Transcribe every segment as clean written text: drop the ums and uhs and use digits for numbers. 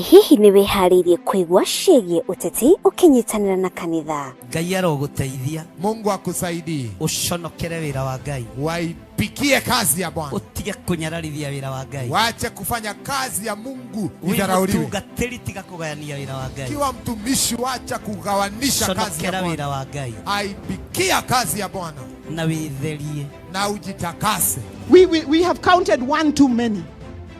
Hihi nĩ wĩharĩirie kũigua ciĩgiĩ ũteti ũkĩnyitanĩra na kanitha? Ngai arogũteithia. Mungu akusaidie. Ũconokere wĩra wa Ngai. Waipikie kazi ya Bwana. Ũtige kũnyararithia wĩra wa Ngai. Wache kufanya kazi ya Mungu Wĩ idharauliwe. mũtungatĩri tiga kũgayania wĩra wa Ngai. Kiwa mtumishi, wacha kugawanisha kazi ya Conokera Bwana. wĩra wa Ngai Aipikia kazi ya Bwana na wĩtherie. Na ujitakase. We have counted one too many,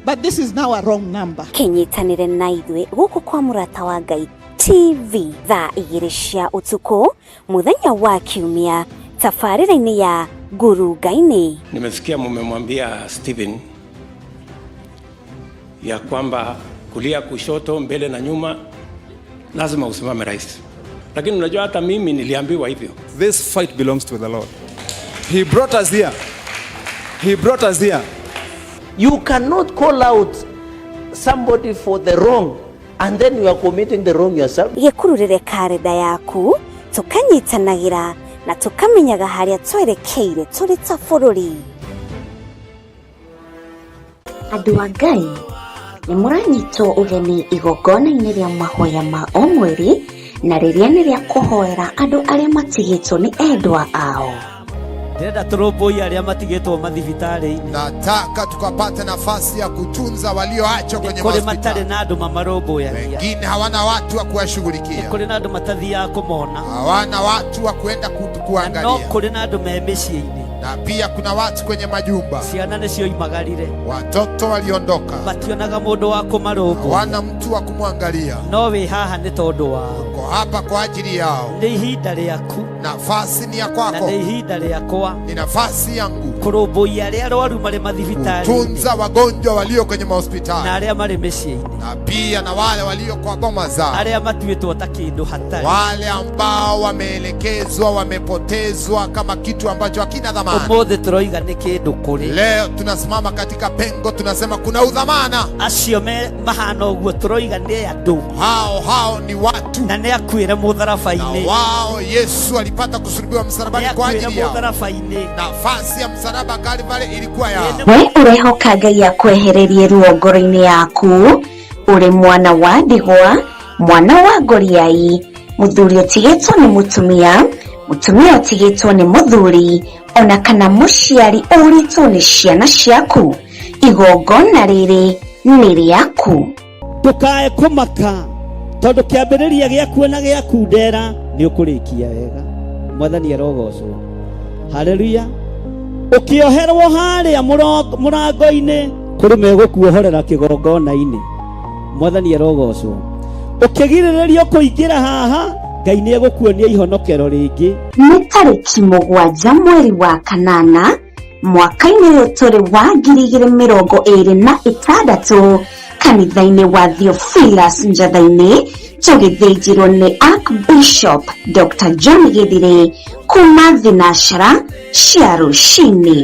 but this is now a wrong number. Kĩnyitanĩre na ithuĩ gũkũ kwa Mũrata wa Ngai TV thaa 2 cia ũtukũ mũthenya wa Kiumia tabarĩra-inĩ ya Ngurunga-inĩ. Nimesikia mumemwambia Stephen ya kwamba kulia, kushoto, mbele na nyuma lazima usimame rais, lakini unajua hata mimi niliambiwa hivyo. This fight belongs to the Lord. He brought us here. He brought us here. You cannot call out somebody for the wrong and then you are committing the wrong yourself. Gĩkururĩre karenda yaku tũkanyitanagĩra na tũkamenyaga harĩa twerekeire tũrĩ ta bũrũri. Andũ a Ngai nĩ mũranyitwo ũgeni igongona-inĩ rĩa mahoya ma o mweri na rĩrĩa nĩ rĩa kũhoera andũ arĩa matigĩtwo nĩ endwa ao. Ndĩrenda tũrũmbũiye arĩa matigĩtwo mathibitarĩ-inĩ. Nataka tukapate nafasi ya kutunza walioachwa kwenye Kũrĩ matarĩ mahospitali. na andũ mamarũmbũyagia. Wengine hawana watu wa kuwashughulikia, Kũrĩ na andũ matathiaga kũmona. Hawana watu wa kuenda Na no kuangalia, kũrĩ na andũ me mĩciĩ-inĩ. Na pia kuna watu kwenye majumba, Ciana nĩcio imagarire. Watoto waliondoka, Mationaga mũndũ wa kũmarũmbũiya. Hawana mtu wa kumwangalia. No wĩ haha nĩ tondũ wao. Uko hapa kwa ajili yao. Nĩ ihinda rĩaku. Nafasi ni ya Na kwako. nĩ ihinda rĩakwa. Ni nafasi yangu. Kũrũmbũiya arĩa arwaru marĩ mathibitarĩ-inĩ. Kutunza wagonjwa walio kwenye mahospitali. Na arĩa marĩ mĩciĩ-inĩ. Na pia na wale walio kwa boma zao. Arĩa matuĩtwo ta kĩndũ hatarĩ. Wale ambao wameelekezwa, wamepotezwa kama kitu ambacho hakina dhamana. Ũmũthĩ tũroiga nĩ kĩndũ kũrĩ. Leo tunasimama katika pengo, tunasema kuna udhamana. Acio me mahana ũguo tũroiga nĩ andũ. Hao hao ni watu. Na nĩ akuĩre mũtharaba-inĩ. Na wao Yesu alipata kusulubiwa msalabani Nĩ kwa akuĩre ajili yao. mũtharaba-inĩ. Nafasi ya msalaba Kalvari ilikuwa yao. We ũrehoka Ngai akwehererie ruo ngoro-inĩ yaku ũrĩ mwana wa ndigwa, mwana wa ngoriai, mũthuri ũtigĩtwo nĩ mũtumia, mũtumia ũtigĩtwo nĩ mũthuri, ona kana mũciari ũrĩtwo nĩ ciana ciaku. Igongona rĩrĩ nĩ rĩaku. Ndũkae kũmaka tondũ kĩambĩrĩria gĩaku na gĩaku ndera nĩ ũkũrĩkia wega. Mwathani arogocwo. Haleluya. Ũkĩoherwo harĩa mũrango-inĩ kũrĩ megũkuohorera kĩgongona-inĩ. Mwathani arogocwo. Ũkĩgirĩrĩrio kũingĩra haha, Ngai nĩ egũkuonia ihonokero rĩngĩ. Nĩ tarĩki 7 mweri wa kanana mwaka-inĩ ũyũ tũrĩ wa 2026 kanitha-inĩ wa Theophilus Njatha-inĩ tũgĩthĩnjĩrwo nĩ Archbishop Dr. John Githire kuma thinashara cia rũcinĩ.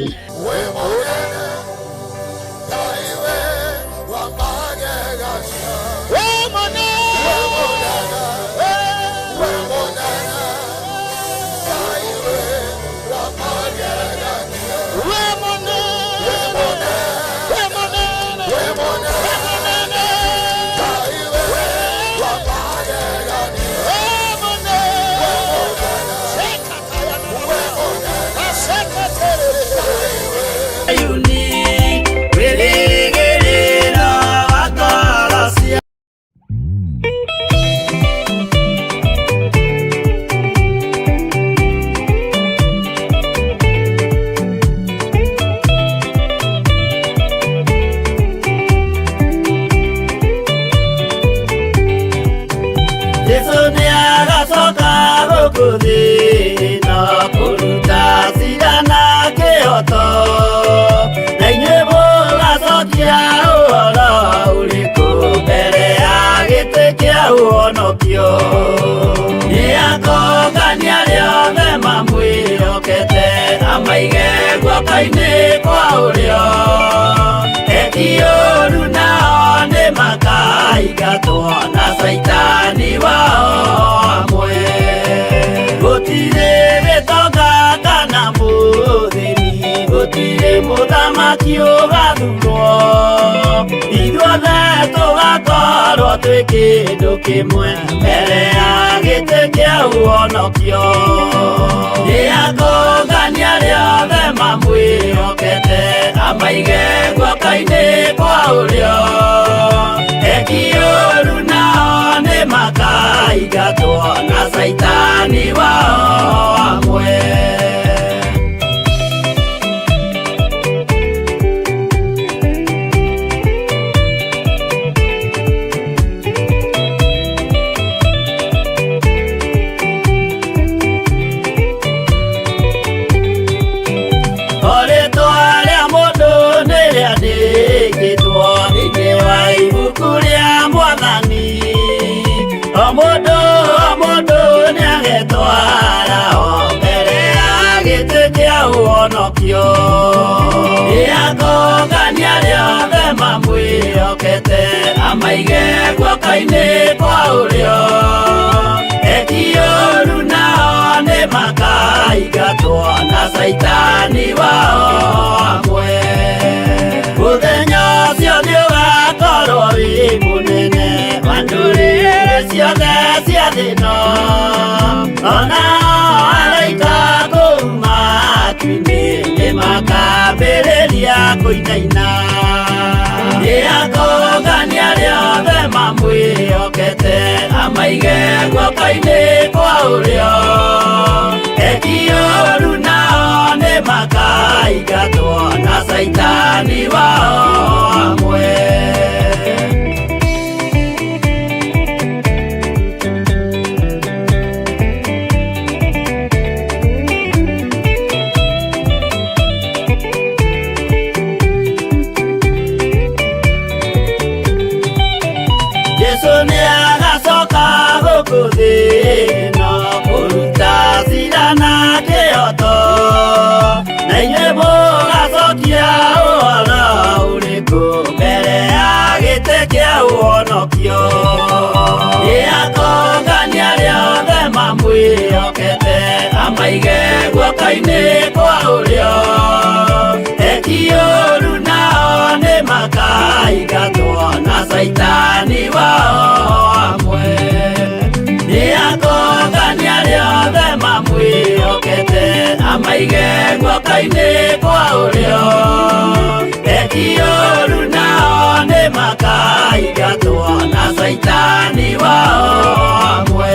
Muthamaki ũgathurwo, ithuothe tũgakorwo. Tũgakorwo twĩ kĩndũ kĩmwe mbere ya gĩtĩ kĩa ũhonokio. Nĩakongania arĩa othe mamwĩhokete, amaige guoko-inĩ kwa ũrĩo. Eki ũũru nao nĩmakaingatwo na Caitani wao hamwe. Rĩtwa rĩa mũndũ nĩ rĩandĩkĩtwo thĩinĩ wa ibuku rĩa Mwathani. O mũndũ o mũndũ nĩagetwara o mbere ya gĩtĩ kĩa ũhonokio. Nĩakongania arĩa othe mamwĩhokete, amaige guoko-inĩ kwa ũrĩo. Eki ũũru nao nĩmakaingatwo na Caitani wao hamwe. Mũthenya ũcio nĩũgakorwo wĩ mũnene wa ndũrĩrĩ ciothe cia thĩ ĩno. Ona araika kũu matu-inĩ nĩmakambĩrĩria kũinaina. Nĩakongania arĩa othe mamwĩhokete, amaige guoko-inĩ kwa ũrĩo. Eki ũũru nao nĩmakaingatwo na Caitani wao hamwe. Jesu nĩagacoka gũkũ thĩ ĩno kũruta cira na kĩhooto, na inyuĩ mũgacokia ũhoro ũrĩkũ mbere ya gĩtĩ kĩa ũhonokio? Nĩakongania arĩa othe mamwĩhokete, amaige guoko-inĩ kwa ũrĩo. Eki ũũru nao nĩmakaingatwo na Caitani wao hamwe. Nĩakongania arĩa othe mamwĩhokete, amaige guoko-inĩ kwa ũrĩo. Eki ũũru nao nĩmakaingatwo na Caitani wao hamwe.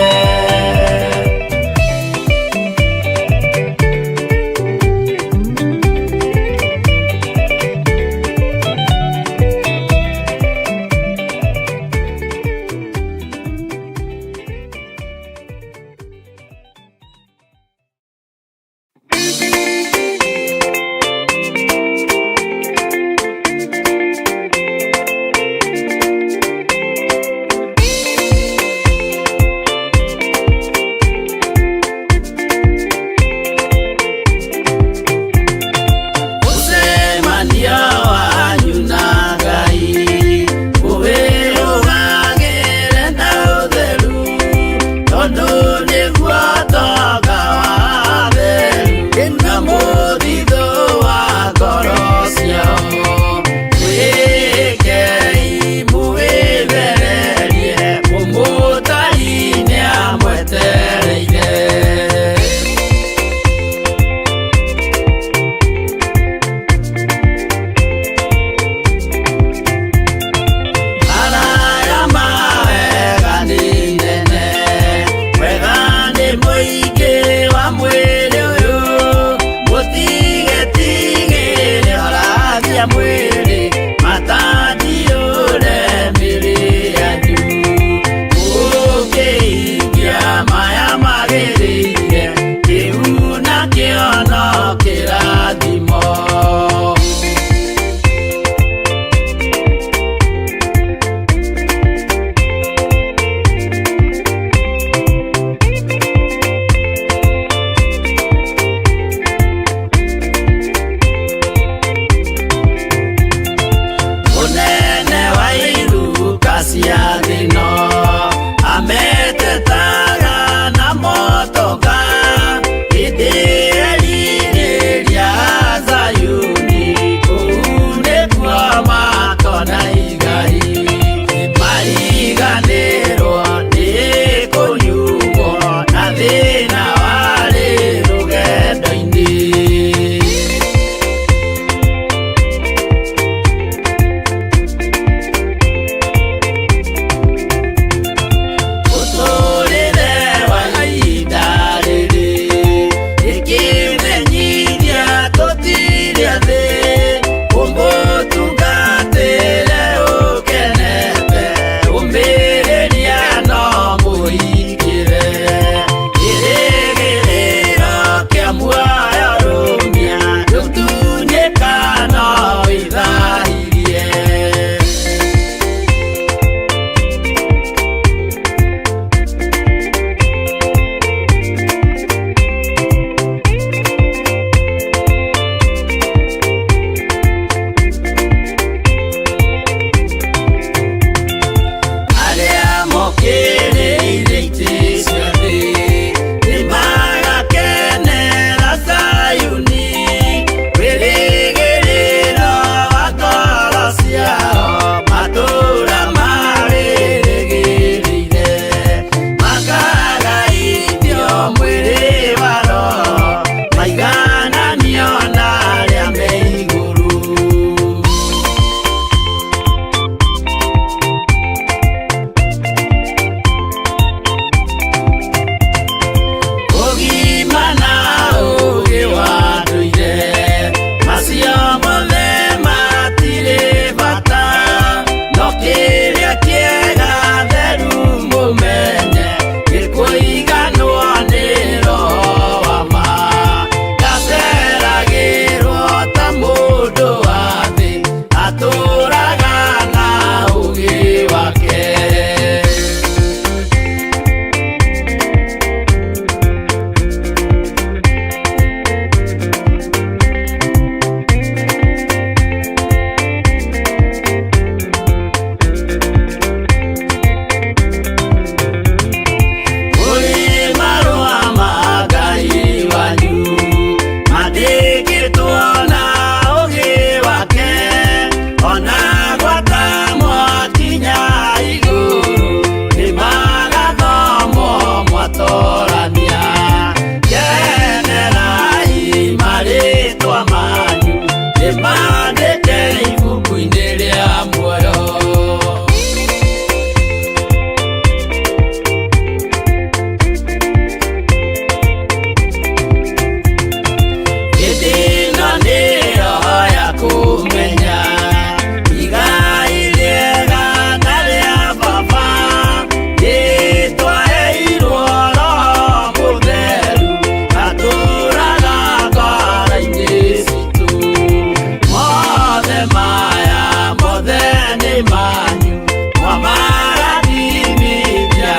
Manyu mwamarathimithia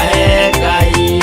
Ngai.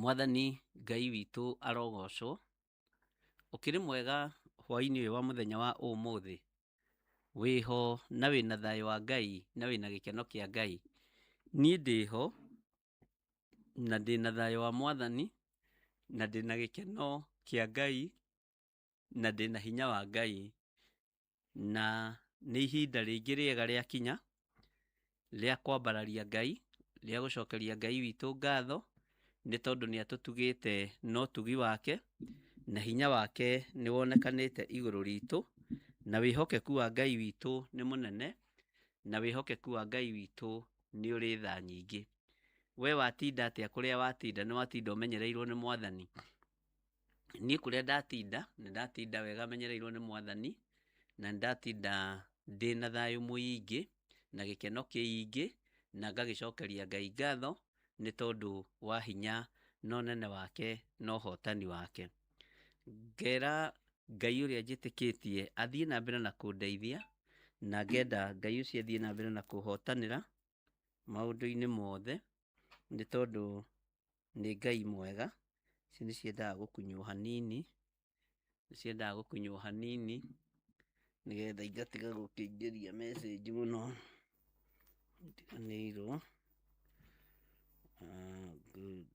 Mwathani Ngai witũ arogocwo. Ũkĩrĩ mwega hwaĩ-inĩ ũyũ wa mũthenya wa ũmũthĩ. Wĩho na wĩna thayũ wa Ngai na wĩna gĩkeno kĩa Ngai. Niĩ ndĩho na ndĩna thayũ wa Mwathani na ndĩna gĩkeno kĩa Ngai na ndĩna hinya wa Ngai. Na nĩ ihinda rĩngĩ rĩega rĩakinya rĩa kwambararia Ngai, rĩa gũcokeria Ngai witũ ngatho nĩ tondũ nĩ atũtugĩte na ũtugi wake na hinya wake nĩ wonekanĩte igũrũ ritũ, na wĩhokeku wa Ngai witũ nĩ mũnene, na wĩhokeku wa Ngai witũ nĩ ũrĩ tha nyingĩ. We watinda atĩa kũrĩa watinda? Nĩ watinda ũmenyereirwo nĩ Mwathani? Niĩ kũrĩa ndatinda, nĩ ndatinda wega menyereirwo nĩ Mwathani, na nĩ ndatinda ndĩna thayũ mũingĩ na gĩkeno kĩingĩ, na ngagĩcokeria Ngai ngatho nĩ tondũ wa hinya na ũnene wake na ũhotani wake. Ngera Ngai ũrĩa njĩtĩkĩtie athiĩ na mbere na kũndeithia, na ngenda Ngai ũcio athiĩ na mbere na kũhotanĩra maũndũ-inĩ mothe, nĩ tondũ nĩ Ngai mwega. Ici nĩ ciendaga gũkunywo hanini, nĩ ciendaga gũkunywo hanini nĩgetha igatiga gũkĩingĩria message mũno. Ndiganĩirwo. Good.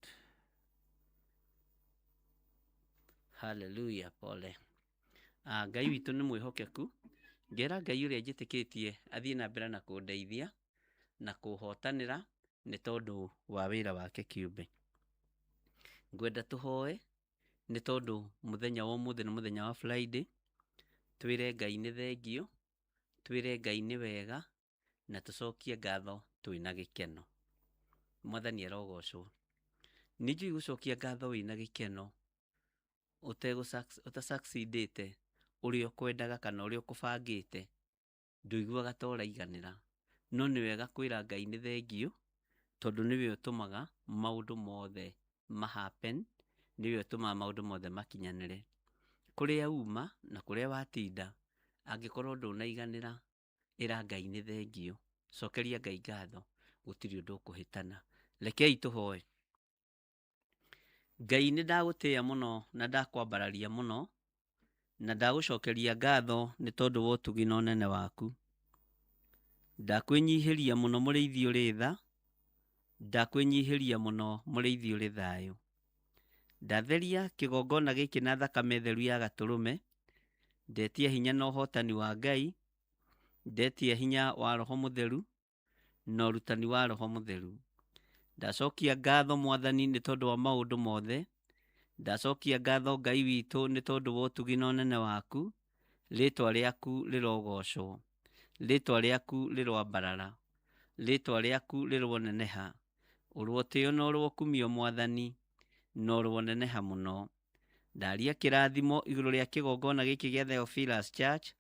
Hallelujah, pole. Ngai witũ nĩ mwĩhokeku. Ngera Ngai ũrĩa njĩtĩkĩtie athiĩ na mbere na kũndeithia na kũhotanĩra nĩ tondũ wa wĩra wake kĩũmbe. Ngwenda tũhoe nĩ tondũ mũthenya wa ũmũthĩ nĩ mũthenya wa Friday. Twĩre Ngai nĩ thengio, twĩre Ngai nĩ wega, na tũcokie ngatho twĩna gĩkeno. Mwathani arogocwo. Nĩ njũĩ gũcokia ngatho wĩna gĩkeno ũta succeedĩte ũrĩa ũkwendaga kana ũrĩa ũkũbangĩte, ndũiguaga ta ũraiganĩra. No nĩ wega kwĩra Ngai nĩ thengio, tondũ nĩwe ũtũmaga maũndũ mothe ma happen, nĩwe ũtũmaga maũndũ mothe makinyanĩre. Kũrĩa uma na kũrĩa watinda, angĩkorwo ndũnaiganĩra, ĩra Ngai nĩ thengio, cokeria Ngai ngatho, gũtirĩ ũndũ ũkũhĩtana. Rekei tũhoe. Ngai nĩ ndagũtĩĩa mũno na ndakwambararia mũno na ndagũcokeria ngatho nĩ tondũ wa ũtugi na ũnene waku. Ndakwĩnyihĩria mũno mũrĩithi ũrĩ tha, ndakwĩnyihĩria mũno mũrĩithi ũrĩ thayũ. Ndatheria kĩgongona gĩkĩ na thakame theru ya gatũrũme, ndetia hinya na ũhotani wa Ngai, ndetia hinya wa Roho Mũtheru na ũrutani wa Roho Mũtheru. Ndacokia ngatho Mwathani nĩ tondũ wa maũndũ mothe. Ndacokia ngatho Ngai witũ nĩ tondũ wa ũtugi na ũnene waku. Rĩtwa rĩaku rĩrogocwo, rĩtwa rĩaku rĩroambarara, rĩtwa rĩaku rĩroneneha. Ũrotĩo na ũrokumio Mwathani, na ũroneneha mũno. Ndaria kĩrathimo igũrũ rĩa kĩgongona gĩkĩ gĩa Theophilus Church.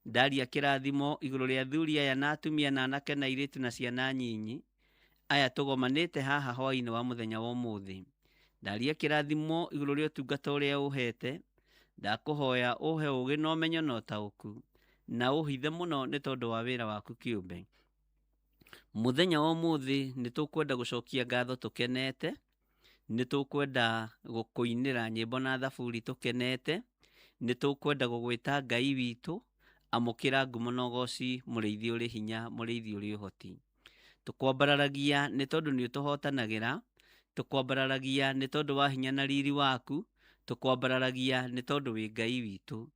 Ndaria kĩrathimo igũrũ rĩa athuri aya na atumia na anake na airĩtu na ciana nyinyi aya tũgomanĩte haha hwaĩ-inĩ wa mũthenya wa ũmũthĩ. Ndaria kĩrathimo igũrũ rĩa ũtungata ũrĩa ũhete. Ndakũhoya ũhe ũgĩ na ũmenyo na ũtaũku. Na ũhithe mũno nĩ tondũ wa wĩra waku kĩũmbe. Mũthenya wa ũmũthĩ nĩ tũkwenda gũcokia ngatho tũkenete, nĩ tũkwenda gũkũinĩra nyĩmbo na thaburi tũkenete, nĩ tũkwenda gũgwĩta Ngai witũ, amũkĩra ngumo na ũgoci mũrĩithi ũrĩ hinya, mũrĩithi ũrĩ ũhoti. Tũkwambararagia nĩ tondũ nĩ ũtũhotanagĩra, tũkwambararagia nĩ tondũ wa hinya na riri waku, tũkwambararagia nĩ tondũ wĩ Ngai witũ.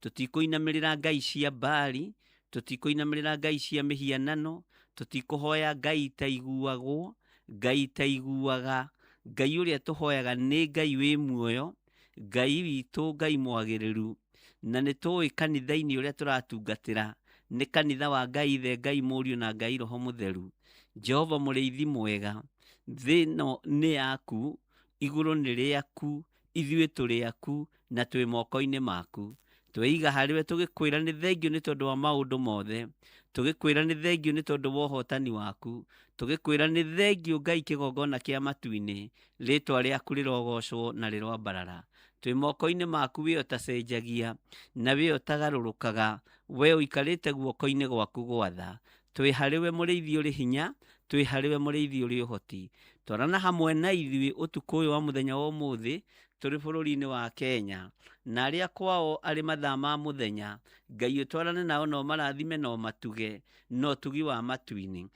Tũtikũinamĩrĩra ngai cia Baali, tũtikũinamĩrĩra ngai cia mĩhianano, tũtikũhoya ngai itaiguagwo, ngai itaiguaga. Ngai ũrĩa tũhoyaga nĩ Ngai wĩ muoyo, Ngai witũ, Ngai mwagĩrĩru. Na nĩ tũĩ kanitha-inĩ ũrĩa tũratungatĩra nĩ kanitha wa Ngai Ithe, Ngai Mũriũ na Ngai Roho Mũtheru. Jehova mũrĩithi mwega, thĩ ĩno nĩ yaku, igũrũ nĩ rĩaku, ithuĩ tũrĩ aku na twĩ moko-inĩ maku. Tweiga harĩwe tũgĩkwĩra nĩ thengiũ nĩ tondũ wa maũndũ mothe, tũgĩkwĩra nĩ thengiũ nĩ tondũ wa ũhotani waku, tũgĩkwĩra nĩ thengiũ Ngai kĩgongona kĩa matu-inĩ, rĩtwa rĩaku rĩrogocwo na rĩroambarara. Twĩ moko-inĩ maku wee ũtacenjagia na wee ũtagarũrũkaga, wee ũikarĩte guoko-inĩ gwaku gwa tha. Twĩ harĩwe mũrĩithi ũrĩ hinya, twĩ harĩwe mũrĩithi ũrĩ ũhoti. Twarana hamwe na ithuĩ ũtukũ ũyũ wa mũthenya wa ũmũthĩ tũrĩ bũrũri-inĩ wa Kenya. Na arĩa kwao arĩ mathaa ma mũthenya, Ngai ũtwarane nao na ũmarathime na ũmatuge na ũtugi wa matu-inĩ.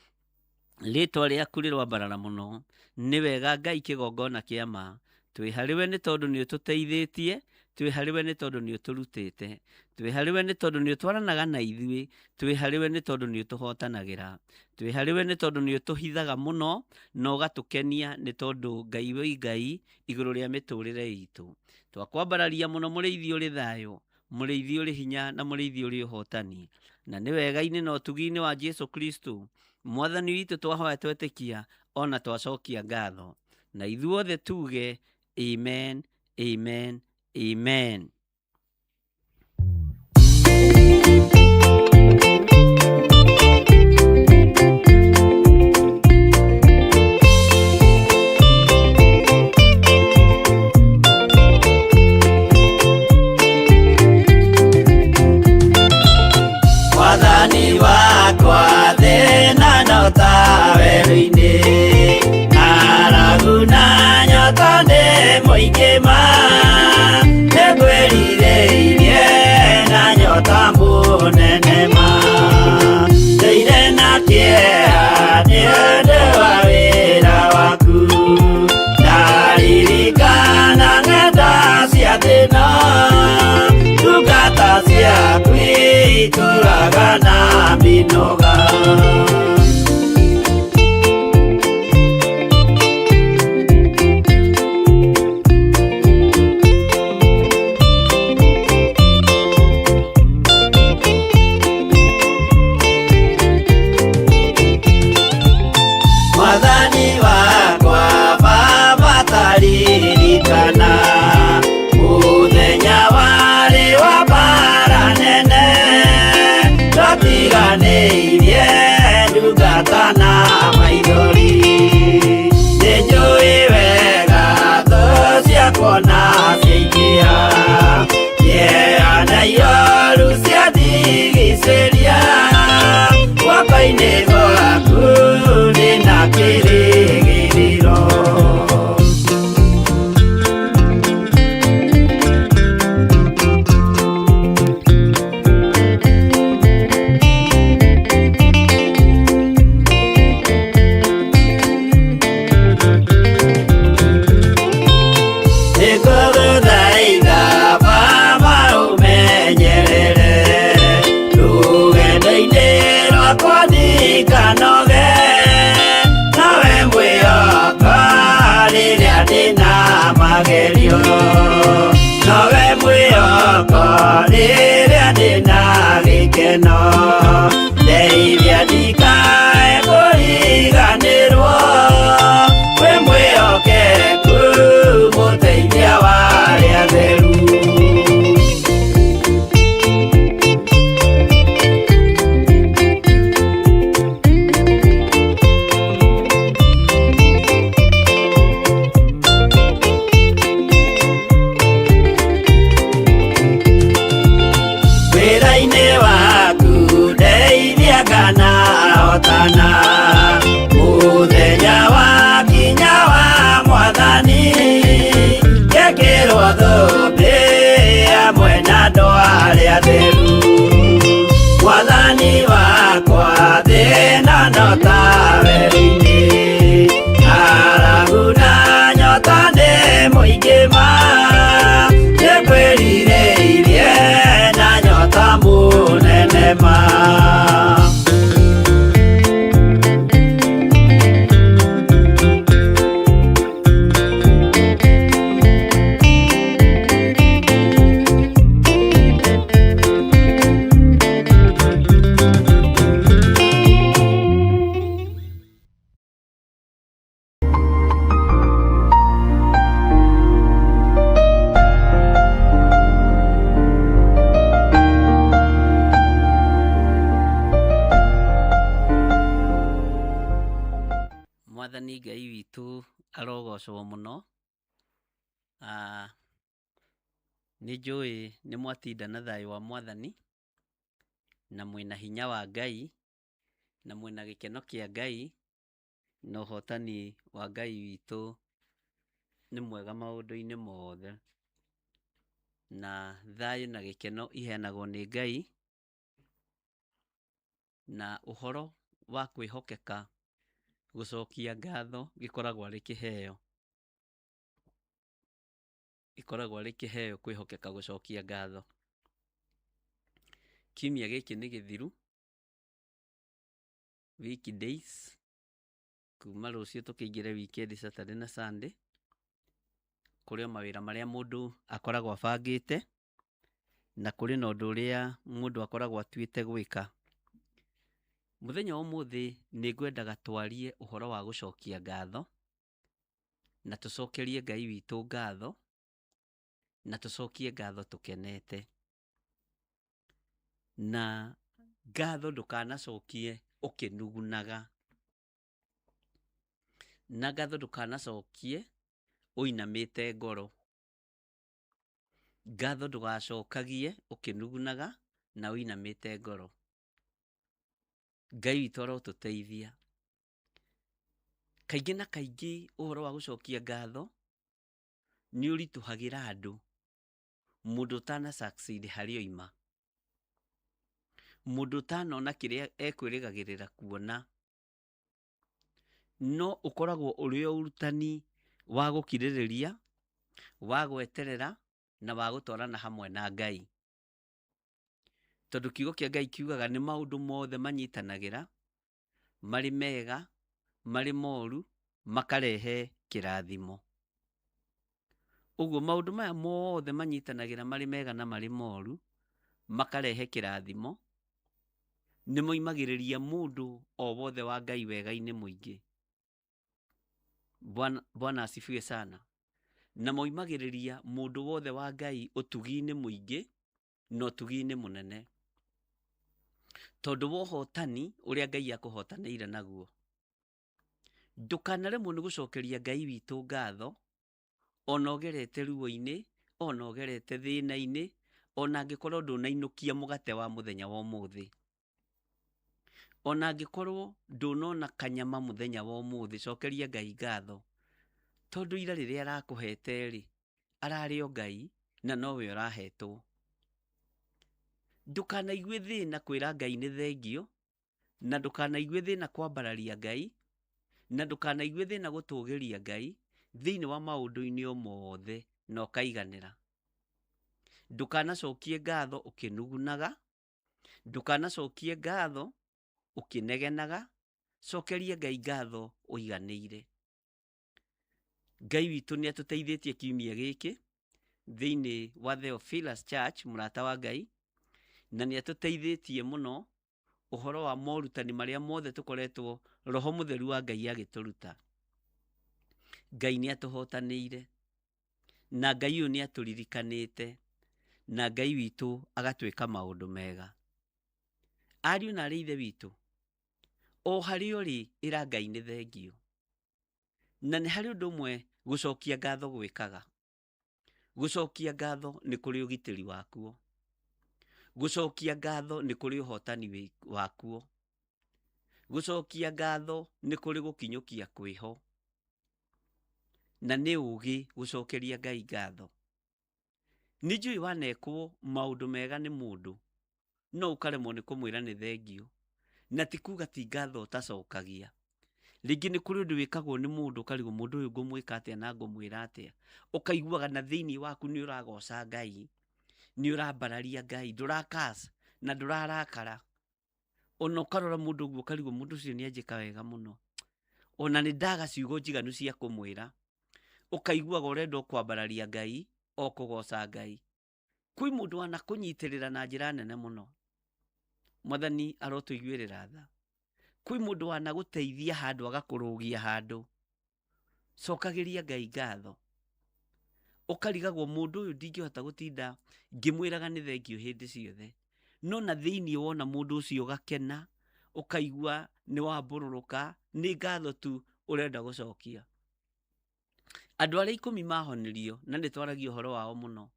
Rĩtwa rĩaku rĩroambarara mũno. Nĩ wega Ngai kĩgongona kĩa ma. Twĩ harĩwe nĩ tondũ nĩ ũtũteithĩtie, twĩ harĩwe nĩ tondũ nĩ ũtũrutĩte. Twĩ harĩwe nĩ tondũ nĩ ũtwaranaga na ithuĩ, twĩ harĩwe nĩ tondũ nĩ ũtũhotanagĩra. Twĩ harĩwe nĩ tondũ nĩ ũtũhithaga mũno na ũgatũkenia nĩ tondũ Ngai wĩ Ngai igũrũ rĩa mĩtũrĩre itũ. Twakwambararia mũno mũrĩithi ũrĩ thayũ, mũrĩithi ũrĩ hinya na mũrĩithi ũrĩ ũhotani. Na nĩ wega-inĩ na ũtugi-inĩ wa Jesu Kristo Mwathani witũ twahoya twetĩkia ona twacokia ngatho. Na ithuothe tuge amen, amen, amen. Mwathani wakwa thĩna no ta werũ-inĩ ng'aragu na nyota nĩ mũingĩ ma nĩngwĩrirĩirie na nyota mũnene ma ndĩire na kĩeha nĩ ũndũ wa wĩra waku ndaririkana ng'enda cia thĩna ndungata ciaku itũraga na mĩnoga. Mwathani wakwa Baba taririkana mũthenya warĩ wa mbara nene twatiganĩirie ndungata na maithori nĩnjũĩ wega thũ ciakwa na ciaingĩha kĩeha na ioru ciandigicĩria guoko-inĩ gwaku ndĩna kĩrĩgĩrĩro. Nĩngũgũthaitha Baba ũmenyerere rũgendo-inĩ rwakwa ndikanoge nawe mwĩhoka rĩrĩa ndĩna magerio nowe mwĩhoko rĩrĩa ndĩna gĩkeno ndeithia ndikae kũriganĩrwo wĩ mwĩhokeku mũteithia wa arĩa atheru. kũhotana mũthenya wa kinya wa mwathani ngekĩrwo thũmbĩ hamwe na andũ arĩa atheru mwathani wakwa thĩna no ta werũ-inĩ ng'aragu na nyota nĩ mũingĩ ma nĩngwĩrirĩirie na nyota mũnene ma. Mwathani Ngai witũ arogocwo mũno. Nĩ njũĩ nĩ mwatinda na thayũ wa Mwathani, na mwĩna hinya wa Ngai, na mwĩna gĩkeno kĩa Ngai, na ũhotani wa Ngai witũ nĩ mwega maũndũ-inĩ mothe. Na thayũ na gĩkeno iheanagwo nĩ Ngai, na ũhoro wa kwĩhokeka gũcokia ngatho gĩkoragwo arĩ kĩheo. Gĩkoragwo arĩ kĩheo kwĩhokeka gũcokia ngatho. Kiumia gĩkĩ nĩ gĩthiru, weekdays, kuma rũciũ tũkĩingĩre weekend Saturday na Sunday, kũrĩ o mawĩra marĩa mũndũ akoragwo abangĩte, na kũrĩ na ũndũ ũrĩa mũndũ akoragwo atuĩte gwĩka. Mũthenya wa ũmũthĩ nĩ ngwendaga twarie ũhoro wa gũcokia ngatho, na tũcokerie Ngai witũ ngatho, na tũcokie ngatho tũkenete. Na ngatho ndũkanacokie ũkĩnugunaga, na ngatho ndũkanacokie ũinamĩte ngoro. Ngatho ndũgacokagie ũkĩnugunaga na ũinamĩte ngoro. Ngai witũ arotũteithia. Kaingĩ na kaingĩ ũhoro wa gũcokia ngatho nĩ ũritũhagĩra andũ mũndũ ũtana succeed harĩa oima, mũndũ ũtanona kĩrĩa ekwĩrĩgagĩrĩra kuona, no ũkoragwo ũrĩ o ũrutani wa gũkirĩrĩria, wa gweterera na wa gũtwarana hamwe na Ngai. Tondũ kiugo kĩa Ngai kiugaga nĩ maũndũ mothe manyitanagĩra, marĩ mega, marĩ moru, makarehe kĩrathimo. Ũguo maũndũ maya mothe manyitanagĩra marĩ mega na marĩ moru, makarehe kĩrathimo, nĩ moimagĩrĩria mũndũ o wothe wa Ngai wega-inĩ mũingĩ. Bwana asifiwe sana. Na moimagĩrĩria mũndũ wothe wa Ngai ũtugi-inĩ mũingĩ na ũtugi-inĩ mũnene. Tondũ wa ũhotani ũrĩa Ngai akũhotanĩire naguo. Ndũkanaremwo nĩ gũcokeria Ngai witũ ngatho, ona ũgerete ruo-inĩ, ona ũgerete thĩna-inĩ, ona angĩkorwo ndũnainũkia mũgate wa mũthenya wa ũmũthĩ. Ona angĩkorwo ndũnona kanyama mũthenya wa ũmũthĩ, cokeria Ngai ngatho. Tondũ ira rĩrĩa arakũhete-rĩ, ararĩ o Ngai na nowe ũrahetwo. Ndũkanaigue thĩna kwĩra Ngai nĩ thengio, na ndũkanaigue thĩna kwambararia Ngai, na ndũkanaigue thĩna gũtũgĩria Ngai thĩinĩ wa maũndũ-inĩ o mothe na ũkaiganĩra. Ndũkanacokie ngatho ũkĩnugunaga, ndũkanacokie ngatho ũkĩnegenaga, cokeria Ngai ngatho ũiganĩire. Ngai witũ nĩ atũteithĩtie kiumia gĩkĩ thĩinĩ wa Theophilus Church, mũrata wa Ngai, na nĩ atũteithĩtie mũno ũhoro wa morutani marĩa mothe tũkoretwo Roho Mũtheru wa Ngai agĩtũruta. Ngai nĩ atũhotanĩire, na Ngai ũyũ nĩ atũririkanĩte, na Ngai witũ agatwĩka maũndũ mega. Ariũ na arĩ ithe witũ, o harĩa ũrĩ ĩra Ngai nĩ thengio. Na nĩ harĩ ũndũ ũmwe gũcokia ngatho gwĩkaga. Gũcokia ngatho nĩ kũrĩ ũgitĩri wakuo. Gũcokia ngatho nĩ kũrĩ ũhotani wakuo. Gũcokia ngatho nĩ kũrĩ gũkinyũkia kwĩho, na nĩ ũũgĩ gũcokeria Ngai ngatho. Nĩ njũĩ wanekwo maũndũ mega nĩ mũndũ, no ũkaremwo nĩ kũmwĩra nĩ thengiũ, na ti kuga ti ngatho ũtacokagia. Rĩngĩ nĩ kũrĩ ũndũ wĩkagwo nĩ mũndũ ũkarigwo mũndũ ũyũ ngũmwĩka atĩa na ngũmwĩra atĩa, ũkaiguaga na thĩinĩ waku nĩ ũragoca Ngai, nĩ ũrambararia Ngai, ndũra curse na ndũrarakara. Ona ũkarora mũndũ ũguo ũkarigwo mũndũ ũcio nĩ anjĩka wega mũno, ona nĩ ndaga ciugo njiganu cia kũmwĩra. Ũkaiguaga ũrenda o kwambararia Ngai, o kũgoca Ngai. Kwĩ mũndũ wanakũnyitĩrĩra na njĩra nene mũno. Mwathani arotũiguĩrĩra tha. Kwĩ mũndũ wanagũteithia handũ agakũrũgia handũ. Cokagĩria Ngai ngatho. Ũkarigagwo mũndũ ũyũ ndingĩhota gũtinda ngĩmwĩraga nĩ thengiũ hĩndĩ ciothe. No na thĩinĩ wona mũndũ ũcio ũgakena, ũkaigua nĩ wambũrũrũka, nĩ ngatho tu ũrenda gũcokia. Andũ arĩa ikũmi mahonirio, na nĩ twaragia ũhoro wao mũno.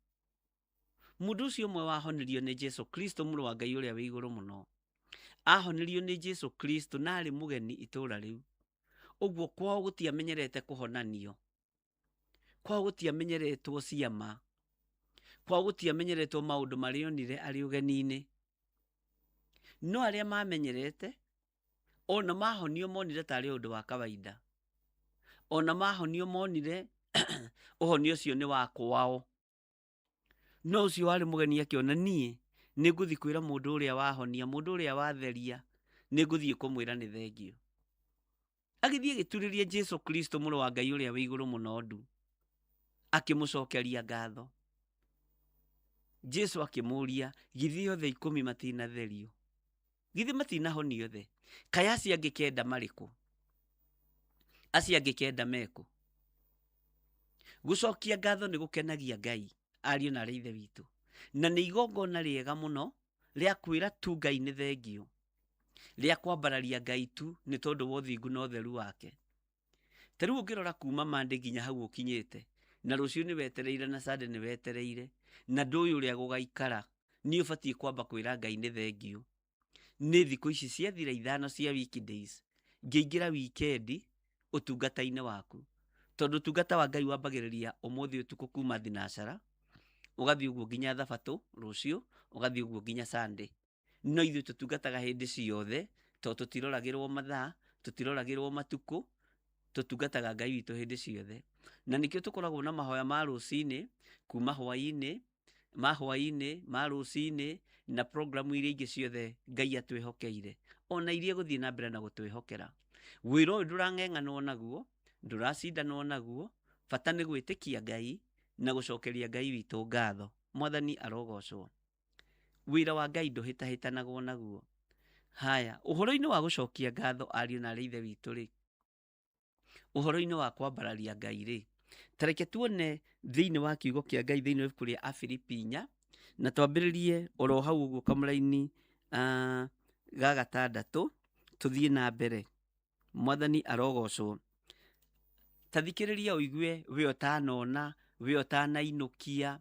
Mũndũ ũcio ũmwe wahonirio nĩ Jesu Kristo, mũrũ wa Ngai ũrĩa wĩ igũrũ mũno. Ahonirio nĩ Jesu Kristo na arĩ mũgeni itũũra rĩu. Ũguo kwao gũtiamenyerete kũhonanio. Kwao gũtiamenyeretwo ciama. Kwao gũtiamenyeretwo maũndũ marĩa onire arĩ ũgeni-inĩ. No arĩa mamenyerete, ona mahonio monire tarĩ ũndũ wa kawaida. Ona mahonio monire ũhonio ũcio nĩ wa kwao. No ũcio warĩ mũgeni akĩona niĩ nĩ ngũthiĩ kwĩra mũndũ ũrĩa wahonia, mũndũ ũrĩa watheria, nĩ ngũthiĩ kũmwĩra nĩ thengiũ. Agĩthiĩ agĩturĩria Jesu Kristo mũrũ wa Ngai ũrĩa wĩ igũrũ mũno ndu, akĩmũcokeria ngatho. Jesu akĩmũũria, githĩ othe ikũmi matinatherio? Githĩ matinahonio othe? Kaĩ acio angĩ kenda marĩ kũ? Acio angĩ kenda mekũ? Gũcokia ngatho nĩ gũkenagia Ngai, ariũ na aarĩ a Ithe witũ. Na nĩ igongona rĩega mũno rĩa kwĩra tu Ngai nĩ thengiũ, rĩa kwambararia Ngai tu nĩ tondũ wa ũthingu na ũtheru wake. Ta rĩu ũngĩrora kuma Monday nginya hau ũkinyĩte, na rũciũ nĩ wetereire na Sunday nĩ wetereire, na ndũĩ ũrĩa gũgaikara, nĩ ũbatiĩ kwamba kwĩra Ngai nĩ thengiũ. Nĩ thikũ ici ciathira ithano cia weekdays, ngĩingĩra weekend ũtungata-inĩ waku. Tondũ ũtungata wa Ngai wambagĩrĩria ũmũthĩ ũtukũ kuma thinacara, ũgathiĩ ũguo nginya thabatũ rũciũ, ũgathiĩ ũguo nginya Sunday. No ithuĩ tũtungataga hĩndĩ ciothe, tondũ tũtiroragĩrwo mathaa, tũtiroragĩrwo matukũ, tũtungataga Ngai witũ hĩndĩ ciothe. Na nĩkĩo tũkoragwo na mahoya ma rũcinĩ, kuma hwaĩ-inĩ, ma hwaĩ-inĩ, ma rũcinĩ, na programu iria ingĩ ciothe Ngai atwĩhokeire, ona iria egũthiĩ na mbere na gũtwĩhokera. Wĩra ũyũ ndũrang'eng'anwo naguo, ndũracindanwo naguo, bata nĩ gwĩtĩkia Ngai na gũcokeria Ngai witũ ngatho. Mwathani arogocwo. Wĩra wa Ngai ndũhĩtahĩtanagwo naguo. Haya, ũhoro-inĩ wa gũcokia ngatho ariũ na aarĩ a Ithe witũ rĩ, ũhoro-inĩ wa kwambararia Ngai rĩ, ta reke tuone thĩinĩ wa kiugo kĩa Ngai thĩinĩ wa ibuku rĩa Afilipi inya, na twambĩrĩrie oro hau ũguo kamũraini ga gatandatũ, tũthiĩ na mbere. Mwathani arogocwo. Ta thikĩrĩria ũigue we ũtanona, we ũtanainũkia,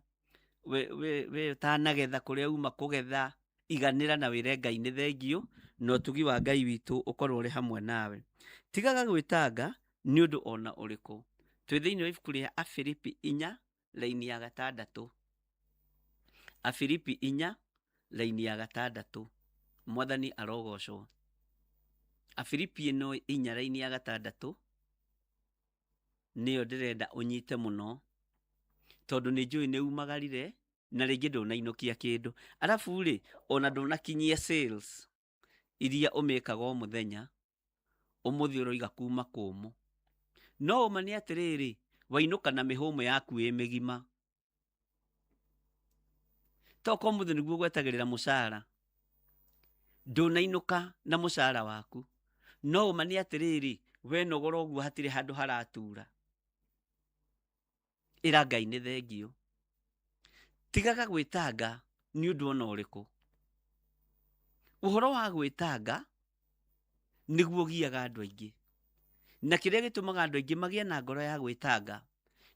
we ũtanagetha kũrĩa uma kũgetha, iganĩra na wĩre Ngai nĩ thengiũ, na ũtugi wa Ngai witũ ũkorwo ũrĩ hamwe nawe. Tigaga gwĩtanga nĩ ũndũ ona ũrĩkũ. Twĩ thĩinĩ wa ibuku rĩa Afilipi inya, raini ya gatandatũ. Afilipi inya, raini ya gatandatũ. Mwathani arogocwo. Afilipi ĩno inya raini ya gatandatũ nĩyo ndĩrenda ũnyite mũno, tondũ nĩ njũĩ nĩ umagarire na rĩngĩ ndũnainũkia kĩndũ. Arabu rĩ, ona ndũnakinyia sales iria ũmĩkaga o mũthenya, ũmũthĩ ũroiga kuma kũmũ. No ũma nĩ atĩrĩrĩ, wainũka na mĩhũmũ yaku ĩ mĩgima. Tokorwo ũmũthĩ nĩguo gwetagĩrĩra mũcara, ndũnainũka na mũcara waku. No ũma nĩ atĩrĩrĩ, wenogora ũguo hatirĩ handũ haratura. Ĩra Ngai nĩ thengiũ. Tigaga gwĩtanga nĩ ũndũ ona ũrĩkũ. Ũhoro wa gwĩtanga nĩguo ũgiaga andũ aingĩ. Na kĩrĩa gĩtũmaga andũ aingĩ magĩe na ngoro ya gwĩtanga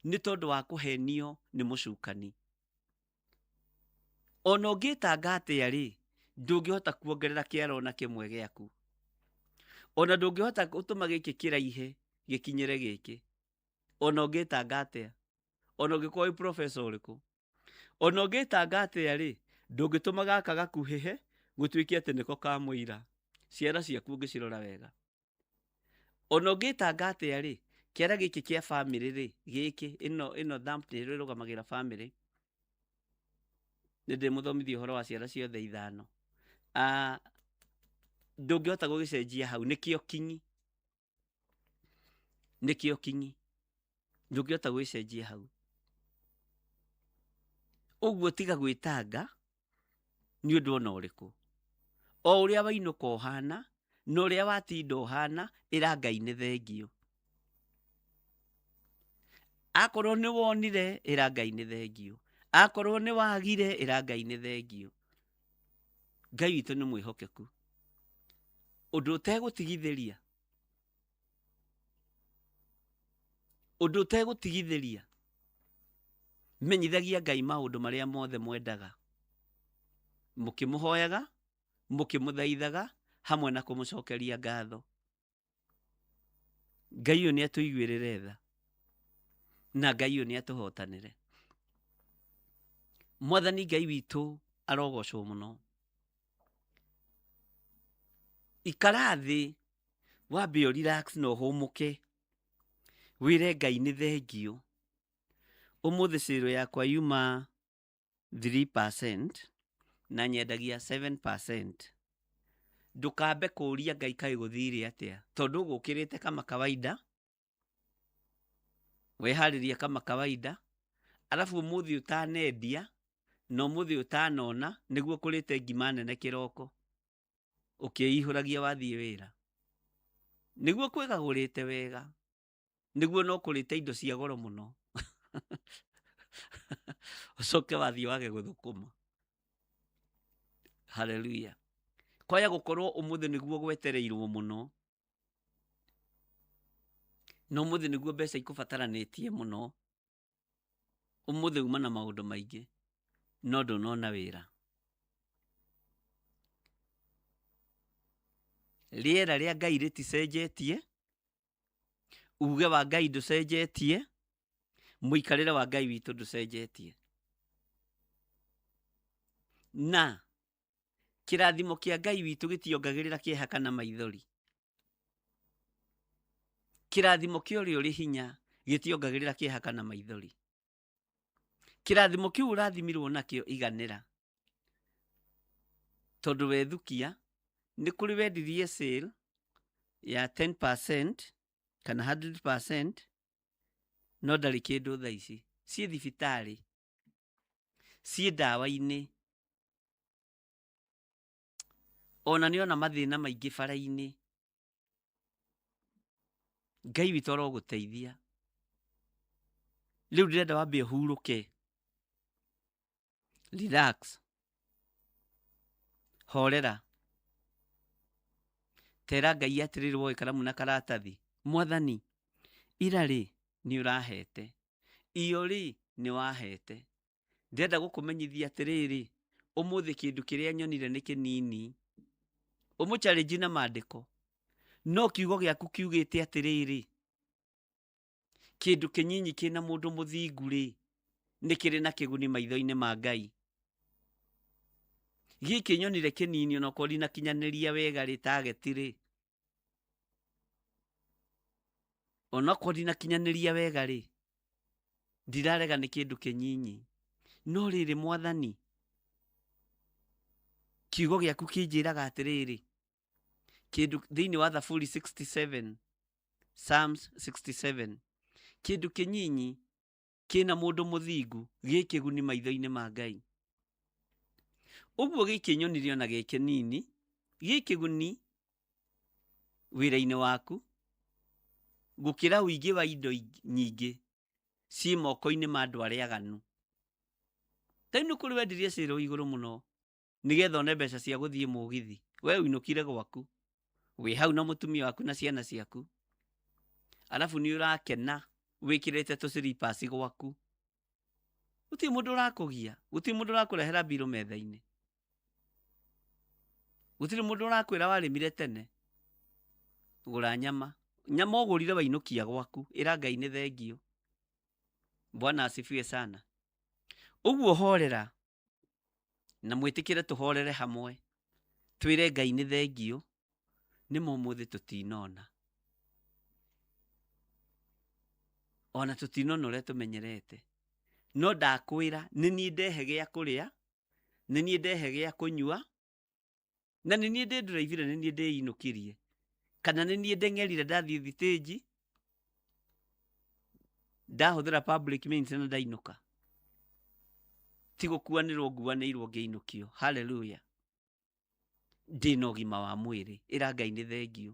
nĩ tondũ wa kũhenio nĩ mũcukani. Ona ũngĩtanga atĩa rĩ, ndũngĩhota kuongerera kĩara ona kĩmwe gĩaku. Ona ndũngĩhota gũtũma gĩkĩ kĩraihe gĩkinyĩre gĩkĩ. Ona ũngĩtanga atĩa, ona ũngĩkorwo wĩ professor ũrĩkũ, ona ũngĩtanga atĩa rĩ, ndũngĩtũma gaka gakuhĩhe gũtuĩke atĩ nĩko ka mũira. Ciara ciaku ũngĩcirora wega, ona ũngĩtanga atĩa rĩ, kĩara gĩkĩ kĩa bamĩrĩ rĩ, gĩkĩ ĩno ĩno thumbnail ĩrũgamagĩrĩra bamĩrĩ. Nĩ ndĩmũthomithia ũhoro wa ciara ciothe ithano. Ndũngĩhota gũgĩcenjia hau, nĩkĩo kinyi, nĩkĩo kinyi, ndũngĩhota gũgĩcenjia hau. Ũguo tiga gwĩtanga nĩ ũndũ ona ũrĩkũ. O ũrĩa wainũka ũhana na ũrĩa watinda ũhana, ĩra Ngai nĩ thengio. Akorwo nĩ wonire, ĩra Ngai nĩ thengio. Akorwo nĩ wagire, ĩra Ngai nĩ thengio. Ngai witũ nĩ mwĩhokeku. Ũndũ ũtegũtigithĩria, ũndũ ũtegũtigithĩria, menyithagia Ngai maũndũ marĩa mothe mwendaga, mũkĩmũhoyaga, mũkĩmũthaithaga, hamwe na kũmũcokeria ngatho. Ngai ũyũ nĩ atũiguĩrĩre tha, na Ngai ũyũ nĩ atũhotanĩre. Mwathani Ngai witũ arogocwo mũno. Ikara thĩ, wambe ũ relax na ũhũmũke, wĩre Ngai nĩ thengio. Ũmũthĩ sale yakwa yuma 3% na nyendagia 7%. Ndũkambe kũria Ngai kaĩ gũthire atĩa, tondũ ũgũkĩrĩte kama kawaida, weharĩria kama kawaida, arabu ũmũthĩ ũtanendia na ũmũthĩ ũtanona nĩguo kũrĩte ngima nene kĩroko, ũkĩihũragia wathiĩ wĩra. Nĩguo kwĩgagũrĩte wega, nĩguo no kũrĩte indo cia goro mũno. Ũcoke wathiĩ wage gũthũkũma. Haleluya. Kwaya gũkorwo ũmũthĩ nĩguo gwetereirwo mũno, na ũmũthĩ nĩguo mbeca ikũbataranĩtie mũno. Ũmũthĩ uma na maũndũ maingĩ, no ndũnona wĩra. Rĩera rĩa Ngai rĩticenjetie, uge wa Ngai ndũcenjetie, mũikarĩre wa Ngai witũ ndũcenjetie. Na kĩrathimo kĩa Ngai witũ gĩtiongagĩrĩra kĩeha kana maithori. Kĩrathimo kĩa ũrĩa ũrĩ hinya gĩtiongagĩrĩra kĩeha kana maithori. Kĩrathimo kĩu ũrathimirwo nakĩo iganĩra. Tondũ wethukia, nĩ kũrĩ wendirie sale ya 10% kana 100%, no ndarĩ kĩndũ thaa ici. Ciĩ thibitarĩ, ciĩ ndawa-inĩ, ona nĩ ona mathĩna maingĩ bara-inĩ. Ngai witũ arogũteithia. Rĩu ndĩrenda wambe ũhurũke, relax, horera, tera Ngai atĩrĩrĩ woe karamu na karatathi, Mwathani, ira rĩ nĩ ũrahete, iyo rĩ nĩ wahete, ndĩrenda gũkũmenyithia atĩrĩrĩ, ũmũthĩ kĩndũ kĩrĩa nyonire nĩ kĩnini. Ũmũ challenge na maandĩko, no kiugo gĩaku kiugĩte atĩrĩrĩ, kĩndũ kĩnyinyi kĩna mũndũ mũthingu rĩ, nĩ kĩrĩ na kĩguni maitho-inĩ ma Ngai. Gĩkĩ nyonire kĩnini onokorwo ndinakinyanĩria wega rĩ, target rĩ, onokorwo ndinakinyanĩria wega rĩ, ndirarega nĩ kĩndũ kĩnyinyi. No rĩrĩ Mwathani, kiugo gĩaku kĩnjĩraga atĩrĩrĩ, kĩndũ thĩinĩ wa Thaburi 67, Psalms 67, kĩndũ kĩnyinyi kĩna mũndũ mũthingu gĩ kĩguni maitho-inĩ ma Ngai. Ũguo gĩkĩ nyonire ona gĩ kĩnini gĩ kĩguni wĩra-inĩ waku gũkĩra ũingĩ wa indo nyingĩ ciĩ moko-inĩ ma andũ arĩa aganu. Ta rĩu nĩ kũrĩ wendirie cĩrũ igũrũ mũno nĩgetha one mbeca cia gũthiĩ mũgithi, we ũinũkire gwaku wĩ hau na mũtumia waku na ciana ciaku, arabu nĩ ũrakena wĩkĩrĩte tũ slippers gwaku, gũtirĩ mũndũ ũrakũgia, gũtirĩ mũndũ ũrakũrehera mbirũ metha-inĩ, gũtirĩ mũndũ ũrakwĩra warĩmire tene. Gũra nyama. Nyama ũgũrire wainũkia gwaku, ĩra Ngai nĩ thengiũ. Bwana asifiwe sana. Ũguo horera na mwĩtĩkĩre tũhorere hamwe, twĩre Ngai nĩ thengiũ, nĩ ma ũmũthĩ tũtinona. Ona tũtinona ũrĩa tũmenyerete. No ndakwĩra nĩ niĩ ndehe gĩa kũrĩa, nĩ niĩ ndehe gĩa kũnyua, na nĩ niĩ ndĩndũraibire, nĩ niĩ ndĩinũkirie, kana nĩ niĩ ndeng'erire ndathiĩ thitĩnji, ndahũthĩra public means na ndainũka. Ti gũkuanĩrwo nguanĩirwo ngĩinũkio. Hallelujah. Ndĩna ũgima wa mwĩrĩ, ĩra Ngai nĩ thengiũ.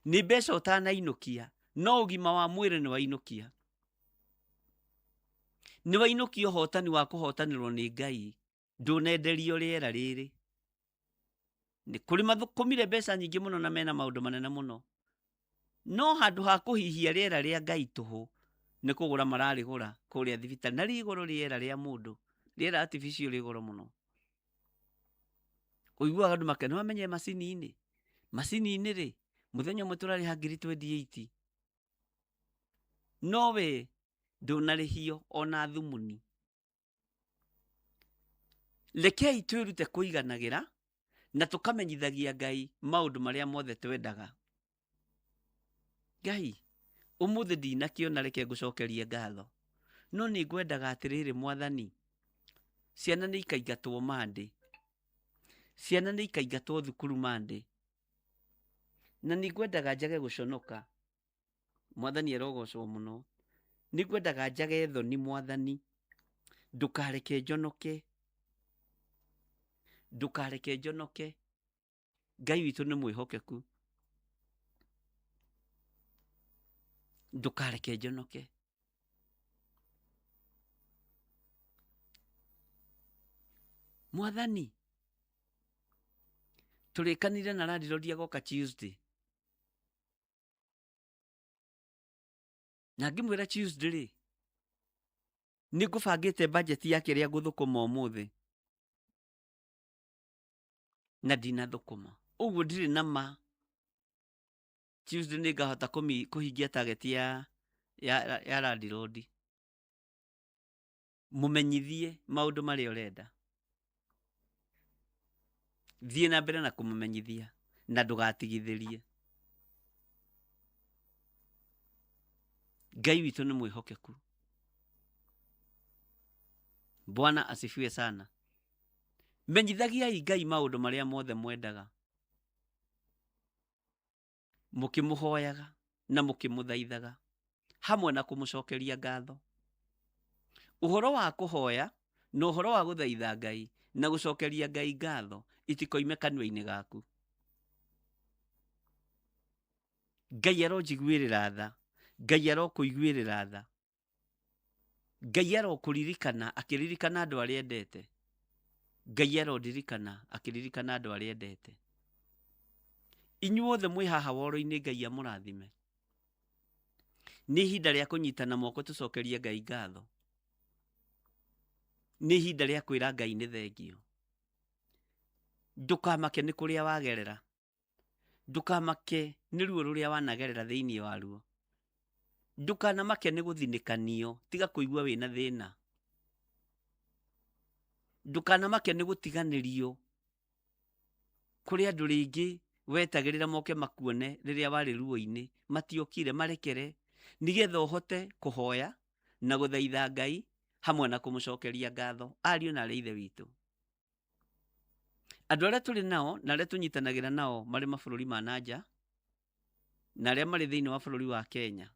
Nĩ mbeca ũtanainũkia, no ũgima wa mwĩrĩ nĩ wainũkia. Nĩ wainũkia ũhotani wa kũhotanĩrwo nĩ Ngai, ndũnenderio rĩera rĩrĩ. Nĩ kũrĩ mathũkũmire mbeca nyingĩ mũno na mena maũndũ manene mũno, no handũ ha kũhihia rĩera rĩa Ngai tũhũ, nĩ kũgũra mararĩgũra kũrĩa thibitarĩ, na rĩ igũrũ rĩera rĩa mũndũ, rĩera artificial rĩ goro mũno. Ũiguaga andũ makena, nĩwamenye macini-inĩ, macini-inĩ rĩ, mũthenya ũmwe tũrarĩha ngiri 28, no we ndũnarĩhio ona thumuni. Rekei twĩrute kũiganagĩra na tũkamenyithagia Ngai maũndũ marĩa mothe twendaga. Ngai, ũmũthĩ ndinakĩona, reke ngũcokerie ngatho, no nĩ ngwendaga atĩrĩrĩ Mwathani, ciana nĩ ikaingatwo Monday, ciana nĩ ikaingatwo thukuru Monday, na nĩ ngwendaga njage gũconoka. Mwathani arogocwo mũno. Nĩ ngwendaga njage thoni Mwathani, ndũkareke njonoke, ndũkareke njonoke. Ngai witũ nĩ mwĩhokeku, ndũkareke njonoke. Mwathani, tũrĩkanire na landlord agoka Tuesday, na ngĩmwĩra Tuesday rĩ, nĩ ngũbangĩte budget ya kĩrĩa ngũthũkũma ũmũthĩ, na ndinathũkũma. Ũguo ndirĩ na ma Tuesday nĩ ngahota kũhingia target ya landlord. Mũmenyithie maũndũ marĩa ũrenda. Thiĩ na mbere na kũmũmenyithia na ndũgatigithĩrie. Ngai witũ nĩ mwĩhokeku. Bwana asifiwe sana. Menyithagiai Ngai maũndũ marĩa mothe mwendaga, mũkĩmũhoyaga na mũkĩmũthaithaga, hamwe na kũmũcokeria ngatho. Ũhoro wa kũhoya na ũhoro wa gũthaitha Ngai na gũcokeria Ngai ngatho itikoime kanua-inĩ gaku. Ngai aronjiguĩrĩra tha, Ngai arokũiguĩrĩra tha, Ngai arokũririkana akĩririkana andũ arĩa endete, Ngai arondirikana akĩririkana andũ arĩa endete. Inyuothe mwĩ haha woro-inĩ, Ngai amũrathime. Nĩ ihinda rĩa kũnyitana moko tũcokerie Ngai ngatho. Nĩ ihinda rĩa kwĩra Ngai nĩ thengio. Ndũkamake nĩ kũrĩa wagerera, ndũkamake nĩ ruo rũrĩa wanagerera thĩinĩ waruo, ndũkanamake nĩ gũthinĩkanio, tiga kũigua wĩna thĩna, ndũkanamake nĩ gũtiganĩrio kũrĩ andũ rĩngĩ wetagĩrĩra moke makuone rĩrĩa warĩ ruo-inĩ, matiokire, marekere, nĩgetha ũhote kũhoya na gũthaitha Ngai hamwe na kũmũcokeria ngatho. Ariũ na arĩ Ithe witũ, andũ arĩa tũrĩ nao na arĩa tũnyitanagĩra nao marĩ mabũrũri ma nanja na arĩa marĩ thĩinĩ wa bũrũri wa Kenya,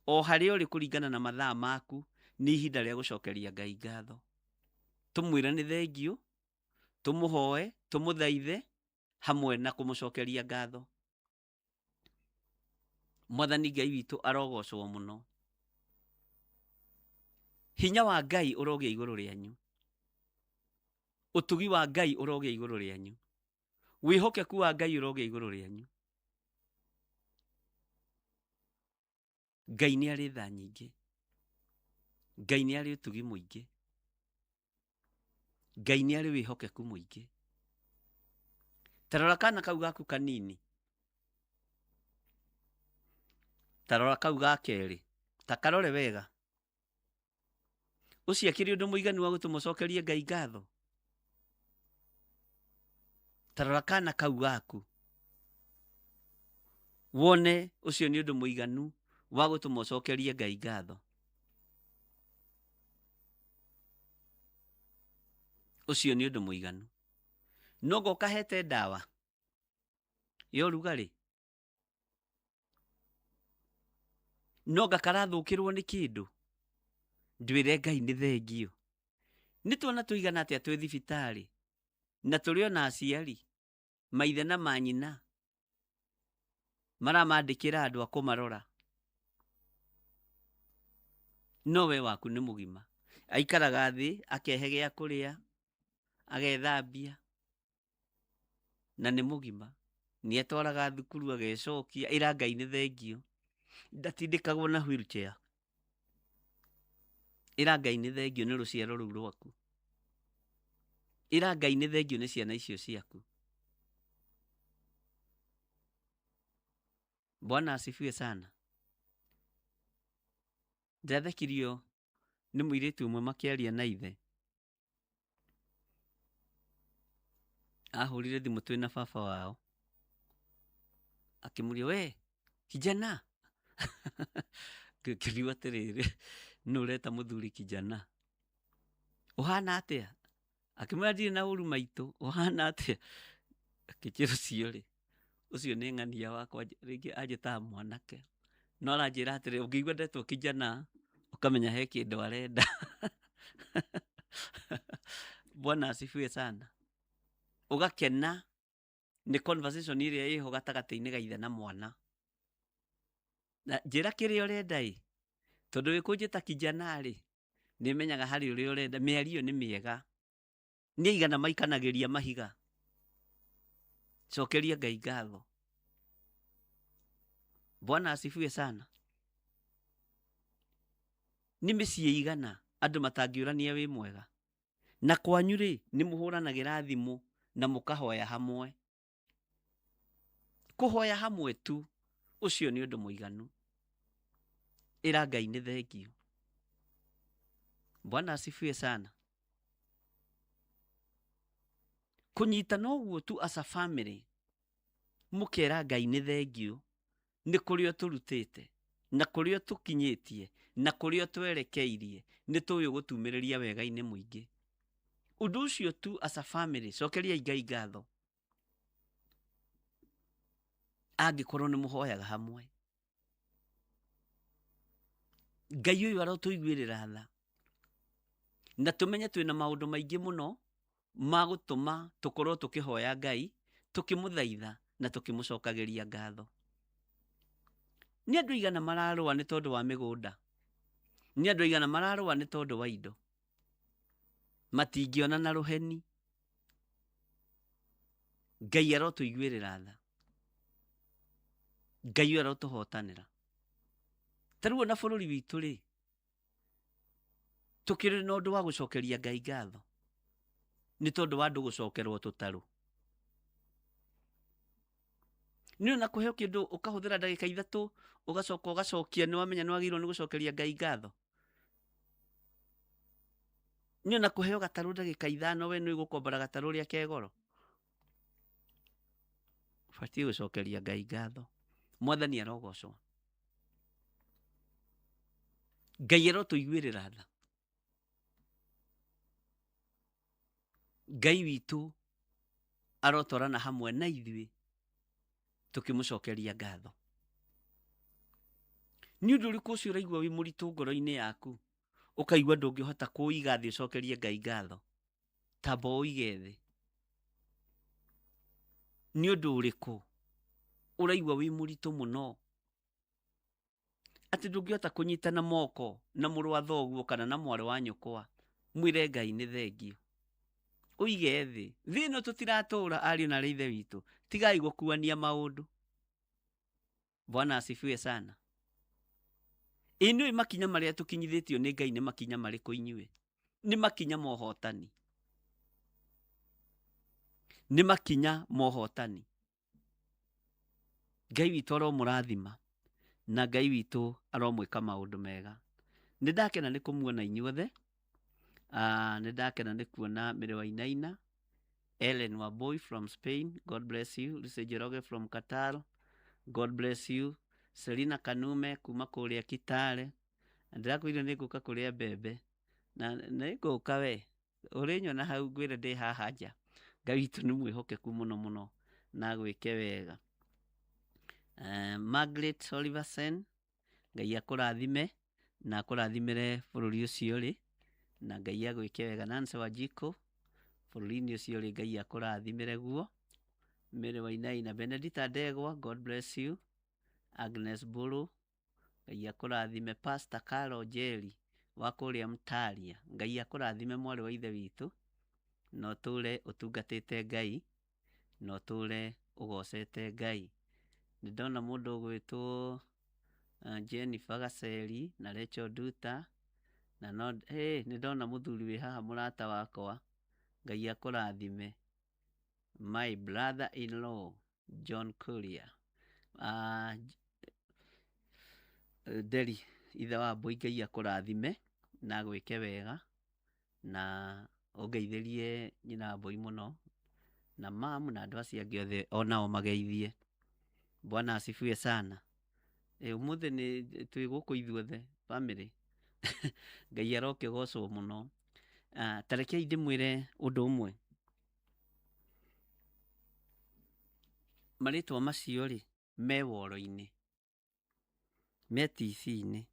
o harĩa ũrĩ kũringana na mathaa maku, nĩ ihinda rĩa gũcokeria Ngai ngatho. Tũmwĩre nĩ thengio, tũmũhoe, tũmũthaithe hamwe na kũmũcokeria ngatho. Mwathani Ngai witũ arogocwo mũno. Hinya wa Ngai ũrogĩa igũrũ rĩanyu, ũtugi wa Ngai ũrogĩa igũrũ rĩanyu, wĩhokeku wa Ngai ũrogĩa igũrũ rĩanyu. Ngai nĩ arĩ tha nyingĩ, Ngai nĩ arĩ ũtugi mũingĩ, Ngai nĩ arĩ wĩhokeku mũingĩ. Ta rora kana kau gaku kanini, Ta rora kau ga kerĩ, ta karore wega. Ũcio akĩrĩ ũndũ mũiganu wa gũtũma ũcokerie Ngai ngatho? Ta rora kana kau gaku wone ũcio nĩ ũndũ mũiganu wa gũtũma ũcokerie Ngai ngatho. Ũcio nĩ ũndũ mũiganu. No ngo ũkahete ndawa ya ũrugarĩ, no nga karathũkĩrwo nĩ kĩndũ, ndwĩre Ngai nĩ thengio. Nĩ twana tũigana atĩa twĩ thibitarĩ na tũrĩ ona aciari maithe na manyina maramandĩkĩra andũ a kũmarora, no we waku nĩ mũgima, aikaraga thĩ akehe gĩa kũrĩa, agethambia na nĩ mũgima, nĩ etwaraga thukuru agecokia, ĩra Ngai nĩ thengio, ndatindĩkagwo na wheelchair, ĩra Ngai nĩ thengio nĩ rũciaro rũu rwaku, ĩra Ngai nĩ thengio nĩ ciana icio ciaku. Bwana asifiwe sana. Ndathekirio nĩ mũirĩtu ũmwe makĩaria na ithe, ahũrire thimũ twĩna baba wao, akĩmũria we kijana, ngĩkĩrigwo atĩrĩrĩ, nũ ũreta mũthuri kijana, ũhana atĩa? Akĩmwĩra ndirĩ na ũru maitũ, ũhana atĩa? Akĩnjĩra ũcio rĩ, ũcio nĩ ng'ania wakwa, rĩngĩ anjĩtaga mwanake, no aranjĩra atĩrĩ, ũngĩigua ndetwo kijana ũkamenya he kĩndũ arenda. Bwana asifiwe sana. Ũgakena nĩ conversation ĩrĩa ĩho gatagatĩ-inĩ ga ithe na mwana. Na njĩra kĩrĩa ũrenda ĩ, tondũ wĩ kũnjĩta kijana rĩ, nĩmenyaga harĩ ũrĩa ũrenda. Mĩario nĩ mĩega, nĩ aigana maikanagĩria mahiga. Cokeria Ngai ngatho. Bwana asifiwe sana. Nĩ mĩciĩ igana andũ matangĩũrania wĩ mwega, na kwanyu rĩ nĩ mũhũranagĩra thimũ na mũkahoya hamwe. Kũhoya hamwe tu ũcio nĩ ũndũ mũiganu. Ĩra Ngai nĩ thengio. Bwana asifiwe sana. Kũnyitana ũguo tu as a family, mũkera Ngai nĩ thengio nĩ kũrĩa ũtũrutĩte na kũrĩa ũtũkinyĩtie na kũrĩa ũtwerekeirie, nĩ tũĩ ũgũtumĩrĩria wega-inĩ mũingĩ. Ũndũ ũcio tu as a family, cokeriai Ngai ngatho angĩkorwo nĩ mũhoyaga hamwe. Ngai ũyũ arotũiguĩrĩra tha na tũmenye twĩna maũndũ maingĩ mũno ma gũtũma tũkorwo tũkĩhoya Ngai, tũkĩmũthaitha na tũkĩmũcokagĩria ngatho. Nĩ andũ aigana mararũa nĩ tondũ wa mĩgũnda, nĩ andũ aigana mararũa nĩ tondũ wa indo, matingĩona na rũheni. Ngai arotũiguĩrĩra tha, Ngai ũyũ arotũhotanĩra. Ta rĩu ona bũrũri witũ rĩ, tũkĩrĩ na ũndũ wa gũcokeria Ngai ngatho nĩ tondũ wa andũ gũcokerwo tũtarũ. Nĩ ona kũheo kĩndũ ũkahũthĩra ndagĩka ithatũ ũgacoka ũgacokia, nĩ wamenya nĩ wagĩrĩirwo nĩ gũcokeria Ngai ngatho. Nĩ ona kũheo gatarũ ndagĩka ithano, we nĩ ũgũkombora gatarũ ũrĩa ke goro. Ũbatiĩ gũcokeria Ngai ngatho. Mwathani arogocwo. Ngai arotũiguĩrĩra tha. Ngai witũ arotwarana hamwe na ithuĩ tũkĩmũcokeria ngatho. Nĩ ũndũ ũrĩkũ ũcio ũraigua wĩ mũritũ ngoro-inĩ yaku, ũkaigua ndũngĩhota kũũiga thĩ ũcokerie Ngai ngatho? Tamba ũũige thĩ. Nĩ ũndũ ũrĩkũ ũraigua wĩ mũritũ mũno atĩ ndũngĩhota kũnyitana moko na mũrũ wa thoguo kana na mwarĩ wa nyũkwa, mwĩre Ngai nĩ thengio? Ũige thĩ. Thĩ ĩno tũtiratũra ariũ na arĩ ithe witũ, tigai gũkuania maũndũ. Bwana asifiwe sana. Ĩ nĩũĩ makinya marĩa tũkinyithĩtio nĩ Ngai nĩ makinya marĩkũ inyuĩ? Nĩ makinya ma ũhotani. Nĩ makinya ma ũhotani. Ngai witũ aromũrathima Na Ngai witũ aromwĩka maũndũ mega. Nĩ ndakena nĩ kũmuona inyuothe. Nĩ ndakena nĩ kuona Mary Wainaina, Ellen Wambui from Spain, God bless you. Lucy Njoroge from Qatar, God bless you. Selina Kanume kuma kũrĩa Kitale. Na ndĩrakwĩrire nĩ ngũka kũrĩa mbembe. Na nĩ ngũka we. Ũrĩnyona hau ngwĩre ndĩ haha nja. Ngai witũ nĩ mwĩhokeku mũno mũno na agwĩke wega. Margaret Oliverson, Ngai akũrathime na akũrathimĩre bũrũri ũcio ũrĩ, na Ngai agwĩke wega. Nancy Wanjikũ, bũrũri-inĩ ũcio ũrĩ Ngai akũrathimĩre guo. Mary Wainaina, Benedita Ndegwa, God bless you. Agnes Mbũrũ, Ngai akũrathime. Pastor Carol Njeri wa kũrĩa Mtaria, Ngai akũrathime mwarĩ wa ithe witũ, na ũtũre ũtungatĩte Ngai, na ũtũre ũgocete Ngai. Nĩ ndona mũndũ ũgwĩtwo Jennifer Gaceri na Rachel Nduta, na no hey, nĩ ndona mũthuri wĩ haha mũrata wakwa, Ngai akũrathime. My brother in law John Kuria. Nderi ithe wa Mbũi, Ngai akũrathime na agwĩke wega na ũngeithĩrie nyina wa Mbũi mũno na mamu na andũ acio angĩ othe onao mageithie. Bwana asifiwe sana. Ũmũthĩ nĩ twĩ gũkũ ithuothe family. Ngai arokĩgocwo mũno. Ta rekei ndĩmwĩre ũndũ ũmwe. Marĩtwa macio rĩ me woro-inĩ, me TV-inĩ,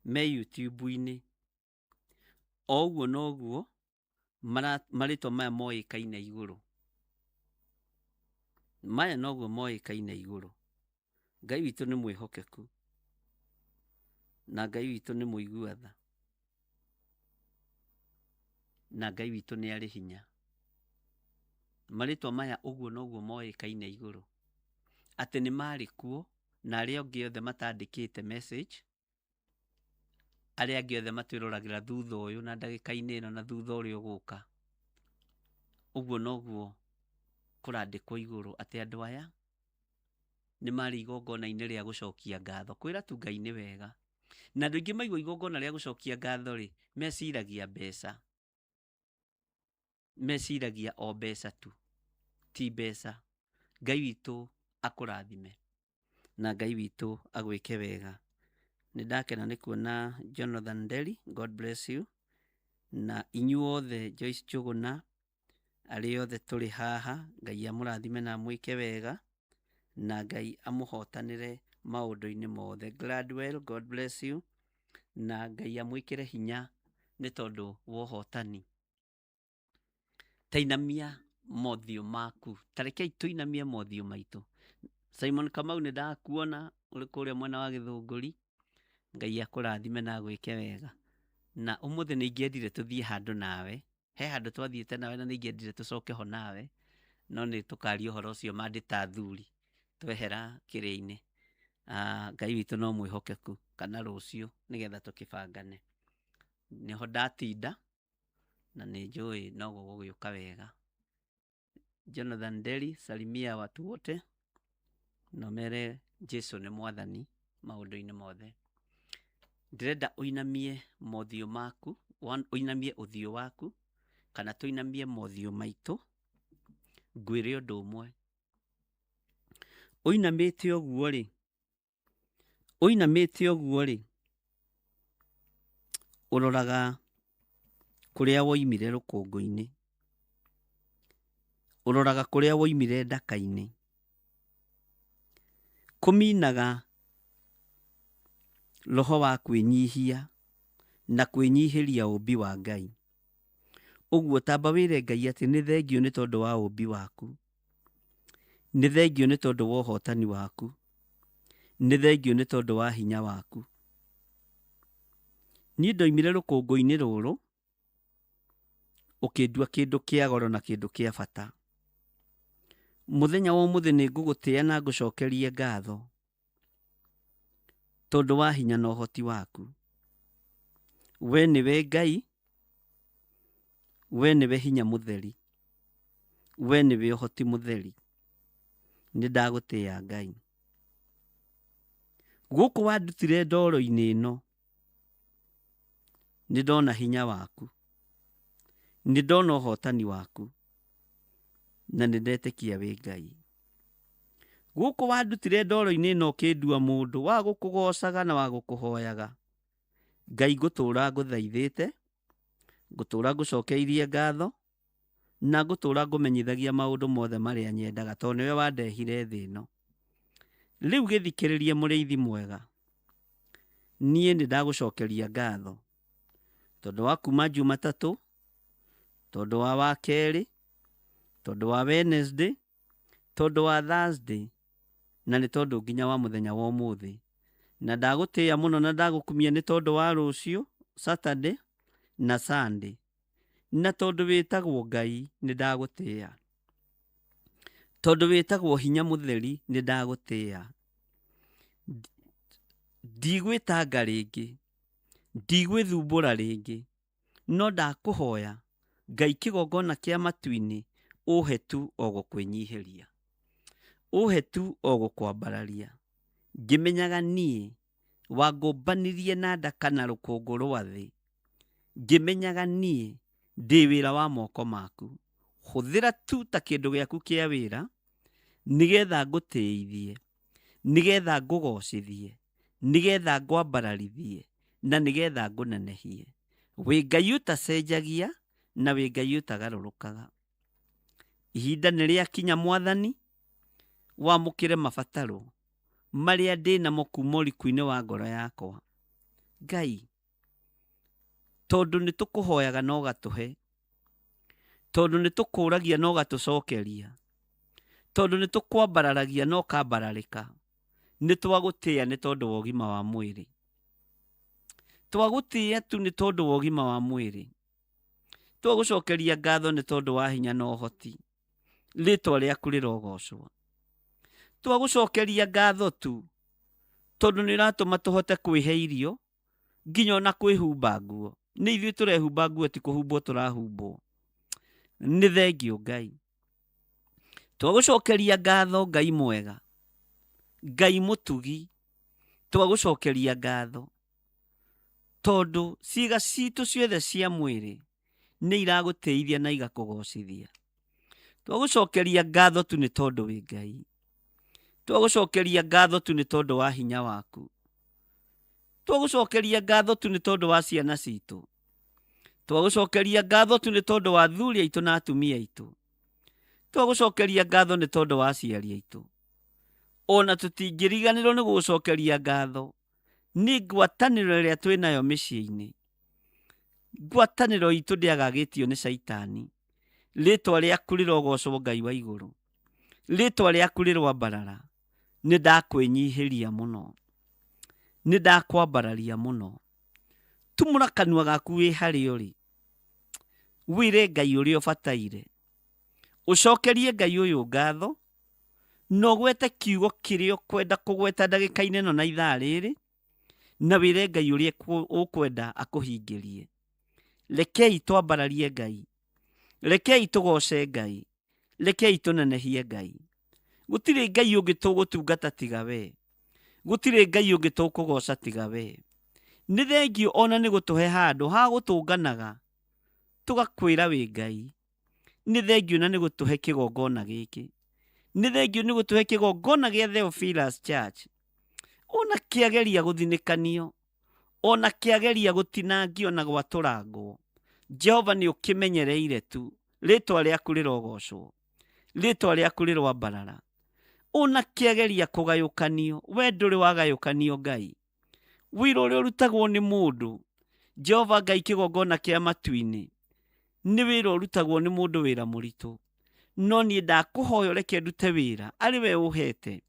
me YouTube-inĩ, o ũguo noguo marĩtwa maya moĩkaine igũrũ. Maya noguo moĩkaine igũrũ. Ngai witũ nĩ mwĩhokeku na Ngai witũ nĩ mũigua tha na Ngai witũ nĩ arĩ hinya. Marĩtwa maya ũguo noguo moĩkaine igũrũ, atĩ nĩ marĩ kuo na arĩa angĩ othe matandĩkĩte message, arĩa angĩ othe matwĩroragĩra thutha ũyũ na ndagĩka-inĩ ĩno na thutha ũrĩa ũgũka. Ũguo noguo kũrandĩkwo igũrũ atĩ andũ aya nĩ marĩ igongona-inĩ rĩa gũcokia ngatho. Kwĩra tu Ngai nĩ wega. Na andũ aingĩ maigua igongona rĩa gũcokia ngatho rĩ, meciragia mbeca. Meciragia o mbeca tu, ti mbeca. Ngai witũ akũrathime na Ngai witũ agwĩke wega. Nĩ ndakena nĩ kuona Jonathan Nderi, God bless you. Na inyuothe Joyce Njũgũna, arĩa othe tũrĩ haha, Ngai amũrathime na amwĩke wega, na Ngai amũhotanĩre maũndũ-inĩ mothe. Gladwell, God bless you. Na Ngai amwĩkĩre hinya nĩ tondũ wa ũhotani. Ta inamia mothiũ maku, ta rekei tũinamie mothiũ maitũ. Simon Kamau nĩ ndakuona ũrĩ kũrĩa mwena wa Gĩthũngũri, Ngai akũrathime na agwĩke wega. Na ũmũthĩ nĩ ingĩendire tũthiĩ handũ nawe, he handũ twathiĩte nawe na nĩ ingĩendire tũcoke ho nawe, no nĩ tũkaria ũhoro ũcio mandĩ ta athuri twehera kĩrĩa-inĩ. Ngai witũ no mwĩhokeku, kana rũciũ nĩgetha tũkĩbangane. Nĩho ndatinda na nĩ njũĩ no gũgũgĩũka wega. Jonathan Nderi, salimia watu wote na ũmere Jesu nĩ mwathani maũndũ-inĩ mothe. Ndĩrenda ũinamie mothiũ maku, ũinamie ũthiũ waku, kana tũinamie mothiũ maitũ, ngwĩre ũndũ ũmwe. Ũinamĩte ũguo rĩ, ũinamĩte ũguo rĩ, ũroraga kũrĩa woimire rũkũngũ-inĩ, ũroraga kũrĩa woimire ndaka-inĩ, kũminaga roho wa kwĩnyihia na kwĩnyihĩria ũmbi wa Ngai. Ũguo tamba wĩre Ngai atĩ nĩ thengiũ nĩ tondũ wa ũmbi waku, nĩ thengiũ nĩ tondũ wa ũhotani waku, nĩ thengiũ nĩ tondũ wa hinya waku. Niĩ ndoimire rũkũngũ-inĩ rũrũ, ũkĩndua kĩndũ kĩa goro na kĩndũ kĩa bata. Mũthenya wa ũmũthĩ nĩ ngũgũtĩa na ngũcokerie ngatho tondũ wa hinya na ũhoti waku. We nĩwe Ngai, we nĩwe hinya mũtheri, we nĩwe ũhoti mũtheri. Nĩ ndagũtĩa Ngai. Gũkũ wandutire ndoro-inĩ ĩno, nĩ ndona hinya waku, nĩ ndona ũhotani waku, na nĩ ndetĩkia wĩ Ngai. Gũkũ wandutire ndoro-inĩ ĩno ũkĩndua mũndũ wa gũkũgocaga na wa gũkũhoyaga. Ngai ngũtũra ngũthaithĩte, ngũtũra ngũcokeirie ngatho, na ngũtũra ngũmenyithagia maũndũ mothe marĩa nyendaga tondũ nĩwe wandehire thĩ ĩno. Rĩu gĩthikĩrĩrie mũrĩithi mwega, niĩ nĩ ndagũcokeria ngatho tondũ wa kuma Jumatatũ, tondũ wa Wakerĩ, tondũ wa Wednesday, tondũ wa Thursday, na nĩ tondũ nginya wa mũthenya wa ũmũthĩ. Na ndagũtĩĩa mũno na ndagũkumia nĩ tondũ wa rũciũ Saturday na Sunday. Na tondũ wĩtagwo Ngai nĩ ndagũtĩĩa. Tondũ wĩtagwo hinya mũtheri nĩ ndagũtĩĩa. Ndigwĩtanga rĩngĩ, ndigwĩthumbũra rĩngĩ, no ndakũhoya Ngai kĩgongona kĩa matu-inĩ ũhe tu o gũkwĩnyihĩria, ũhe tu o gũkwambararia, ngĩmenyaga niĩ wangũmbanirie na ndaka na rũkũngũ rwa thĩ, ngĩmenyaga niĩ ndĩ wĩra wa moko maku. Hũthĩra tu ta kĩndũ gĩaku kĩa wĩra, nĩgetha ngũtĩithie, nĩgetha ngũgocithie, nĩgetha ngwambararithie, na nĩgetha ngũnenehie. Wĩ Ngai ũtacenjagia na wĩ Ngai ũtagarũrũkaga. Ihinda nĩ rĩakinya Mwathani, wamũkĩre mabataro marĩa ndĩ namo kuma ũriku-inĩ wa ngoro yakwa. Ngai, tondũ nĩ tũkũhoyaga na ũgatũhe, tondũ nĩ tũkũragia na ũgatũcokeria, tondũ nĩ tũkwambararagia na ũkambararĩka, nĩ twagũtĩĩa nĩ tondũ wa ũgima wa mwĩrĩ. Twagũtĩĩa tu nĩ tondũ wa ũgima wa mwĩrĩ. Twagũcokeria ngatho nĩ tondũ wa hinya na ũhoti. Rĩtwa rĩaku rĩrogocwo. Twagũcokeria ngatho tu tondũ nĩ ũratũma tũhote kwĩhe irio nginya ona kwĩhumba nguo. Nĩ ithuĩ tũrehumba nguo ti kũhumbwo tũrahumbwo. Nĩ thengiũ Ngai. Twagũcokeria ngatho Ngai mwega, Ngai mũtugi, twagũcokeria ngatho tondũ ciĩga citũ ciothe cia mwĩrĩ nĩ iragũtĩithia na igakũgocithia. Twagũcokeria ngatho tu nĩ tondũ wĩ Ngai. Twagũcokeria ngatho tu nĩ tondũ wa hinya waku. Twagũcokeria ngatho tu nĩ tondũ wa ciana citũ. Twagũcokeria ngatho tu nĩ tondũ wa athuri aitũ na atumia aitũ. Twagũcokeria ngatho nĩ tondũ wa aciari aitũ. Ona tũtingĩriganĩrwo nĩ gũgũcokeria ngatho nĩ ngwatanĩro ĩrĩa twĩ nayo mĩciĩ-inĩ. Ngwatanĩro itũ ndĩagagĩtio nĩ caitani. Rĩtwa rĩaku rĩrogocwo Ngai wa igũrũ. Rĩtwa rĩaku rĩroambarara. Nĩ ndakwĩnyihĩria mũno. Nĩ ndakwambararia mũno. Tumũra kanua gaku wĩ harĩa ũrĩ. Wĩre Ngai ũrĩa ũbataire. Ũcokerie Ngai ũyũ ngatho na ũgwete kiugo kĩrĩa ũkwenda kũgweta ndagĩka-inĩ ĩno na ithaa rĩrĩ, na wĩre Ngai ũrĩa ũkwenda akũhingĩrie. Rekei twambararie Ngai, rekei tũgoce Ngai, rekei tũnenehie Ngai. Gũtirĩ Ngai ũngĩ tũgũtungata tiga we, gũtirĩ Ngai ũngĩ tũkũgoca tiga we. Nĩ thengiũ ona nĩ gũtũhe handũ ha gũtũnganaga tũgakwĩra wĩ Ngai. Nĩ thengiũ na nĩ gũtũhe kĩgongona gĩkĩ. Nĩ thengiũ nĩ gũtũhe kĩgongona gĩa Theophilus Church. Ona kĩageria gũthinĩkanio, ona kĩageria gũtinangio na gwatũrangwo, Jehova nĩ ũkĩmenyereire tu. Rĩtwa rĩaku rĩrogocwo. Rĩtwa rĩaku rĩroambarara. Ona kĩageria kũgayũkanio, we ndũrĩ wagayũkanio Ngai. Wĩra ũrĩa ũrutagwo nĩ mũndũ, Jehova Ngai kĩgongona kĩa matu-inĩ, nĩ wĩra ũrutagwo nĩ mũndũ wĩra mũritũ. No niĩ ndakũhoya ũreke ndute wĩra arĩ we ũhete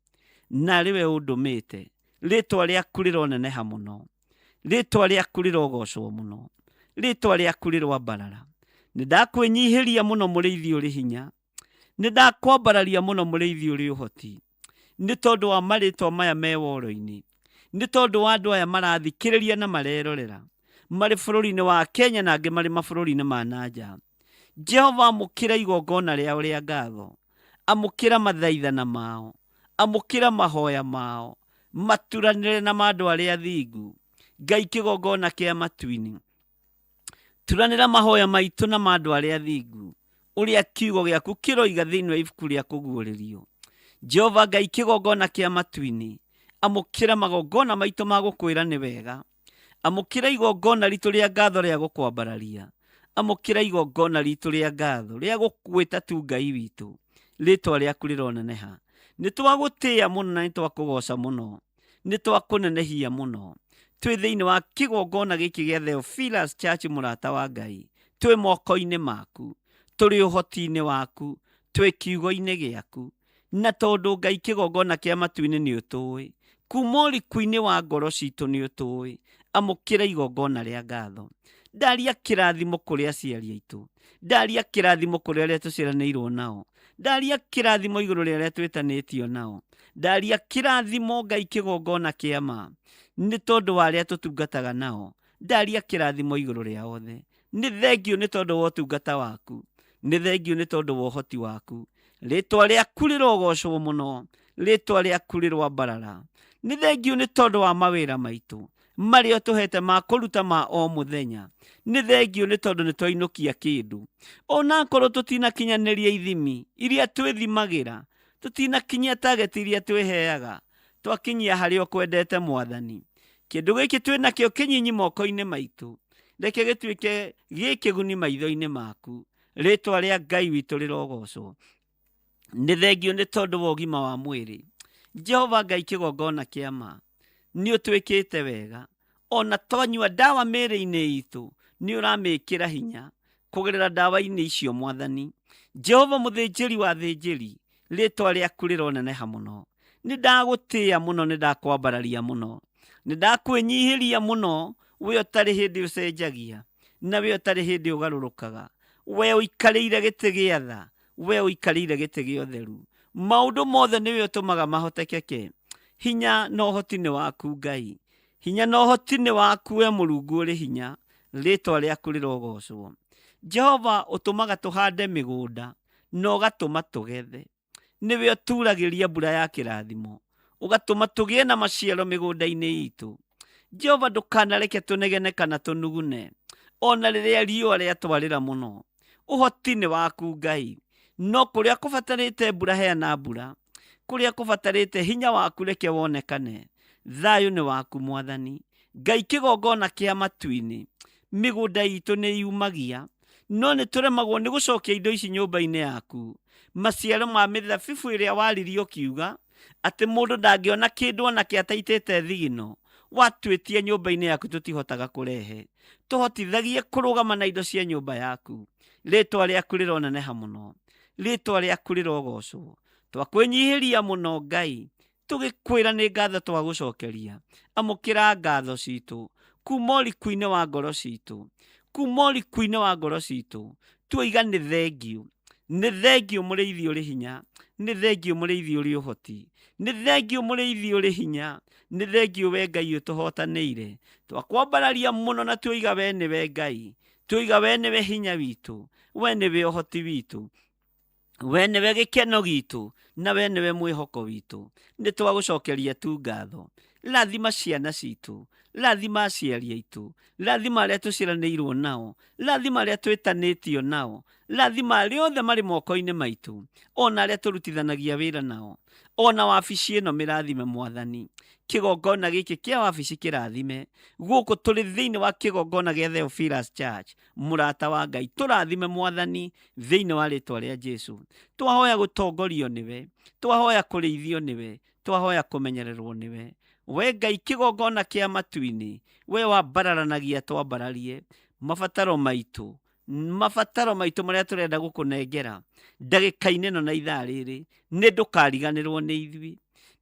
na arĩ we ũndũmĩte. Rĩtwa rĩaku rĩroneneha mũno, rĩtwa rĩaku rĩrogocwo mũno, rĩtwa rĩaku rĩroambarara. Nĩ ndakwĩnyihĩria mũno mũrĩithi ũrĩ hinya, Nĩ ndakwambararia mũno mũrĩithi ũrĩ ũhoti, nĩ tondũ wa marĩtwa maya me woro-inĩ, nĩ tondũ wa andũ aya marathikĩrĩria na marerorera marĩ bũrũri-inĩ wa Kenya na angĩ marĩ mabũrũri-inĩ ma na nja. Jehova amũkĩra igongona rĩao rĩa ngatho, amũkĩra mathaithana mao, amũkĩra mahoya mao. Maturanĩre na ma andũ arĩa athingu. Ngai kĩgongona kĩa matu-inĩ. Turanĩra mahoya maitũ na ma andũ arĩa athingu, ũrĩa kiugo gĩaku kĩroiga thĩinĩ wa ibuku rĩa kũguũrĩrio. Jehova Ngai kĩgongona kĩa matu-inĩ, amũkĩra magongona maitũ ma gũkwĩra nĩ wega. Amũkĩra igongona ritũ rĩa ngatho rĩa gũkwambararia. Amũkĩra igongona ritũ rĩa ngatho rĩa gũkwĩta tu Ngai witũ. Rĩtwa rĩaku rĩroneneha. Nĩ twagũtĩĩa mũno na nĩ twakũgoca mũno. Nĩ twakũnenehia mũno. Twĩ thĩinĩ wa kĩgongona gĩkĩ gĩa Theophilus Church mũrata wa Ngai. Twĩ moko-inĩ maku. Tũrĩ ũhoti-inĩ waku. Twĩ kiugo-inĩ gĩaku. Na tondũ Ngai kĩgongona kĩa matu-inĩ nĩ ũtũĩ, kuma ũriku-inĩ wa ngoro citũ nĩ ũtũĩ, amũkĩra igongona rĩa ngatho. Ndaria kĩrathimo kũrĩ aciari aitũ, ndaria kĩrathimo kũrĩ arĩa tũciaranĩirwo nao, ndaria kĩrathimo igũrũ rĩa arĩa twĩtanĩtio nao, ndaria kĩrathimo Ngai kĩgongona kĩa ma, nĩ tondũ wa arĩa tũtungataga nao, ndaria kĩrathimo igũrũ rĩa othe. Nĩ thengiũ nĩ tondũ wa ũtungata waku, nĩ thengiũ nĩ tondũ wa ũhoti waku. Rĩtwa rĩaku rĩrogocwo mũno, rĩtwa rĩaku rĩroambarara. Nĩ thengiũ nĩ tondũ wa mawĩra maitũ marĩa ũtũhete ma kũruta ma o mũthenya. Nĩ thengiũ nĩ tondũ nĩ twainũkia kĩndũ. Onakorwo tũtinakinyanĩria ithimi iria twĩthimagĩra, tũtinakinyia target iria twĩheaga, twakinyia harĩa ũkwendete Mwathani. Kĩndũ gĩkĩ twĩ nakĩo kĩnyinyi moko-inĩ maitũ, reke gĩtuĩke gĩ kĩguni maitho-inĩ maku. Rĩtwa rĩa Ngai witũ rĩrogocwo. Nĩ thengiũ nĩ tondũ wa ũgima wa mwĩrĩ. Jehova Ngai kĩgongona kĩa ma, nĩ ũtwĩkĩte wega. Ona twanyua ndawa mĩĩrĩ-inĩ itũ, nĩ ũramĩkĩra hinya kũgerera ndawa-inĩ icio Mwathani. Jehova mũthĩnjĩri wa athĩnjĩri, rĩtwa rĩaku rĩroneneha mũno. Nĩ ndagũtĩĩa mũno, nĩ ndakwambararia mũno, nĩ ndakwĩnyihĩria mũno, we ũtarĩ hĩndĩ ũcenjagia, na we ũtarĩ hĩndĩ ũgarũrũkaga, we ũikarĩire gĩtĩ gĩa tha, we ũikarĩire gĩtĩ gĩa ũtheru. Maũndũ mothe nĩwe ũtũmaga mahotekeke. Hinya na ũhoti nĩ waku Ngai. Hinya na ũhoti nĩ waku we Mũrungu ũrĩ hinya, rĩtwa rĩaku rĩrogocwo. Jehova ũtũmaga tũhande mĩgũnda na ũgatũma tũgethe. Nĩwe ũturagĩria mbura ya kĩrathimo, ũgatũma tũgĩe na maciaro mĩgũnda-inĩ itũ. Jehova ndũkanareke tũnegene kana tũnugune, ona rĩrĩa riũa rĩatwarĩra mũno. Ũhoti nĩ waku Ngai, no kũrĩa kũbatarĩte mbura heana mbura, kũrĩa kũbatarĩte hinya waku reke wonekane. Thayũ nĩ waku Mwathani. Ngai kĩgongona kĩa matu-inĩ, mĩgũnda itũ nĩ yumagia, no nĩ tũremagwo nĩ gũcokia indo ici nyũmba-inĩ yaku. Maciaro ma mĩthabibũ ĩrĩa waririe ũkiuga atĩ mũndũ ndangĩona kĩndũ ona kĩ ataitĩte thigino, watwĩtia nyũmba-inĩ yaku tũtihotaga kũrehe. Tũhotithagie kũrũgama na indo cia nyũmba yaku. Rĩtwa rĩaku rĩroneneha mũno, rĩtwa rĩaku rĩrogocwo. Twakwĩnyihĩria mũno Ngai, tũgĩkwĩra nĩ ngatho twagũcokeria. Amũkĩra ngatho citũ kuma ũriku-inĩ wa ngoro citũ, kuma ũriku-inĩ wa ngoro citũ. Tuoiga nĩ thengiũ, nĩ thengiũ mũrĩithi ũrĩ hinya, nĩ thengiũ mũrĩithi ũrĩ ũhoti, nĩ thengiũ mũrĩithi ũrĩ hinya, nĩ thengiũ we Ngai ũtũhotanĩire. Twakwambararia mũno na tuoiga we nĩwe Ngai, tuoiga we nĩwe hinya witũ, we nĩwe ũhoti witũ. We nĩwe gĩkeno gitũ na we nĩwe mwĩhoko witũ. Nĩ twagũcokeria tu ngatho. Rathima ciana citũ, rathima aciari aitũ, rathima arĩa tũciaranĩirwo nao, rathima arĩa twĩtanĩtio nao, rathima arĩa othe marĩ moko-inĩ maitũ, ona arĩa tũrutithanagia wĩra nao, ona wabici ĩno mĩrathime Mwathani. Kĩgongona gĩkĩ kĩa wabici kĩrathime. Gũkũ tũrĩ thĩinĩ wa kĩgongona gĩa Theophilus Church. Mũrata wa Ngai, tũrathime Mwathani thĩinĩ wa rĩtwa rĩa Jesu. Twahoya gũtongorio nĩwe, twahoya kũrĩithio nĩwe, twahoya kũmenyererwo nĩwe. We Ngai kĩgongona kĩa matu-inĩ, we wambararanagia twambararie mabataro maitũ, mabataro maitũ marĩa tũrenda gũkũnengera ndagĩka-inĩ ĩno na ithaa rĩrĩ, nĩ ndũkariganĩrwo nĩ ithuĩ,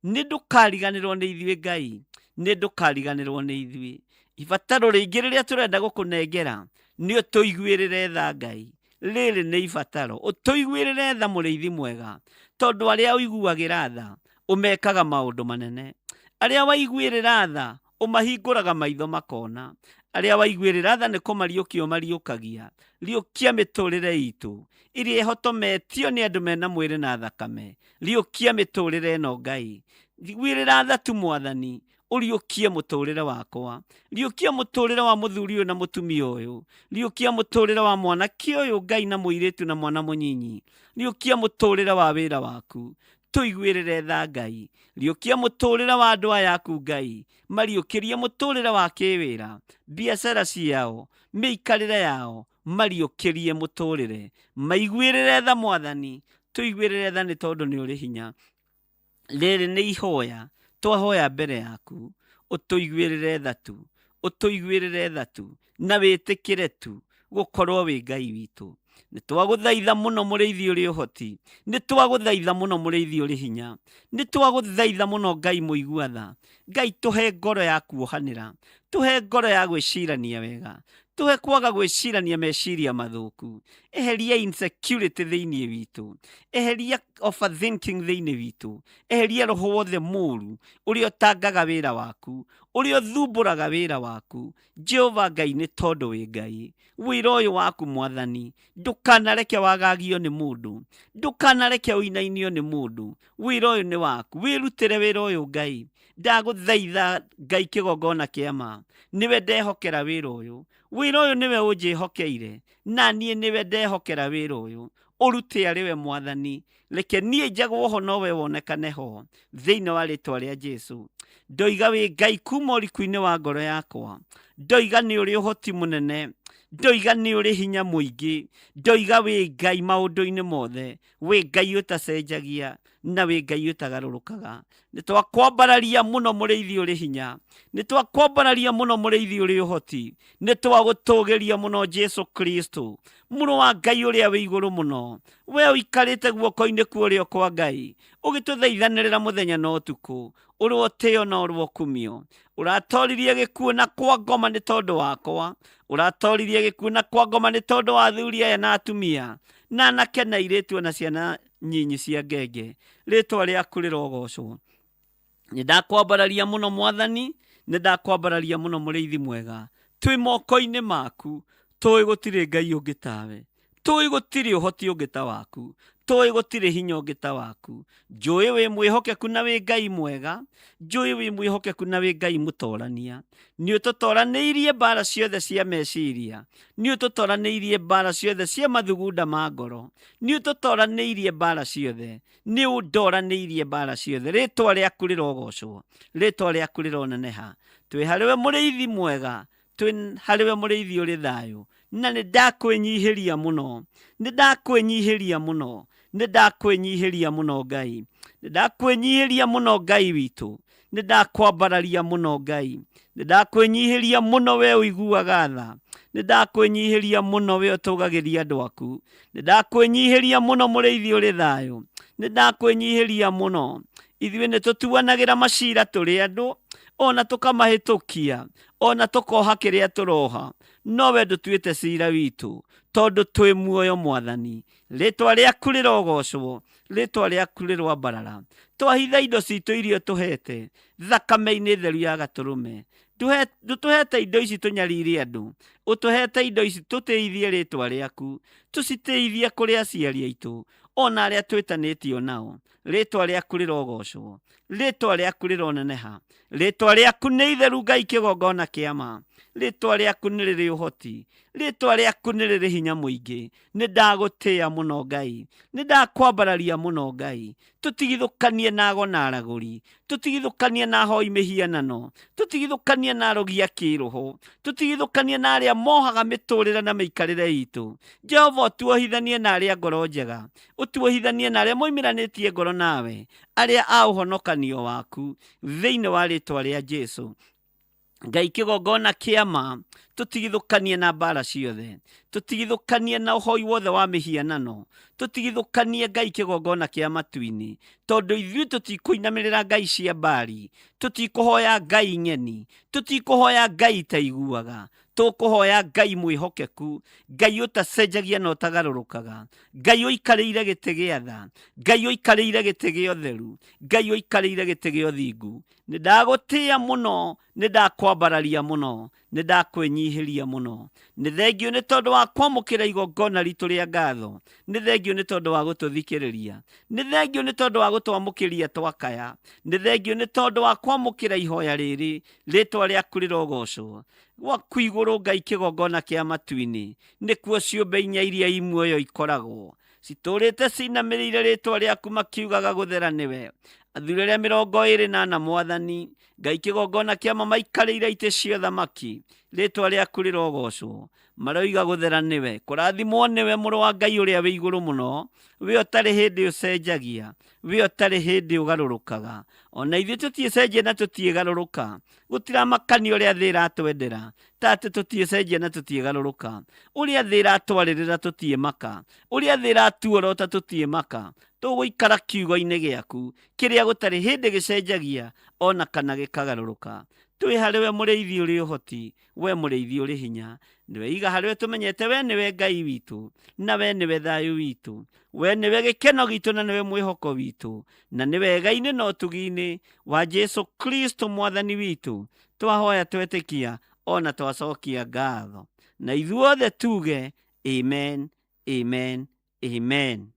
nĩ ndũkariganĩrwo nĩ ithuĩ Ngai, nĩ ndũkariganĩrwo nĩ ithuĩ. Ibataro rĩngĩ rĩrĩa tũrenda gũkũnengera nĩ ũtũiguĩrĩre tha Ngai. Rĩrĩ nĩ ibataro, ũtũiguĩrĩre tha mũrĩithi mwega, tondũ arĩa ũiguagĩra tha ũmekaga maũndũ manene. Arĩa waiguĩrĩra tha ũmahingũraga maitho makona. Arĩa waiguĩrĩra tha nĩ kũmariũkia ũmariũkagia. Riũkia mĩtũrĩre itũ ĩrĩa ĩhotometio nĩ andũ mena mwĩrĩ na thakame. Riũkia mĩtũrĩre ĩno Ngai. Njiguĩrĩra tha tu Mwathani, ũriũkie mũtũrĩre wakwa, riũkia mũtũrĩre wa mũthuri ũyũ na mũtumia ũyũ, riũkia mũtũrĩre wa mwanake ũyũ Ngai na mũirĩtu na mwana mũnyinyi, riũkia mũtũrĩre wa wĩra waku, tũiguĩrĩre tha Ngai, riũkia mũtũrĩre wa andũ aya aku Ngai, mariũkĩrie mũtũrĩre wa kĩwĩra, biacara ciao, mĩikarĩre yao, mariũkĩrie mũtũrĩre, maiguĩrĩre tha Mwathani, tũiguĩrĩre tha nĩ tondũ nĩ ũrĩ hinya. Rĩrĩ nĩ ihoya twahoya mbere yaku, ũtũiguĩrĩre tha tu, ũtũiguĩrĩre tha tu, na wĩtĩkĩre tu gũkorwo wĩ Ngai witũ. Nĩ twagũthaitha mũno mũrĩithi ũrĩ ũhoti, nĩ twagũthaitha mũno mũrĩithi ũrĩ hinya, nĩ twagũthaitha mũno Ngai mũigua tha. Ngai tũhe ngoro ya kuohanĩra, tũhe ngoro ya gwĩcirania wega, tũhe kwaga gwĩcirania meciria mathũku. Eheria insecurity thĩinĩ witũ, eheria overthinking thĩinĩ witũ, eheria roho wothe mũru ũrĩa ũtangaga wĩra waku, ũrĩa ũthumbũraga wĩra waku. Jehova Ngai, nĩ tondũ wĩ Ngai, wĩra ũyũ waku Mwathani ndũkanareke wagagio nĩ mũndũ, ndũkanareke ũinainio nĩ mũndũ. Wĩra ũyũ nĩ waku, wĩrutĩre wĩra ũyũ Ngai. Ndagũthaitha Ngai kĩgongona kĩa ma, nĩwe ndehokera wĩra ũyũ. Wĩra ũyũ nĩwe ũnjĩhokeire, na niĩ nĩwe ndehokera wĩra ũyũ. Ũrute arĩ we Mwathani, reke niĩ njagwo ho nowe wonekane ho, thĩinĩ wa rĩtwa rĩa Jesu. Ndoiga wĩ Ngai kuma ũriku-inĩ wa ngoro yakwa, ndoiga nĩ ũrĩ ũhoti mũnene, ndoiga nĩ ũrĩ hinya mũingĩ, ndoiga wĩ Ngai maũndũ-inĩ mothe, wĩ Ngai ũtacenjagia na wĩ Ngai ũtagarũrũkaga. Nĩ twakwambararia mũno mũrĩithi ũrĩ hinya, nĩ twakwambararia mũno mũrĩithi ũrĩ ũhoti, nĩ twagũtũgĩria mũno Jesu Kristo, mũrũ wa Ngai ũrĩa wĩ igũrũ mũno, we ũikarĩte guoko-inĩ kwa ũrĩo kwa Ngai, ũgĩtũthaithanĩrĩra mũthenya na ũtukũ, ũrĩ ũtĩo na ũrĩ ũkumio. Ũratoririe gĩkuũ na kwa ngoma nĩ tondũ wakwa, ũratoririe gĩkuũ na kwa ngoma nĩ tondũ wa athuri aya na atumia, na anake na airĩtu na ciana nyinyi cia ngenge. Rĩtwa rĩaku rĩrogocwo. Nĩ ndakwambararia mũno Mwathani, nĩ ndakwambararia mũno mũrĩithi mwega. Twĩ moko-inĩ maku, tũĩ gũtirĩ Ngai ũngĩ tawe, tũĩ gũtirĩ ũhoti ũngĩ ta waku, tũĩ gũtirĩ hinya ũngĩ ta waku. Njũĩ wĩ mwĩhokeku na wĩ Ngai mwega, njũĩ wĩ mwĩhokeku na wĩ Ngai mũtorania. Nĩ ũtũtoranĩirie mbara ciothe cia meciria, nĩ ũtũtoranĩirie mbara ciothe cia mathugunda ma ngoro, nĩ ũtũtoranĩirie mbara ciothe, nĩ ũndoranĩirie mbara ciothe. Rĩtwa rĩaku rĩrogocwo, rĩtwa rĩaku rĩroneneha. Twĩ harĩwe mũrĩithi mwega, twĩ harĩwe mũrĩithi ũrĩ thayũ, na nĩ ndakwĩnyihĩria mũno, nĩ ndakwĩnyihĩria mũno, nĩ ndakwĩnyihĩria mũno Ngai, nĩ ndakwĩnyihĩria mũno Ngai witũ, nĩ ndakwambararia mũno Ngai, nĩ ndakwĩnyihĩria mũno we ũiguaga tha, nĩ ndakwĩnyihĩria mũno we ũtũgagĩria andũ aku, nĩ ndakwĩnyihĩria mũno mũrĩithi ũrĩ thayũ, nĩ ndakwĩnyihĩria mũno. Ithuĩ nĩ tũtuanagĩra macira tũrĩ andũ, ona tũkamahĩtũkia, ona tũkoha kĩrĩa tũroha, no we ndũtuĩte cira witũ, tondũ twĩ muoyo Mwathani. Rĩtwa rĩaku rĩrogocwo, rĩtwa rĩaku rĩroambarara. Twahitha indo citũ iria ũtũhete thakame-inĩ theru ya Gatũrũme. Ndũtũhete indo ici tũnyarire andũ, ũtũhete indo ici tũtĩithie rĩtwa rĩaku, tũcitĩithie kũrĩ aciari aitũ, ona arĩa twĩtanĩtio nao. Rĩtwa rĩaku rĩrogocwo, rĩtwa rĩaku rĩroneneha, rĩtwa rĩaku nĩ itheru Ngai kĩgongona kĩa ma, rĩtwa rĩaku nĩ rĩrĩ ũhoti, rĩtwa rĩaku nĩ rĩrĩ hinya mũingĩ. Nĩ ndagũtĩĩa mũno Ngai, nĩ ndakwambararia mũno Ngai. Tũtigithũkanie na ago na aragũri, tũtigithũkanie na ahoi mĩhianano, tũtigithũkanie na arogi a kĩroho, tũtigithũkanie na arĩa mohaga mĩtũrĩre na mĩikarĩre itũ. Jehova, ũtuohithanie na arĩa ngoro njega, ũtuohithanie na arĩa moimĩranĩtie ngoro nawe, arĩa a ũhonokanio waku, thĩinĩ wa rĩtwa rĩa Jesu. Ngai kĩgongona kĩa ma, tũtigithũkanie na mbara ciothe, tũtigithũkanie na ũhoi wothe wa mĩhianano, tũtigithũkanie Ngai kĩgongona kĩa matu-inĩ, tondũ ithuĩ tũtikũinamĩrĩra ngai cia Baali, tũtikũhoya ngai ng'eni, tũtikũhoya ngai itaiguaga, tũkũhoya Ngai mwĩhokeku, Ngai ũtacenjagia na ũtagarũrũkaga, Ngai ũikarĩire gĩtĩ gĩa tha, Ngai ũikarĩire gĩtĩ gĩa ũtheru, Ngai ũikarĩire gĩtĩ gĩa ũthingu. Nĩ ndagũtĩĩa mũno, nĩ ndakwambararia mũno, Nĩ ndakwĩnyihĩria mũno. Nĩ thengio nĩ tondũ wa kwamũkĩra igongona ritũ rĩa ngatho. Nĩ thengio nĩ tondũ wa gũtũthikĩrĩria. Nĩ thengio nĩ tondũ wa gũtwamũkĩria twakaya. Nĩ thengio nĩ tondũ wa kwamũkĩra ihoya rĩrĩ. Rĩtwa rĩaku rĩrogocwo. Gwaku igũrũ Ngai kĩgongona kĩa matu-inĩ, nĩkuo ciũmbe inya iria i muoyo ikoragwo. Citũrĩte cinamĩrĩire rĩtwa rĩaku makiugaga gũthera nĩwe. Athuri arĩa 24 Mwathani Ngai kĩgongona kĩa ma maikarĩire itĩ cia ũthamaki, rĩtwa rĩaku rĩrogocwo. Maroiga gũthera nĩwe, kũrathimwo nĩwe mũrũ wa Ngai ũrĩa wĩ igũrũ mũno, we ũtarĩ hĩndĩ ũcenjagia, we ũtarĩ hĩndĩ ũgarũrũkaga. Ona ithuĩ tũtiĩcenjia na tũtiĩgarũrũka, gũtiramakania ũrĩa thĩ ĩratwendera, ta atĩ tũtiĩcenjia na tũtiĩgarũrũka. Ũrĩa thĩ ĩratwarĩrĩra tũtiĩmaka, ũrĩa thĩ ĩratuorota tũtiĩmaka, tũgũikara kiugo-inĩ gĩaku, kĩrĩa gũtarĩ hĩndĩ gĩcenjagia ona kana gĩkagarũrũka. Twĩ harĩ we mũrĩithi ũrĩ ũhoti, we mũrĩithi ũrĩ hinya. Nĩwe iga harĩ we tũmenyete we nĩwe Ngai witũ, na we nĩwe thayũ witũ. We nĩwe gĩkeno gitũ na nĩwe mwĩhoko witũ, na nĩ wega-inĩ na ũtugi-inĩ wa Jesu Kristo Mwathani witũ, twahoya twetĩkia ona twacokia ngatho. Na ithuothe tuge amen, amen, amen.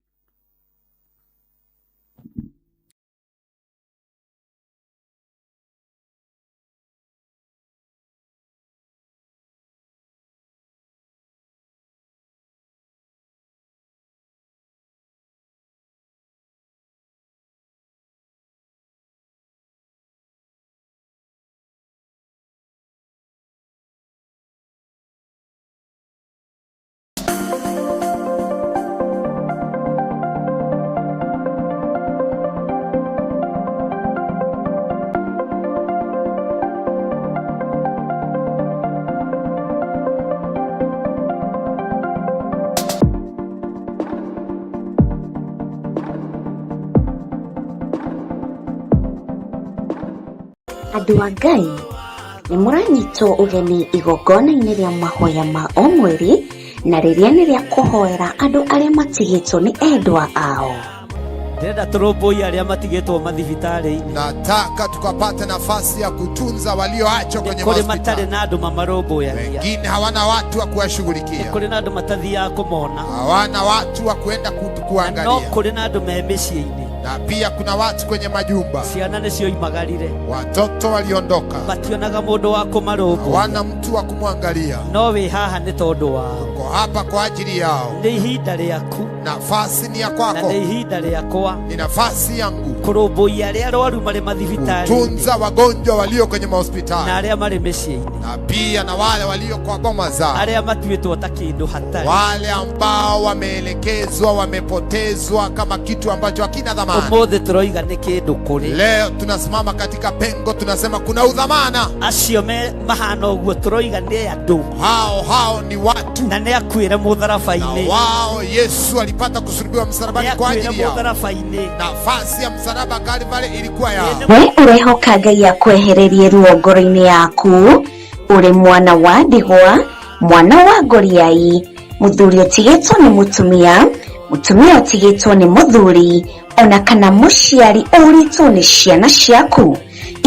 Andũ a Ngai, nĩ mũranyitwo ũgeni igongona-inĩ rĩa mahoya ma o mweri na rĩrĩa nĩ rĩa kũhoera andũ arĩa matigĩtwo nĩ endwa ao. Ndĩrenda tũrũmbũiye arĩa matigĩtwo mathibitarĩ-inĩ. Nataka tukapate nafasi ya kutunza walioachwa kwenye Kũrĩ matarĩ mahospitali. na andũ mamarũmbũyagia. Wengine hawana watu wa kuwashughulikia, Kũrĩ na andũ matathiaga kũmona. hawana watu wa kuenda Na no kuangalia, kũrĩ na andũ me mĩciĩ-inĩ. na pia kuna watu kwenye majumba, Ciana nĩcioimagarire. watoto waliondoka, Mationaga mũndũ wa kũmarũmbũiya. hawana mtu wa kumwangalia. No wĩ haha nĩ tondũ wao. Uko hapa kwa ajili yao. Nĩ ihinda rĩaku Nafasi ni ya na kwako, nĩ ihinda rĩakwa ni nafasi yangu kũrũmbũiya arĩa arwaru marĩ mathibitarĩ-inĩ kutunza wagonjwa walio kwenye na mahospitali arĩa marĩ mĩciĩ-inĩ, na pia na wale walio kwa boma zao, arĩa matuĩtwo ta kĩndũ hatarĩ. wale ambao wameelekezwa, wamepotezwa kama kitu ambacho hakina dhamana. Ũmũthĩ tũroiga nĩ kĩndũ kũrĩ Leo tunasimama katika pengo, tunasema kuna udhamana. acio me mahana ũguo, tũroiga nĩ andũ Hao hao ni watu, na nĩ akuĩre na mũtharaba-inĩ, wao Yesu alipata kusulubiwa nĩ msalabani kwa akuĩre ajili yao. mũtharaba-inĩ. Nafasi ya msalaba Kalvari ilikuwa yao. We ũrehoka Ngai akwehererie ruo ngoro-inĩ yaku, ũrĩ mwana wa ndigwa, mwana wa ngoriai, mũthuri ũtigĩtwo nĩ mũtumia, mũtumia ũtigĩtwo nĩ mũthuri, ona kana mũciari ũrĩtwo nĩ ciana ciaku.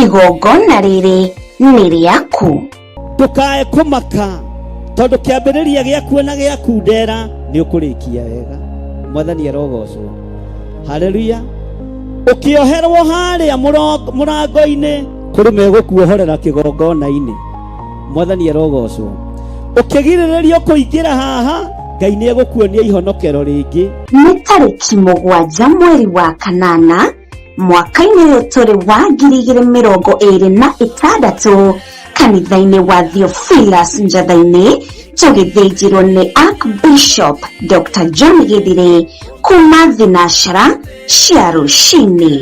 Igongona rĩrĩ nĩ rĩaku. Ndũkae kũmaka tondũ kĩambĩrĩria gĩaku na gĩaku ndera nĩ ũkũrĩkia wega. Mwathani arogocwo. Haleluya. Ũkĩoherwo harĩa mũrango-inĩ kũrĩ megũkuohorera kĩgongona-inĩ. Mwathani arogocwo. Ũkĩgirĩrĩrio kũingĩra haha, Ngai nĩ egũkuonia ihonokero rĩngĩ. Nĩ tarĩki 7 mweri wa 8 mwaka-inĩ ũyũ tũrĩ wa 2026 kanitha-inĩ wa Theophilus Njatha-inĩ, tũgĩthĩnjĩrwo nĩ Archbishop Dr. John Githire kuma thinashara cia rũcinĩ.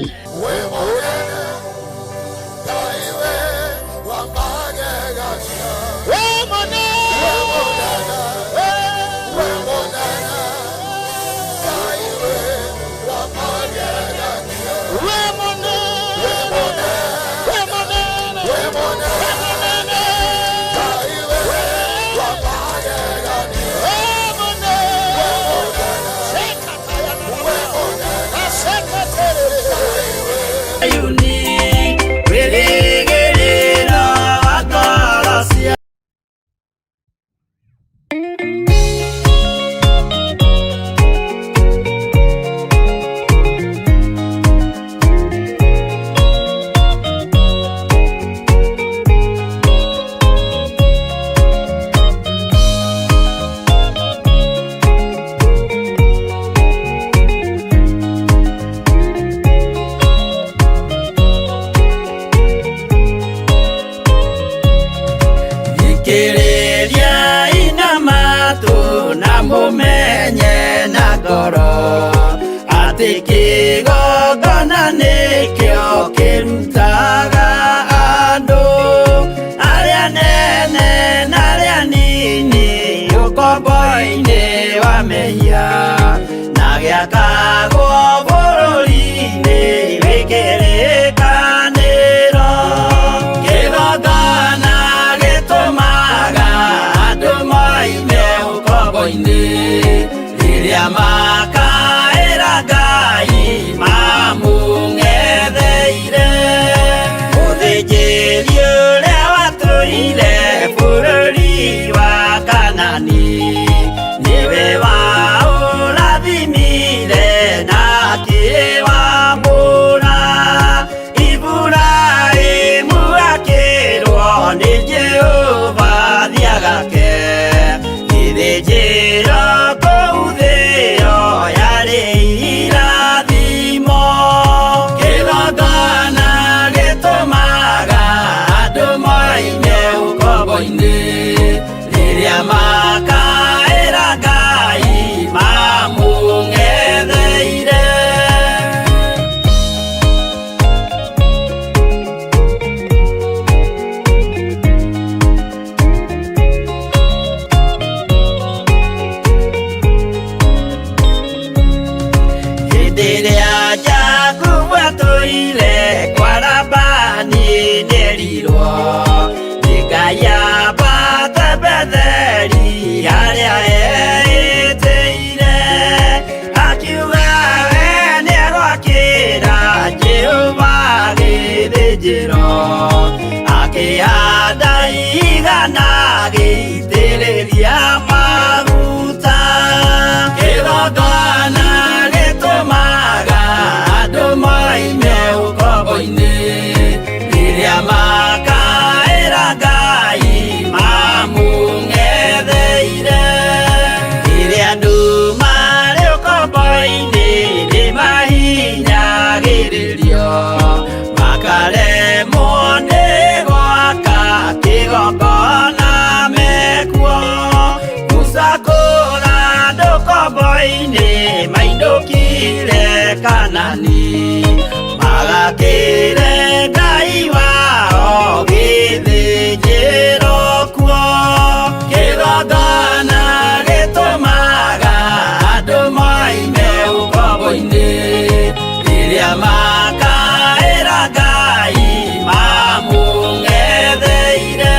Secretary. Atĩ kĩgongona nĩkĩo kĩrutaga andũ arĩa nene na arĩa nini ũkombo-inĩ wa mehia na gĩakagwo bũrũri-inĩ wĩ kĩrĩkanĩro. Kĩgongona gĩtũmaga andũ moime ũkombo-inĩ rĩrĩa makaĩra Ngai mamũng'etheire. Mũthĩnjĩri ũrĩa watũire bũrũri wa Kanani nĩwe waũrathimire na akĩwamũra. Iburahĩmu akĩrwo nĩ Jehova thiagake gĩthĩnjĩro kũu thĩo yarĩ irathimo. Kĩgongona gĩtũmaga andũ moime ũkombo-inĩ rĩrĩa makaĩra Ngai mamũng'etheire. Hĩndĩ ĩrĩa Jakubu atũire kwa Labani nĩerirwo nĩ Ngai ambate Betheli harĩa eĩtĩire. Akiuga we nĩegwakĩra Jehova gĩthĩnjĩro, akĩhanda igana agĩitĩrĩria maguta. Kĩgongona gĩtũmaga andũ moime ũkombo-inĩ rĩrĩa makaĩra Ngai mamũng'etheire. Rĩrĩa andũ marĩ ũkombo-inĩ nĩmahinyagĩrĩrio makaremwo nĩ gwaka kĩgongona mekuo. Musa kũra andũ ũkombo-inĩ mainũkire Kanani magakĩre Ngai wao gĩthĩnjĩro kuo. Kĩgongona gĩtũmaga andũ moime ũkombo-inĩ rĩrĩa makaĩra Ngai mamũng'etheire.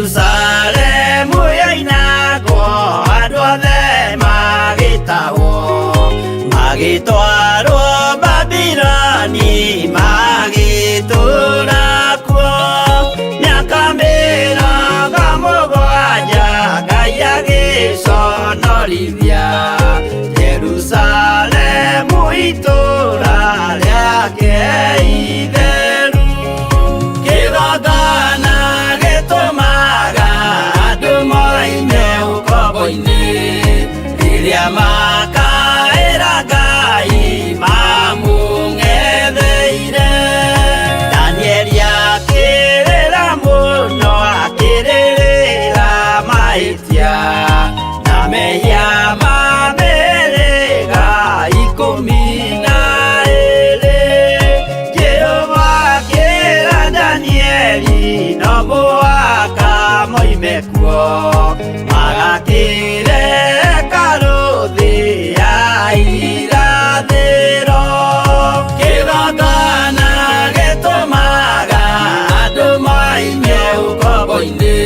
Jerusalemu yoinagwo andũ othe magĩtahwo magĩtwarwo Babiloni magĩtũũra kuo. Mĩaka mĩrongo mũgwanja Ngai agĩconorithia Jerusalemu itũũra rĩake itheru. Kĩgongona gĩtũmaga andũ moime ũkombo-inĩ rĩrĩa makaĩra Ngai mamũng'etheire. Danieli akĩrĩra mũno akĩrĩrĩra mahĩtia na mehia ma mĩhĩrĩga 12. Jehova akĩra Danieli no mũhaka moime kuo magakĩre hekarũ thĩ ya irathĩro. Kĩgongona gĩtũmaga andũ moime ũkombo-inĩ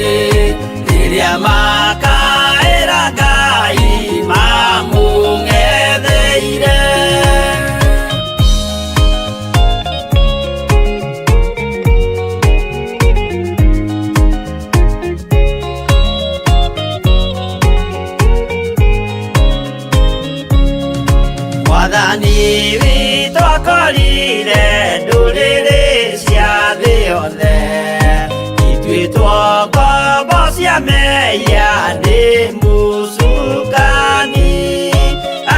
rĩrĩa makaĩra Ngai mamũng'etheire. Mwathani witũ akorire ndũrĩrĩ cia thĩ yothe ituĩtwo ngombo cia mehia nĩ mũcukani.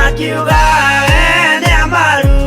Akiuga we nĩamaru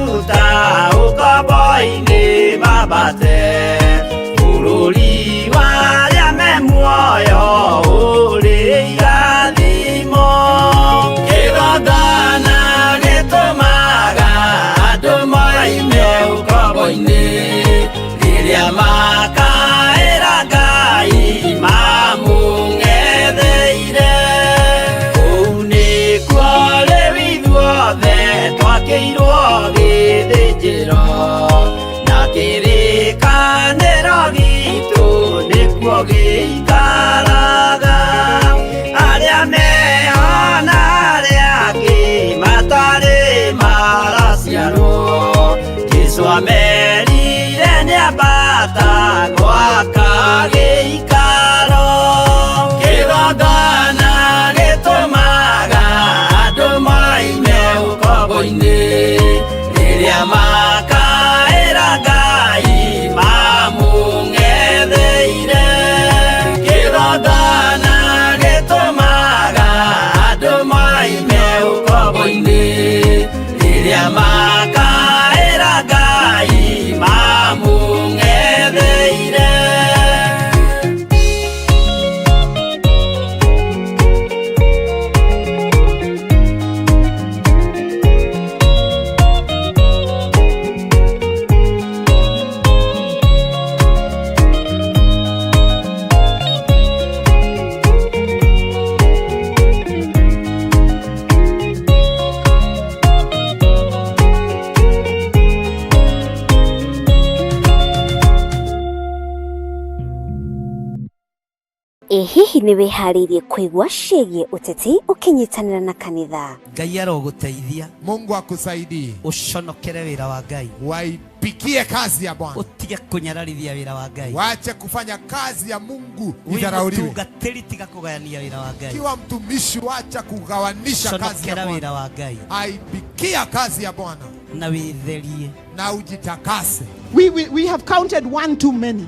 Ĩ hihi nĩ wĩharĩirie kũigua ciĩgiĩ ũteti ũkĩnyitanĩra na kanitha? Ngai arogũteithia. Mungu akusaidie. Ũconokere wĩra wa Ngai. Waipikie kazi ya Bwana. Ũtige kũnyararithia wĩra wa Ngai. Wache kufanya kazi ya Mungu Wĩ idharauliwe. mũtungatĩri tiga kũgayania wĩra wa Ngai. Kiwa mtumishi, wacha kugawanisha kazi ya Conokera Bwana. wĩra wa Ngai Aipikia kazi ya Bwana na wĩtherie. na ujitakase. We have counted one too many,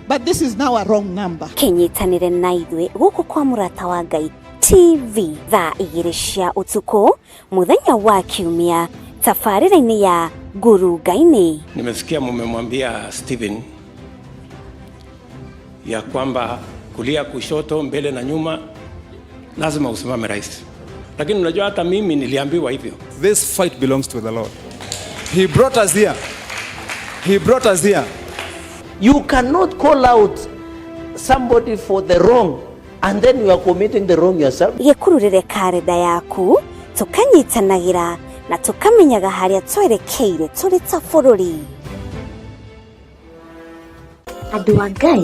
but this is now a wrong number. Kĩnyitanĩre na ithuĩ gũkũ kwa Mũrata wa Ngai TV thaa 2 cia ũtukũ mũthenya wa Kiumia tabarĩra-inĩ ya Ngurunga-inĩ. Nimesikia mumemwambia Stephen ya kwamba kulia, kushoto, mbele na nyuma lazima usimame rais, lakini unajua hata mimi niliambiwa hivyo. This fight belongs to the Lord. He brought us here. He brought us here. You cannot call out somebody for the wrong and then you are committing the wrong yourself. Gĩkururĩre karenda yaku tũkanyitanagĩra na tũkamenyaga harĩa twerekeire tũrĩ ta bũrũri. Andũ a Ngai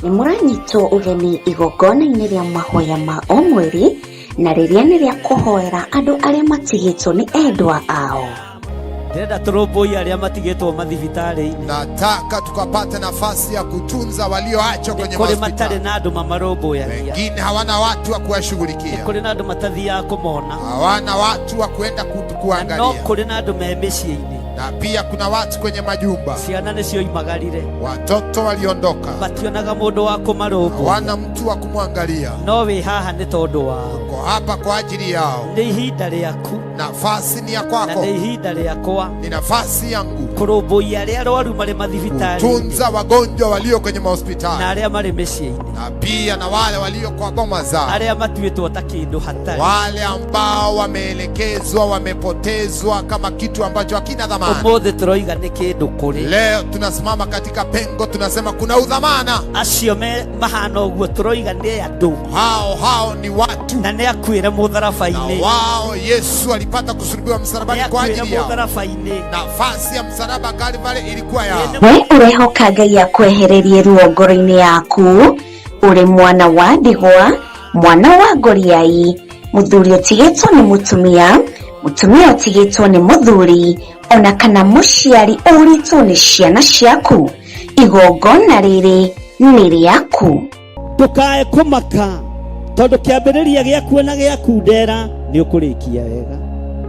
nĩ mũranyitwo ũgeni igongona-inĩ rĩa mahoya ma o mweri na rĩrĩa nĩ rĩa kũhoera andũ arĩa matigĩtwo nĩ endwa ao. Ndĩrenda tũrũmbũiye arĩa matigĩtwo mathibitarĩ-inĩ. Nataka tukapate nafasi ya kutunza walioachwa kwenye Kũrĩ matarĩ mahospitali. na andũ mamarũmbũyagia. Wengine hawana watu wa kuwashughulikia, Kũrĩ na andũ matathiaga kũmona. hawana watu wa kuenda Na no kuangalia, kũrĩ na andũ me mĩciĩ-inĩ. na pia kuna watu kwenye majumba, Ciana nĩcioimagarire. watoto waliondoka, Mationaga mũndũ wa kũmarũmbũiya. hawana mtu wa kumwangalia. No wĩ haha nĩ tondũ wao. Uko hapa kwa ajili yao. Nĩ ihinda rĩaku Nafasi ni ya na kwako, nĩ ihinda rĩakwa ni nafasi yangu kũrũmbũiya arĩa arwaru marĩ mathibitarĩ-inĩ kutunza wagonjwa walio kwenye na mahospitali arĩa marĩ mĩciĩ-inĩ, na pia na wale walio kwa boma zao, arĩa matuĩtwo ta kĩndũ hatarĩ. wale ambao wameelekezwa, wamepotezwa kama kitu ambacho hakina dhamana. Ũmũthĩ tũroiga nĩ kĩndũ kũrĩ Leo tunasimama katika pengo, tunasema kuna udhamana. acio me mahana ũguo, tũroiga nĩ andũ Hao ni watu, na nĩ akuĩre na mũtharaba-inĩ, wao Yesu alipata kusulubiwa nĩ msalabani kwa akuĩre ajili yao. mũtharaba-inĩ. Nafasi ya msalaba Kalvari ilikuwa yao. We ũrehoka Ngai akwehererie ruo ngoro-inĩ yaku ũrĩ mwana wa ndigwa, mwana wa ngoriai, mũthuri ũtigĩtwo nĩ mũtumia, mũtumia ũtigĩtwo nĩ mũthuri, ona kana mũciari ũrĩtwo nĩ ciana ciaku. Igongona rĩrĩ nĩ rĩaku. Ndũkae kũmaka tondũ kĩambĩrĩria gĩaku na gĩaku ndera nĩ ũkũrĩkia wega.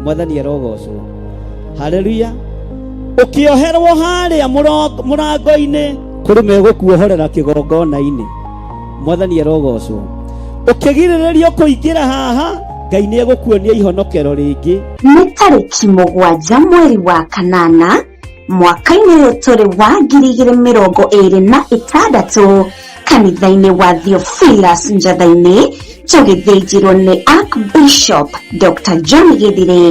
Mwathani arogocwo. Haleluya. Ũkĩoherwo harĩa mũrango-inĩ kũrĩ megũkuohorera kĩgongona-inĩ. Mwathani arogocwo. Ũkĩgirĩrĩrio kũingĩra haha, Ngai nĩ egũkuonia ihonokero rĩngĩ. Nĩ tarĩki 7 mweri wa 8 mwaka-inĩ ũyũ tũrĩ wa 2026 kanitha-inĩ wa Theophilus Njatha-inĩ tũgĩthĩnjĩrwo nĩ Archbishop Dr. John Githire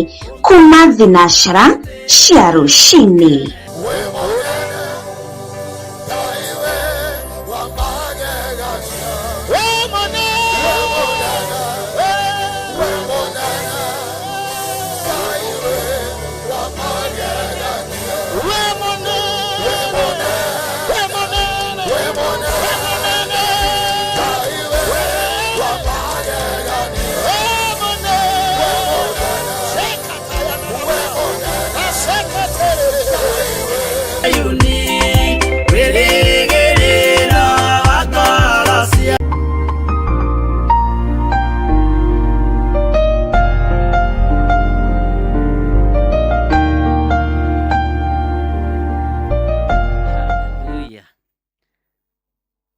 kuma thinacara cia rũcinĩ. Haleluya.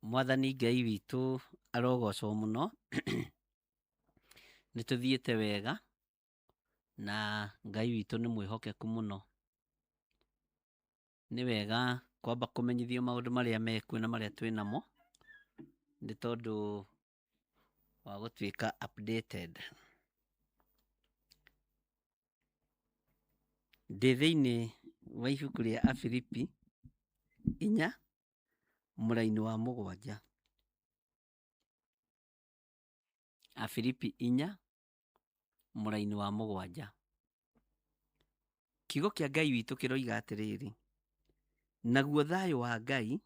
Mwathani Ngai witũ arogocwo mũno. Nĩ tũthiĩte wega na Ngai witũ nĩ mwĩhokeku mũno. Nĩ wega kwamba kũmenyithio maũndũ marĩa mekuo na marĩa twĩ namo nĩ tondũ wa gũtuĩka updated. Ndĩ thĩinĩ wa ibuku rĩa Afilipi 4 mũraini wa 7. Afilipi 4 mũraini wa 7. Kiugo kĩa Ngai witũ kĩroiga atĩrĩrĩ, naguo thayũ wa Ngai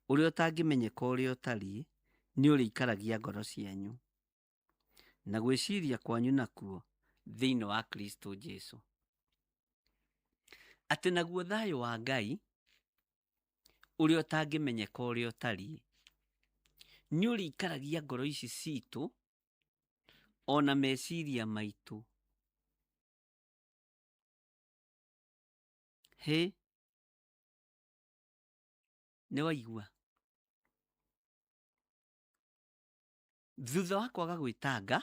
ũrĩa ũtangĩmenyeka ũrĩa ũtariĩ Nĩ ũrĩikaragia ngoro cianyu na gwĩciria kwanyu nakuo thĩinĩ wa Kristo Jesu. Atĩ naguo thayũ wa Ngai ũrĩa ũtangĩmenyeka ũrĩa ũtariĩ nĩ ũrĩikaragia ngoro ici citũ ona meciria maitũ. Hĩ, nĩ waigua? Thutha wa kwaga gwĩtanga,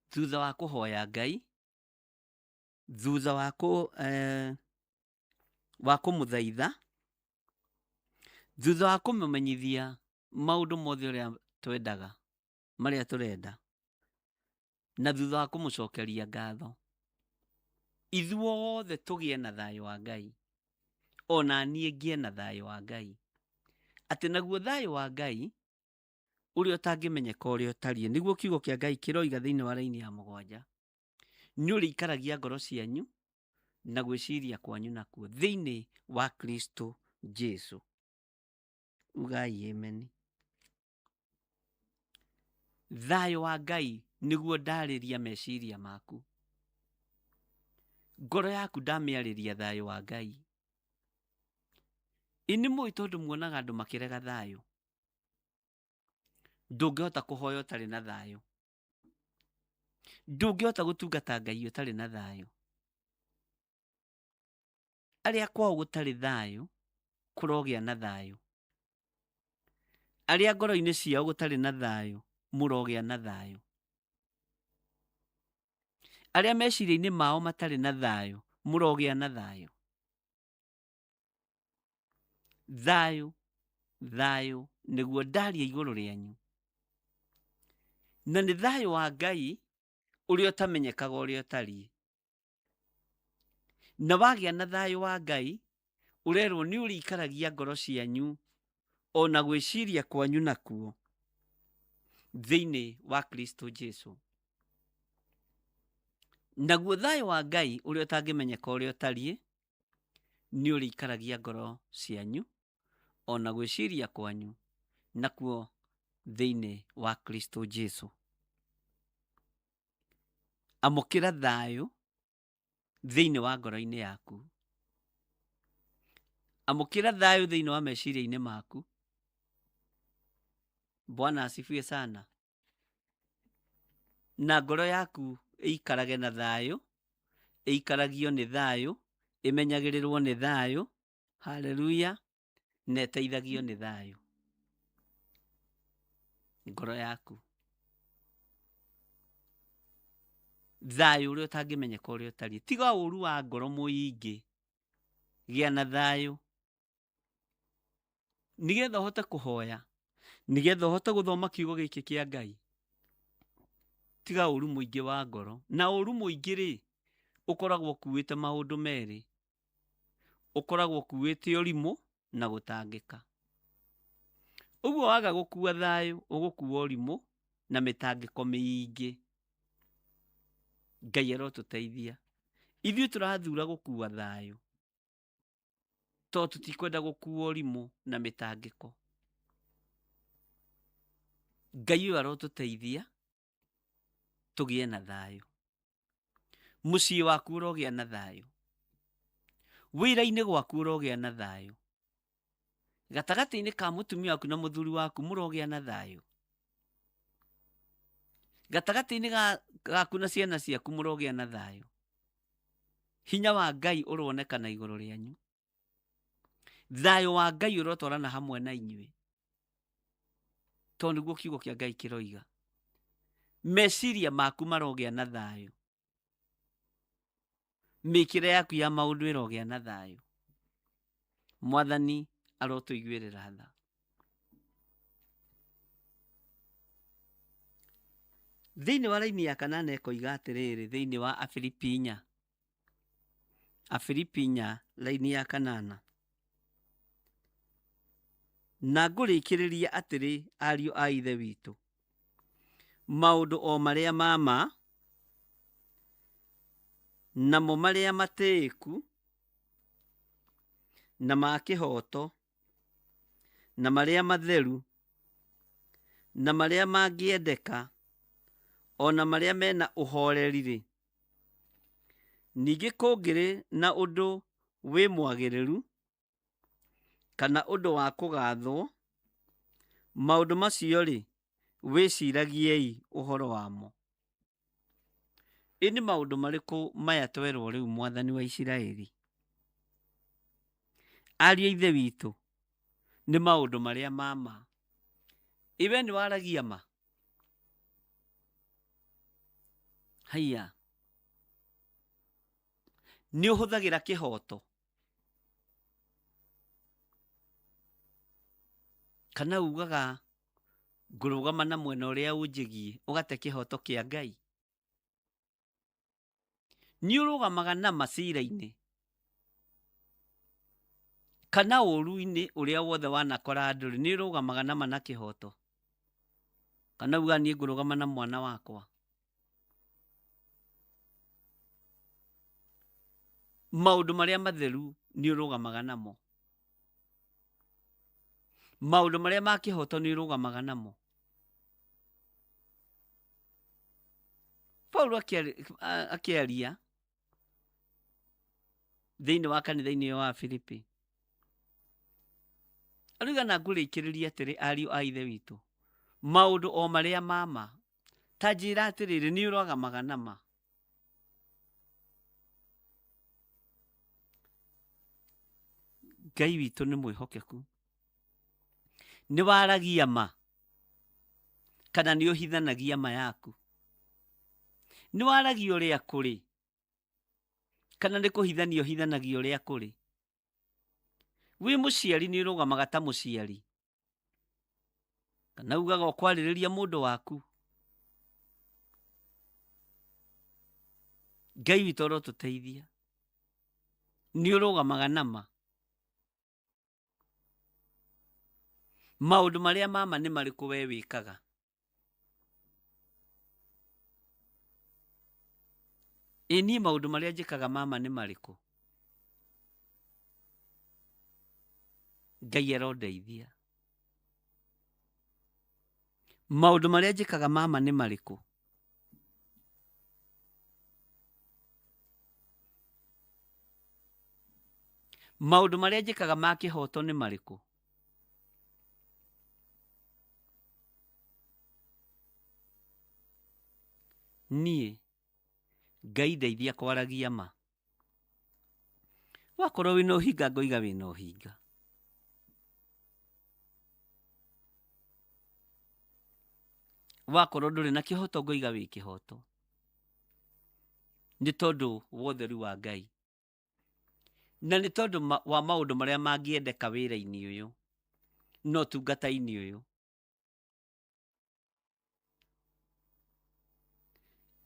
thutha wa kũhoya Ngai, thutha wa kũ eh, wa kũmũthaitha, thutha wa kũmũmenyithia maũndũ mothe ũrĩa twendaga, marĩa tũrenda, na thutha wa kũmũcokeria ngatho, ithuothe tũgĩe na thayũ wa Ngai, ona niĩ ngĩe na thayũ wa Ngai, atĩ naguo thayũ wa Ngai ũrĩa ũtangĩmenyeka ũrĩa ũtariĩ, nĩguo kiugo kĩa Ngai kĩroiga thĩinĩ wa raini ya mũgwanja, nĩ ũrĩikaragia ngoro cianyu na gwĩciria kwanyu nakuo thĩinĩ wa Kristo Jesu. Ugai ameni. Thayũ wa Ngai nĩguo ndarĩria meciria maku. Ngoro yaku ndamĩarĩria thayũ wa Ngai. Ĩ nĩ mũĩ tondũ muonaga andũ makĩrega thayũ. Ndũngĩhota kũhoya ũtarĩ na thayũ. Ndũngĩhota gũtungata Ngai ũtarĩ na thayũ. Arĩa kwao gũtarĩ thayũ, kũrogĩa na thayũ. Arĩa ngoro-inĩ ciao gũtarĩ na thayũ, mũrogĩa na thayũ. Arĩa meciria-inĩ mao matarĩ na thayũ, mũrogĩa na thayũ. Thayũ, thayũ nĩguo ndaria igũrũ rĩanyu. Na nĩ thayũ wa Ngai ũrĩa ũtamenyekaga ũrĩa ũtariĩ. Na wagĩa na thayũ wa Ngai, ũrerwo nĩ ũrĩikaragia ngoro cianyu ona gwĩciria kwanyu nakuo thĩinĩ wa Kristo Jesu. Naguo thayũ wa Ngai ũrĩa ũtangĩmenyeka ũrĩa ũtariĩ nĩ ũrĩikaragia ngoro cianyu ona gwĩciria kwanyu nakuo thĩinĩ wa Kristo Jesu. Amũkĩra thayũ thĩinĩ wa ngoro-inĩ yaku. Amũkĩra thayũ thĩinĩ wa meciria-inĩ maku. Bwana asifiwe sana. Na ngoro yaku ĩikarage na thayũ, ĩikaragio nĩ thayũ, ĩmenyagĩrĩrwo nĩ thayũ, haleluya, na ĩteithagio nĩ thayũ. Ngoro yaku. Thayũ ũrĩa ũtangĩmenyeka ũrĩa ũtariĩ. Tiga ũru wa ngoro mũingĩ, gĩa na thayũ. Nĩgetha ũhote kũhoya, nĩgetha ũhote gũthoma kiugo gĩkĩ kĩa Ngai, tiga ũru mũingĩ wa ngoro. Na ũru mũingĩ rĩ, ũkoragwo ũkuĩte maũndũ merĩ. Ũkoragwo ũkuĩte ũrimũ na gũtangĩka. Ũguo waga gũkua thayũ, ũgũkua ũrimũ na mĩtangĩko mĩingĩ. Ngai arotũteithia. Ithuĩ tũrathura gũkua thayũ tondũ tũtikwenda gũkua ũrimũ na mĩtangĩko. Ngai ũyũ arotũteithia tũgĩe na thayũ. Mũciĩ waku ũrogĩa na thayũ. Wĩra-inĩ gwaku ũrogĩa na thayũ. Gatagatĩ-inĩ ka mũtumia waku na mũthuri waku mũrogĩa na thayũ. Gatagatĩ-inĩ gaku na ciana ciaku mũrogĩa na thayũ. Hinya wa Ngai ũronekana igũrũ rĩanyu. Thayũ wa Ngai ũrotwarana hamwe na inyuĩ. Tondũ nĩguo kiugo kĩa Ngai kĩroiga. Meciria maku marogĩa na thayũ. Mĩkĩre yaku ya maũndũ ĩrogĩa na thayũ. Mwathani arotũiguĩrĩra tha. Thĩinĩ wa raini ya kanana ĩkoiga atĩrĩrĩ, thĩinĩ wa Afilipi inya, Afilipi inya raini ya kanana, na ngũrĩkĩrĩria atĩrĩ ariũ a Ithe witũ, maũndũ o marĩa ma ma, namo marĩa matĩĩku, na ma kĩhooto, na marĩa matheru, Na marĩa mangĩendeka, o na marĩa mena ũhoreri-rĩ, ningĩ kũngĩrĩ na ũndũ wĩ mwagĩrĩru, kana ũndũ wa kũgathwo, maũndũ macio-rĩ, wĩciragiei ũhoro wamo. Ĩ nĩ maũndũ marĩkũ maya twerwo rĩu mwathani wa Isiraeli? Ariũ a Ithe witũ, nĩ maũndũ marĩa ma ma. Ĩ we nĩ waragia ma? Haiya, nĩ ũhũthagĩra kĩhooto? Kana ugaga ngũrũgama na mwena ũrĩa ũnjĩgiĩ ũgate kĩhooto kĩa Ngai? Nĩ ũrũgamaga na ma cira-inĩ kana ũru-inĩ ũrĩa wothe wanakora andũ-rĩ, nĩ ũrũgamaga na ma na kĩhooto? Kana ugaga niĩ ngũrũgama na mwana wakwa? Maũndũ marĩa matheru nĩ ũrũgamaga namo. Maũndũ marĩa ma kĩhooto nĩ ũrũgamaga namo. Paulo akĩaria thĩinĩ wa kanitha-inĩ ũyũ wa Filipi arauga na ngũrĩkĩrĩria atĩrĩ ariũ a ithe witũ maũndũ o marĩa ma ma ta njĩra atĩrĩrĩ nĩ ũrũgamaga na ma Ngai witũ nĩ mwĩhokeku nĩ waragia ma kana nĩ ũhithanagia ma yaku nĩ waragia ũrĩa kũrĩ kana nĩ kũhithania ũhithanagia ũrĩa kũrĩ wĩ mũciari nĩ ũrũgamaga ta mũciari kana ugaga ũkwarĩrĩria mũndũ waku Ngai witũ arotũteithia nĩ ũrũgamaga na ma maũndũ marĩa ma ma nĩ marĩkũ we wĩkaga ĩ niĩ maũndũ marĩa njĩkaga ma ma nĩ marĩkũ Ngai arondeithia maũndũ marĩa njĩkaga ma ma nĩ marĩkũ maũndũ marĩa njĩkaga ma kĩhoto nĩ marĩkũ niĩ Ngai ndeithia kwaragia ma wakorwo wĩna ũhinga ngoiga wĩna ũhinga wakorwo ndũrĩ na kĩhoto ngoiga wĩ kĩhoto nĩ tondũ wa ũtheru wa Ngai na nĩ tondũ wa maũndũ marĩa mangĩendeka wĩra-inĩ ũyũ na ũtungata-inĩ ũyũ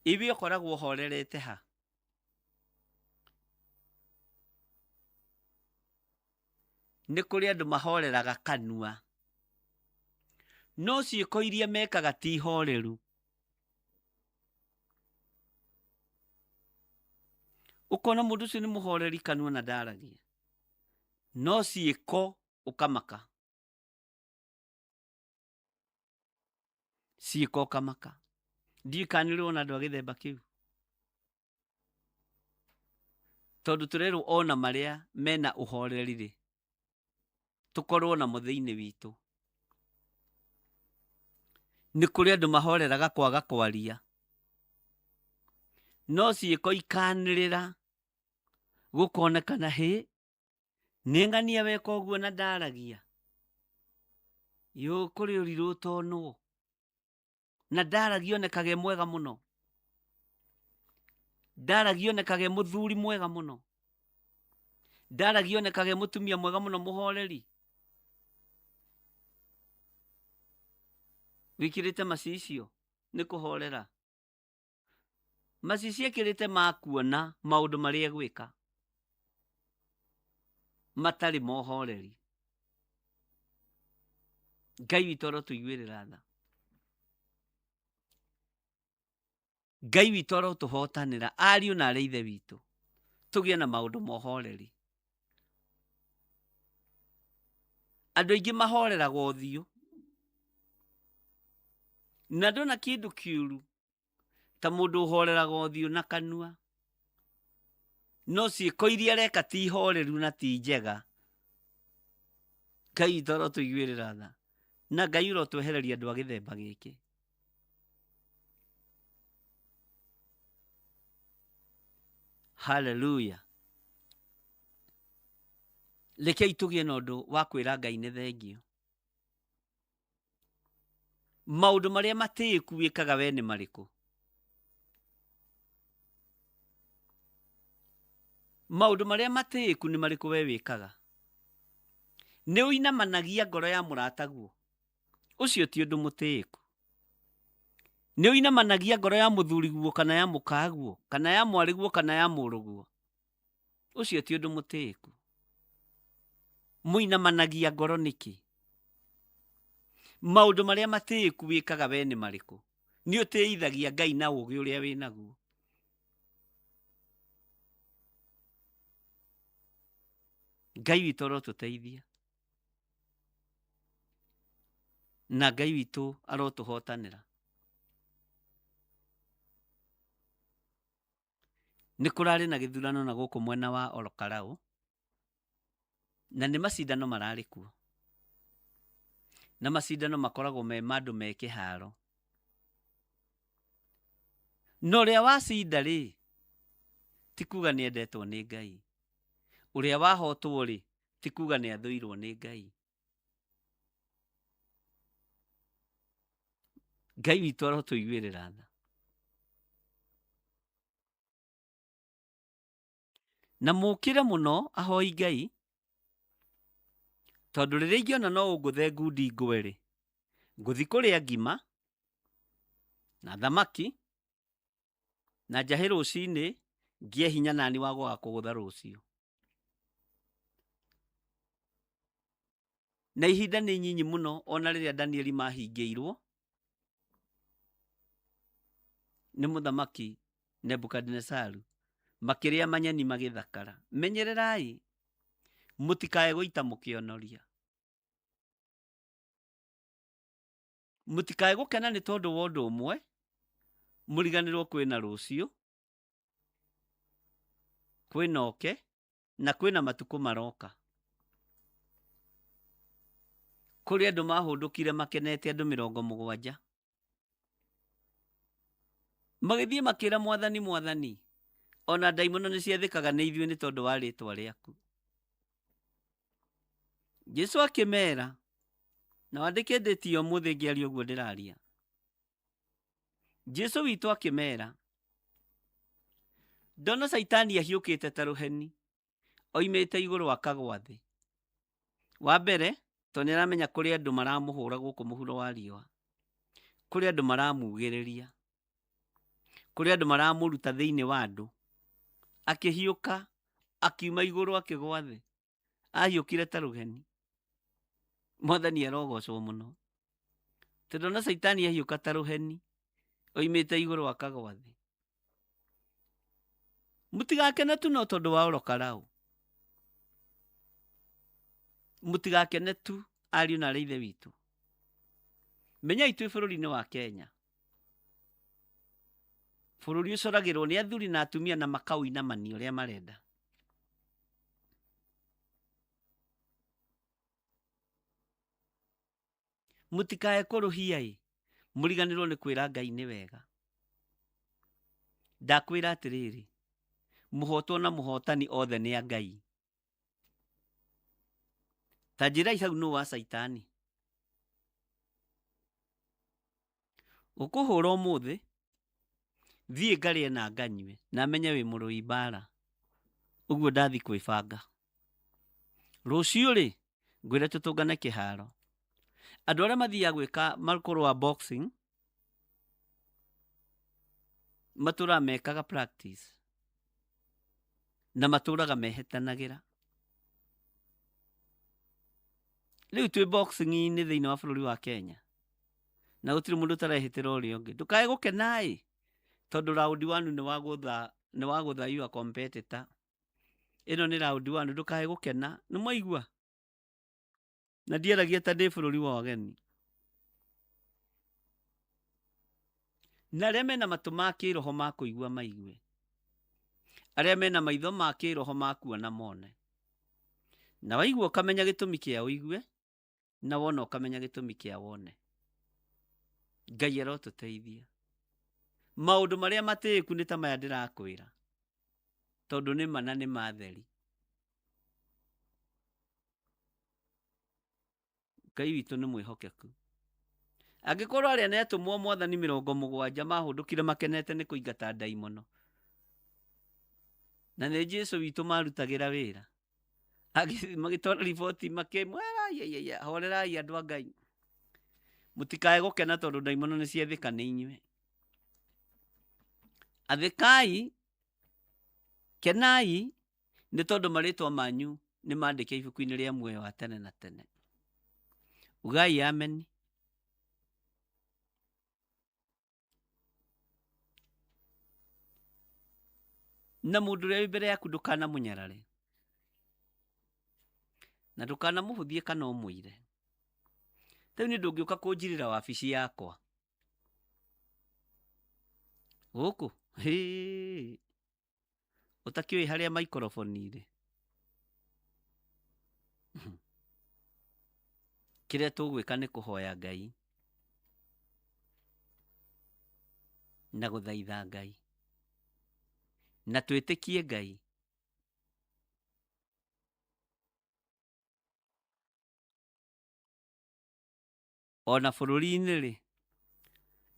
Iwe ũkoragwo ũhorerete ha? Nĩ kũrĩ andũ mahoreraga kanua, no ciĩko iria mekaga ti horeru. Ũkona mũndũ ũcio nĩ mũhoreri kanua na ndaragia, no ciĩko ũkamaka. Ciĩko ũkamaka. Ndiũĩ kana nĩ ũrĩ wona andũ a gĩthemba kĩu. Tondũ tũrerwo ona marĩa mena ũhoreri rĩ, tũkorwo namo thĩinĩ witũ. Nĩ kũrĩ andũ mahoreraga kwaga kwaria, no ciĩko ikanĩrĩra gũkonekana hĩ, nĩ ng'ania weka ũguo na ndaragia. Yũ kũrĩ ũrirũ ũtonwo. Na ndaragia onekaga e mwega mũno. Ndaragia onekaga e mũthuri mwega mũno. Ndaragia onekaga e mũtumia mwega mũno mũhoreri. Wĩkĩrĩte macicio nĩ kũhorera. Macicio ekĩrĩte ma kuona maũndũ marĩa egwĩka matarĩ ma ũhoreri. Ngai witũ arotũiguĩrĩra tha. Ngai witũ arotũhotanĩra ariũ na arĩ ithe witũ tũgĩe na maũndũ ma ũhoreri. Andũ aingĩ mahoreraga ũthiũ. Na ndona kĩndũ kĩũru ta mũndũ ũhoreraga ũthiũ na kanua, no ciĩko iria areka ti horeru na ti njega. Ngai witũ arotũiguĩrĩra tha, na Ngai ũrotwehereria andũ a gĩthemba gĩkĩ. Haleluya. Rekei tũgĩe na ũndũ wa kwĩra Ngai nĩ thengio. Maũndũ marĩa matĩĩku wĩkaga we nĩ marĩkũ? Maũndũ marĩa matĩĩku nĩ marĩkũ we wĩkaga? Nĩ ũinamanagia ngoro ya mũrataguo? Ũcio ti ũndũ mũtĩĩku. Nĩ ũinamanagia ngoro ya mũthuriguo kana ya mũkaguo kana ya mwarĩguo kana ya mũrũguo? Ũcio ti ũndũ mũtĩĩku. Mũinamanagia ngoro nĩkĩ? Maũndũ marĩa matĩĩku wĩkaga we nĩ marĩkũ? Nĩ ũtĩithagia Ngai na ũũgĩ ũrĩa wĩ naguo? Ngai witũ arotũteithia na Ngai witũ arotũhotanĩra. Nĩ kũrarĩ na gĩthurano na gũkũ mwena wa Olokarau, na nĩ macindano mararĩ kuo. Na macindano makoragwo me ma andũ me kĩharo. Na ũrĩa wacinda rĩ, ti kuga nĩ endetwo nĩ Ngai. Ũrĩa wahotwo rĩ, ti kuga nĩ athũirwo nĩ Ngai. Ngai witũ arotũiguĩrĩra tha. Na mũkĩre mũno ahoi Ngai, tondũ rĩrĩa ingĩona no ũngũthe ngundi ngwe rĩ, ngũthi kũrĩa ngima na thamaki na njahe rũcinĩ ngĩe hinya nani wa gũgakũgũtha rũciũ. Na ihinda nĩ nyinyi mũno ona rĩrĩa Danieli mahingĩirwo nĩ mũthamaki Nebukadinesaru, makĩrĩa manyeni magĩthakara. Menyererai mũtikae gũita mũkĩonoria, mũtikae gũkena nĩ tondũ wa ũndũ ũmwe, mũriganĩrwo kwĩna rũciũ, kwĩna oke na kwĩna matukũ maroka. Kũrĩ andũ mahũndũkire makenete, andũ 70 magĩthiĩ makĩra Mwathani, Mwathani, ona ndaimono nĩ ciathĩkaga nĩ ithuĩ nĩ tondũ wa rĩtwa rĩaku. Jesu akĩmera, na wandĩke ndĩti ya ũmũthĩ ngĩaria ũguo ndĩraria. Jesu witũ akĩmera, ndona Caitani ahiũkĩte ta rũheni oimĩte igũrũ akagwa thĩ. Wa mbere, tondũ nĩ aramenya kũrĩ andũ maramũhũra gũkũ mũhuro wa riũa, kũrĩ andũ maramugĩrĩria, kũrĩ andũ maramũruta thĩinĩ wa andũ. Akĩhiũka, akiuma igũrũ akĩgwa thĩ. Ahiũkire ta rũheni. Mwathani arogocwo mũno. Tondũ ona Caitani ahiũka ta rũheni, oimĩte igũrũ akagwa thĩ. Mũtigakene tu no tondũ wa orokarau. Mũtigakene tu ariũ na arĩ ithe witũ. Menyai twĩ bũrũri-inĩ wa Kenya. Bũrũri ũcoragĩrwo nĩ athuri na atumia na makaũinamania ũrĩa marenda. Mũtikae kũrũhia ĩ, mũriganĩrwo nĩ kwĩra Ngai nĩ wega. Ndakwĩra atĩrĩrĩ, mũhotwo na mũhotani othe nĩ a Ngai. Ta njĩrai hau nũ wa Caitani. Gũkũhũra ũmũthĩ, thiĩ ngarĩe na nganyue, na menye wĩ mũrũi mbara. Ũguo ndathi kwĩbanga. Rũciũ rĩ, ngwĩre tũtũngane kĩharo. Andũ arĩa mathiaga gwĩka makũrũa boxing, matũraga mekaga practice na matũraga mehetanagĩra. Rĩu twĩ boxing-inĩ thĩinĩ wa bũrũri wa Kenya na gũtirĩ mũndũ ũtarehĩtĩra ũrĩa ũngĩ. Ndũkae gũkena-ĩ, tondũ round one nĩ wagũtha your competitor. Ĩno nĩ round one, ndũkae gũkena. Nĩ mwaigua? Na ndiaragia ta ndĩ bũrũri wa ũgeni. Na arĩa mena matũ ma kĩroho ma kũigua maigue, arĩa mena maitho ma kĩroho ma kuona mone. Na waigua ũkamenya gĩtũmi kĩa ũigue, na wona ũkamenya gĩtũmi kĩa wone. Ngai arotũteithia. Maũndũ marĩa matĩĩku nĩ ta maya ndĩrakwĩra, tondũ nĩ ma na nĩ matheri. Ngai witũ nĩ mwĩhokeku. Angĩkorwo arĩa nĩ atũmwo mwathani 70 mahũndũkire makenete nĩ kũingata ndaimono, na nĩ Jesu witũ marutagĩra wĩra, magĩtwara riboti makĩmwĩra, horerai andũ a Ngai, mũtikae gũkena tondũ ndaimono nĩ ciathĩka nĩ inyuĩ. Athĩkai, kenai nĩ tondũ marĩtwa manyu nĩ mandĩke ibuku-inĩ rĩa muoyo wa tene na tene. Ugai ameni. Na mũndũ ũrĩa wĩ mbere yaku ndũkanamũnyarare, na ndũkanamũhũthie kana ũmũire. Rĩu nĩ ndũngĩũka kũnjirĩra wabici yakwa gũkũ ũtakĩũĩ harĩa maikoroboni irĩ. Kĩrĩa tũgwĩka nĩ kũhoya Ngai na gũthaitha Ngai na twĩtĩkie Ngai. Ona bũrũri-inĩ rĩ,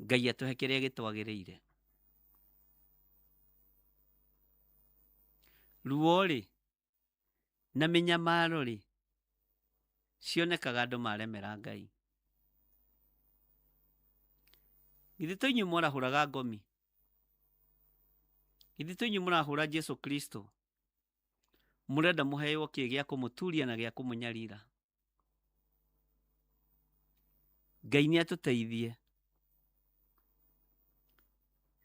Ngai atũhe kĩrĩa gĩtwagĩrĩire. Ruo rĩ na mĩnyamaro rĩ, cionekaga andũ maremera Ngai. Githĩ to inyuĩ mwarahũraga ngomi? Githĩ to inyuĩ mũrahũra Jesu Kristo? Mũrenda mũheo kĩ gĩa kũmũturia na gĩa kũmũnyarira? Ngai nĩ atũteithie.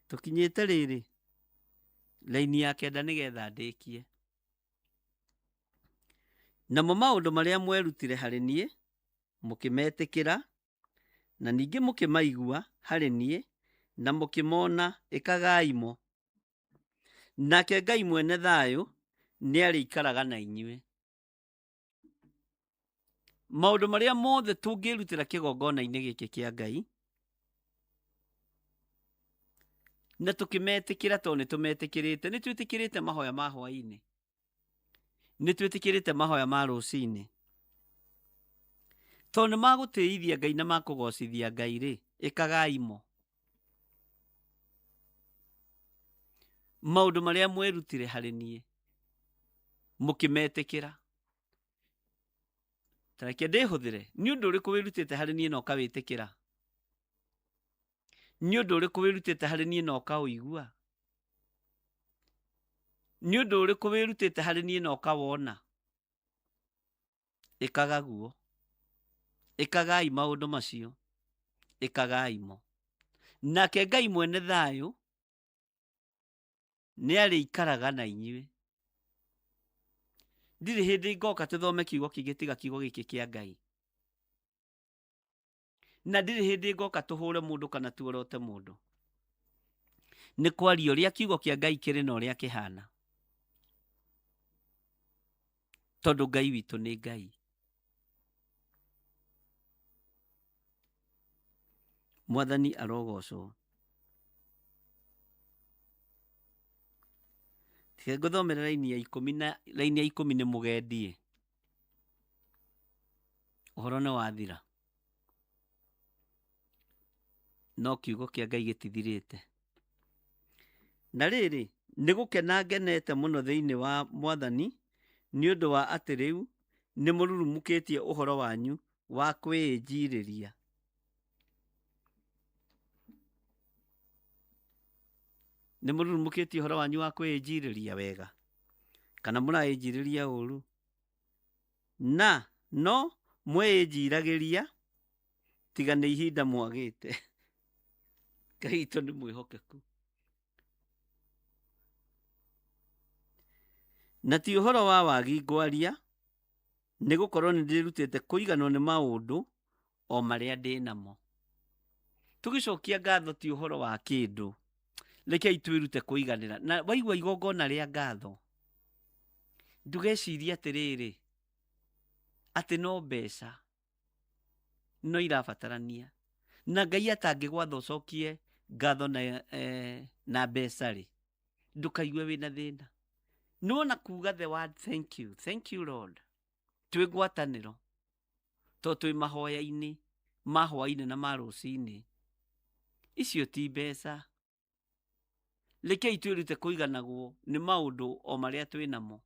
Tũkinyĩte rĩrĩ raini ya 9 nĩgetha ndĩkie. Namo maũndũ marĩa mwerutire harĩ niĩ mũkĩmetĩkĩra, na ningĩ mũkĩmaigua harĩ niĩ, na mũkĩmona, ĩkagai mo. Nake Ngai mwene thayũ nĩarĩikaraga na inyuĩ. Maũndũ marĩa mothe tũngĩrutĩra kĩgongona-inĩ gĩkĩ kĩa Ngai, na tũkĩmetĩkĩra tondũ nĩ tũmetĩkĩrĩte, nĩ twĩtĩkĩrĩte mahoya ma hwaĩ-inĩ, nĩ twĩtĩkĩrĩte mahoya ma rũcinĩ, tondũ nĩ magũtĩithia Ngai na makũgocithia Ngai rĩ, ĩkagai mo. Maũndũ marĩa mwerutire harĩ niĩ mũkĩmetĩkĩra, ta reke ndĩhũthĩre. Nĩ ũndũ ũrĩkũ wĩrutĩte harĩ niĩ na ũkawĩtĩkĩra? Nĩ ũndũ ũrĩkũ wĩrutĩte harĩ niĩ na ũkaũigua? Nĩ ũndũ ũrĩkũ wĩrutĩte harĩ niĩ na ũkawona? Ĩkaga guo. Ĩkagai maũndũ macio. Ĩkagai mo. Nake Ngai mwene thayũ nĩ arĩikaraga na inyuĩ. Ndirĩ hĩndĩ ngoka tũthome kiugo kĩngĩ tiga kiugo gĩkĩ kĩa Ngai. Na ndirĩ hĩndĩ ngoka tũhũre mũndũ kana tuorote mũndũ. Nĩ kwaria ũrĩa kiugo kĩa Ngai kĩrĩ na ũrĩa kĩhana. Tondũ Ngai witũ nĩ Ngai. Mwathani arogocwo. Tiga ngũthomere raini ya 10 na raini ya 10 nĩ mũgendie. Ũhoro nĩ wathira. No kiugo kĩa Ngai gĩtithirĩte. Na rĩrĩ, nĩ gũkena ngenete mũno thĩinĩ wa Mwathani nĩ ũndũ wa atĩ rĩu nĩ mũrurumũkĩtie ũhoro wanyu wa kwĩĩnjirĩria. Nĩ mũrurumũkĩtie ũhoro wanyu wa kwĩĩnjirĩria wega, kana mũraĩnjirĩria ũru? Na no mweĩnjiragĩria, tiga nĩ ihinda mwagĩte. Ngai witũ nĩ mwĩhokeku. Na ti ũhoro wa wagi ngwaria, nĩ gũkorwo nĩ ndĩrutĩte kũiganwo nĩ maũndũ o marĩa ndĩ namo. Tũgĩcokia ngatho ti ũhoro wa kĩndũ, rekei twĩrute kũiganĩra. Na waigua igongona rĩa ngatho, ndũgecirie atĩrĩrĩ atĩ no mbeca no irabatarania, na Ngai atangĩgwatha ũcokie ngatho na mbeca rĩ, ndũkaigue wĩna thĩna. Nĩwona kuga the word thank you, thank you Lord, twĩ ngwatanĩro to twĩ mahoya-inĩ ma hwaĩ-inĩ na ma rũcinĩ, icio ti mbeca. Rekei twĩrute kũiganagwo nĩ maũndũ o marĩa twĩ namo.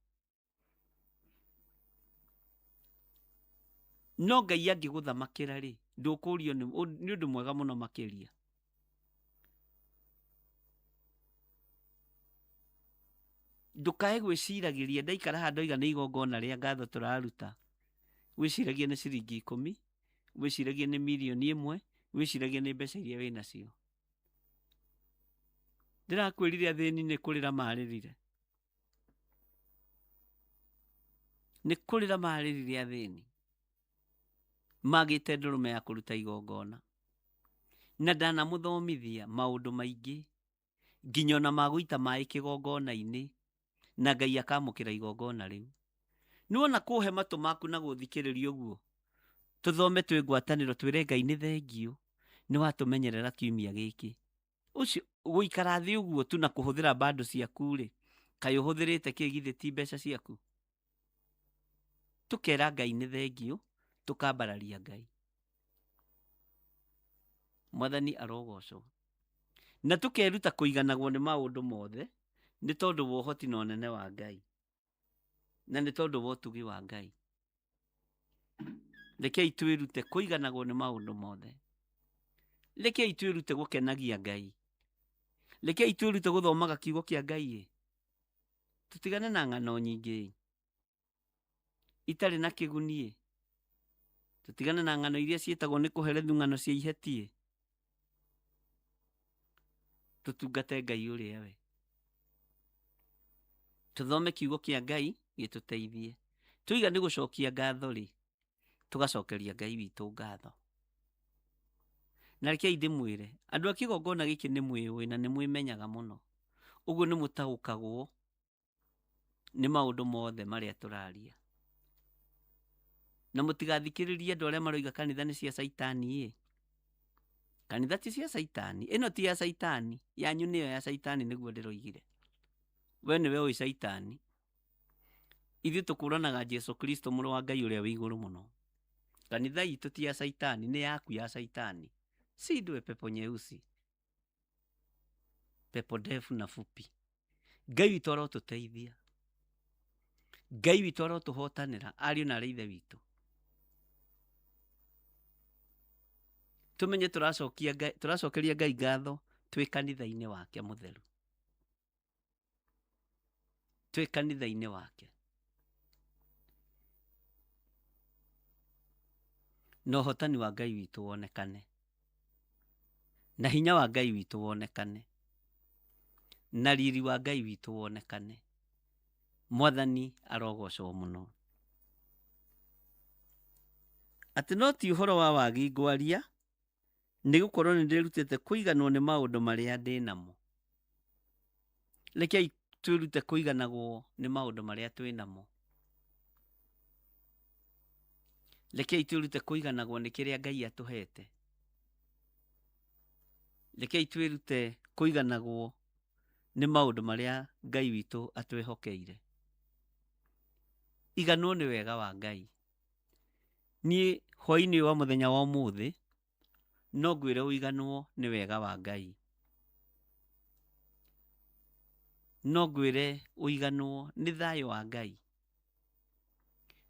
No Ngai angĩgũthamakĩra rĩ, ndũkũrio nĩ ũndũ mwega mũno makĩria. Ndũkae gwĩciragĩria ndaikara haha ndoiga nĩ igongona rĩa ngatho tũraruta, wĩciragie nĩ ciringi 10, wĩciragie nĩ mirioni 1, wĩciragie nĩ mbeca iria wĩ nacio. Ndĩrakwĩrire athĩni nĩ kũrĩra marĩrire, nĩ kũrĩra marĩrire athĩni magĩte ndũrũme ya kũruta igongona. Na ndanamũthomithia maũndũ maingĩ nginya ona magũita maĩ kĩgongona-inĩ, na Ngai akamũkĩra igongona rĩu. Nĩwona kũhe matũ maku na gũthikĩrĩria ũguo, tũthome twĩ ngwatanĩro, twĩre Ngai nĩ thengiũ nĩ watũmenyerera kiumia gĩkĩ. Ũcio gũikara thĩ ũguo tu na kũhũthĩra bando ciaku rĩ, kaĩ ũhũthĩrĩte kĩ githĩ ti mbeca ciaku? Tũkera Ngai nĩ thengiũ, tũkambararia Ngai. Mwathani arogocwo. Na tũkeruta kũiganagwo nĩ maũndũ mothe nĩ tondũ wa ũhoti na ũnene wa Ngai, na nĩ tondũ wa ũtugi wa Ngai. Rekei twĩrute kũiganagwo nĩ maũndũ mothe. Rekei twĩrute gũkenagia Ngai. Rekei twĩrute gũthomaga kiugo kĩa Ngai. Tũtigane na ng'ano nyingĩ itarĩ na kĩguni. Tũtigane na ng'ano iria ciĩtagwo nĩ kũherethu, ng'ano cia ihetie. Tũtungate Ngai ũrĩa we. Tũthome kiugo kĩa Ngai gĩtũteithie. Tũiga nĩ gũcokia ngatho rĩ, tũgacokeria Ngai witũ ngatho. Na rekei ndĩmwĩre, andũ a kĩgongona gĩkĩ nĩ mwĩũĩ na nĩ mwĩmenyaga mũno. Ũguo nĩ mũtaũkagwo nĩ maũndũ mothe marĩa tũraria. Na mũtigathikĩrĩrie andũ arĩa maroiga kanitha nĩ cia caitani ĩ. Kanitha ti cia caitani, ĩno ti ya caitani, yanyu nĩyo ya caitani nĩguo ndĩroigire. We nĩwe ũĩ caitani. Ithuĩ tũkũranaga Jesu Kristo mũrũ wa Ngai ũrĩa wĩ igũrũ mũno. Kanitha itũ ti ya caitani, nĩ yaku ya caitani. Si ndwe pepo nyeusi, pepo ndefu na fupi. Ngai witũ arotũteithia, Ngai witũ arotũhotanĩra, ariũ na arĩ ithe witũ. Tũmenye tũracokeria Ngai ngatho twĩ kanitha-inĩ wake mũtheru, twĩ kanitha-inĩ wake. Na ũhotani wa Ngai witũ wonekane, na hinya wa Ngai witũ wonekane, na riri wa Ngai witũ wonekane. Mwathani arogocwo mũno. Atĩ no ti ũhoro wa wagi ngwaria, nĩ gũkorwo nĩ ndĩrutĩte kũiganwo nĩ maũndũ marĩa ndĩ namo. Rekei twĩrute kũiganagwo nĩ maũndũ marĩa twĩ namo. Rekei twĩrute kũiganagwo nĩ kĩrĩa Ngai atũhete. Rekei twĩrute kũiganagwo nĩ maũndũ marĩa Ngai witũ atwĩhokeire. Iganwo nĩ wega wa Ngai. Niĩ hwaĩ-inĩ wa mũthenya wa ũmũthĩ no ngwĩre ũiganwo nĩ wega wa Ngai. No ngwĩre ũiganwo nĩ thayũ wa Ngai.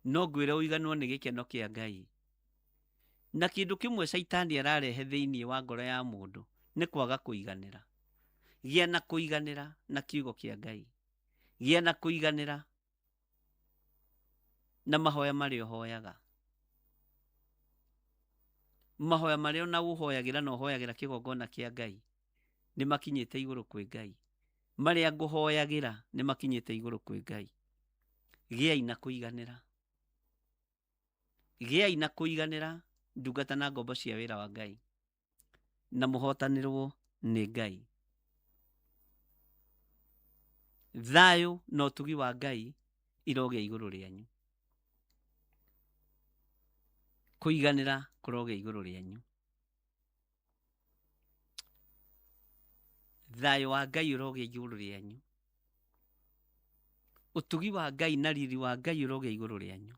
No ngwĩre ũiganwo nĩ gĩkeno kĩa Ngai. Na kĩndũ kĩmwe caitani ararehe thĩinĩ wa ngoro ya mũndũ nĩ kwaga kũiganĩra. Gĩa na kũiganĩra na kiugo kĩa Ngai. Gĩa na kũiganĩra na mahoya marĩa ũhoyaga. Mahoya marĩa ona ũhoyagĩra na ũhoyagĩra kĩgongona kĩa Ngai nĩ makinyĩte igũrũ kwĩ Ngai. Marĩa ngũhoyagĩra nĩ makinyĩte igũrũ kwĩ Ngai. Gĩai na kũiganĩra. Gĩai na kũiganĩra ndungata na ngombo cia wĩra wa Ngai. Na mũhotanĩrwo nĩ Ngai. Thayũ na ũtugi wa Ngai irogĩa igũrũ rĩanyu. Kũiganĩra kũrogĩa igũrũ rĩanyu. Thayũ wa Ngai ũrogĩa igũrũ rĩanyu. Ũtugi wa Ngai na riri wa Ngai ũrogĩa igũrũ rĩanyu.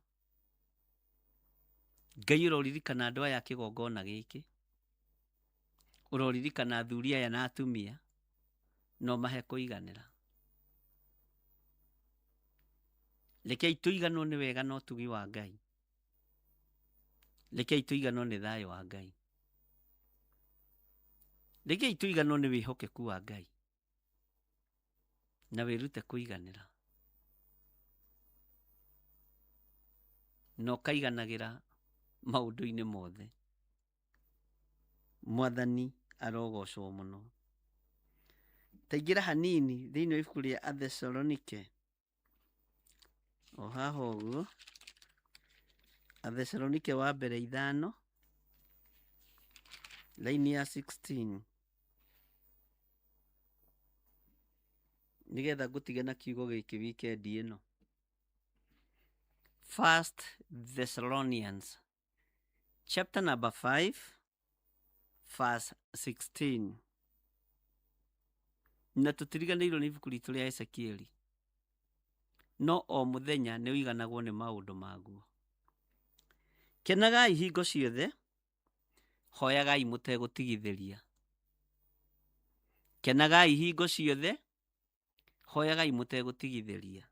Ngai ũroririkana andũ aya a kĩgongona gĩkĩ, ũroririkana athuri aya na atumia, na ũmahe kũiganĩra. Rekei tũiganwo nĩ wega na ũtugi wa Ngai. Rekei tũiganwo nĩ thayũ wa Ngai. Rekei tũiganwo nĩ wĩhokeku wa Ngai. Na wĩrute kũiganĩra. Na ũkaiganagĩra maũndũ-inĩ mothe. Mwathani arogocwo mũno. Taingĩra hanini thĩinĩ wa ibuku rĩa Athesalonike. O haha ũguo. Athesalonike wa mbere ithano, raini ya 16. Nĩgetha ngũtige na kiugo gĩkĩ wikendi ĩno. First Thessalonians chapter number 5 verse 16. Na tũtiriganĩirwo nĩ ibuku ritũ rĩa Ezekieli. No o mũthenya nĩ ũiganagwo nĩ maũndũ maguo. Kenagai hingo ciothe, hoyagai mũtegũtigithĩria. Kenagai hingo ciothe, hoyagai mũtegũtigithĩria.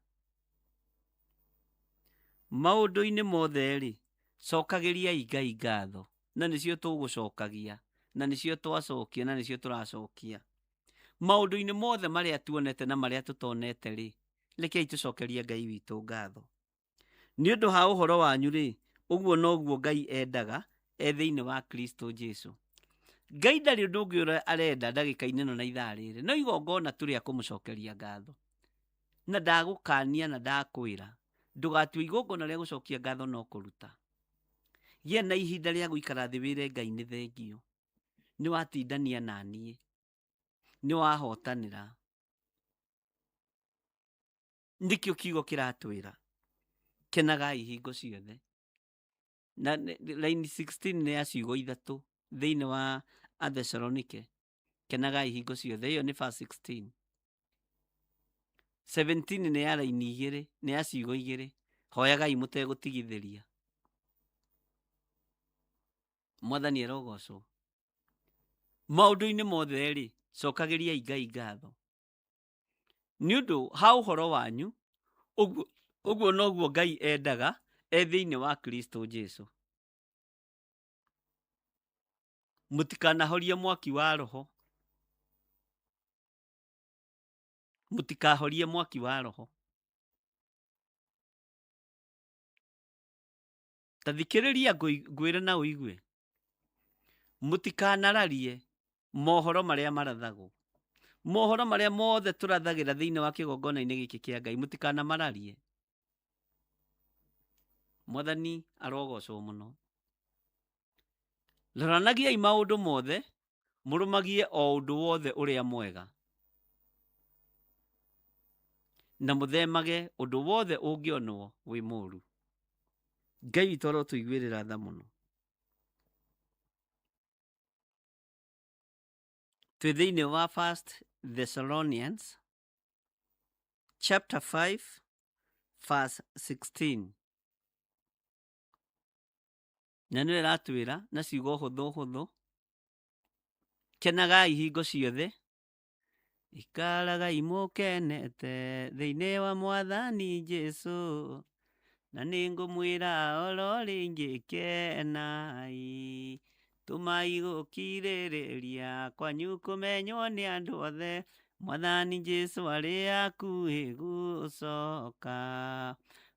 Maũndũ-inĩ mothe-rĩ, cokagĩriai Ngai ngatho, na nĩcio tũgũcokagia, na nĩcio twacokia, na nĩcio tũracokia. Maũndũ-inĩ mothe marĩa tuonete na marĩa tũtonete-rĩ, rekei tũcokerie Ngai witũ ngatho. Nĩ ũndũ ha ũhoro wanyu-rĩ, ũguo noguo Ngai endaga e thĩinĩ wa Kristo Jesu. Ngai ndarĩ ũndũ ũngĩ ũrĩa arenda ndagĩka-inĩ ĩno na ithaa rĩrĩ, no igongona tu rĩa kũmũcokeria ngatho. Na ndagũkania na ndakwĩra, ndũgatue igongona rĩa gũcokia ngatho no kũruta. Gĩa na ihinda rĩa gũikara thĩ wĩre Ngai nĩ thengio, nĩ watindania na niĩ, nĩ wahotanĩra. Nĩkĩo kiugo kĩratwĩra, kenagai hingo ciothe. Na line 16 nĩ ya ciugo ithatũ thĩinĩ wa Athesalonike, kenagai hingo ciothe, ĩyo nĩ verse 16. 17 nĩ ya raini igĩrĩ, nĩ ya ciugo igĩrĩ, hoyagai mũtegũtigithĩria. Mwathani arogocwo. Maũndũ-inĩ mothe-rĩ, cokagĩriai Ngai ngatho. Nĩ ũndũ ha ũhoro wanyu, ũguo ũguo noguo Ngai endaga e thĩinĩ wa Kristo Jesu. Mũtikanahorie mwaki wa roho. Mũtikahorie mwaki wa roho. Ta thikĩrĩria ngwĩre na ũigue. Mũtikanararie mohoro marĩa marathagwo. Mohoro marĩa mothe tũrathagĩra thĩinĩ wa kĩgongona-inĩ gĩkĩ kĩa Ngai, mũtikanamararie. Mwathani arogocwo mũno. Roranagiai maũndũ mothe, mũrũmagie o ũndũ wothe ũrĩa mwega, na mũthemage ũndũ wothe ũngĩonwo wĩ mũũru. Ngai witũ arotũiguĩrĩra tha mũno. Twĩ thĩinĩ wa First Thessalonians chapter 5 verse 16. Na nĩyo ĩratwĩra na ciugo hũthũ hũthũ, kenagai hingo ciothe, ikaragai mũkenete thĩinĩ wa Mwathani Jesu, na nĩngũmwĩra oro rĩngĩ kenai. Tũmai gũkirĩrĩria kwanyu kũmenywo nĩ andũ othe, Mwathani Jesu arĩ hakuhĩ gũcoka.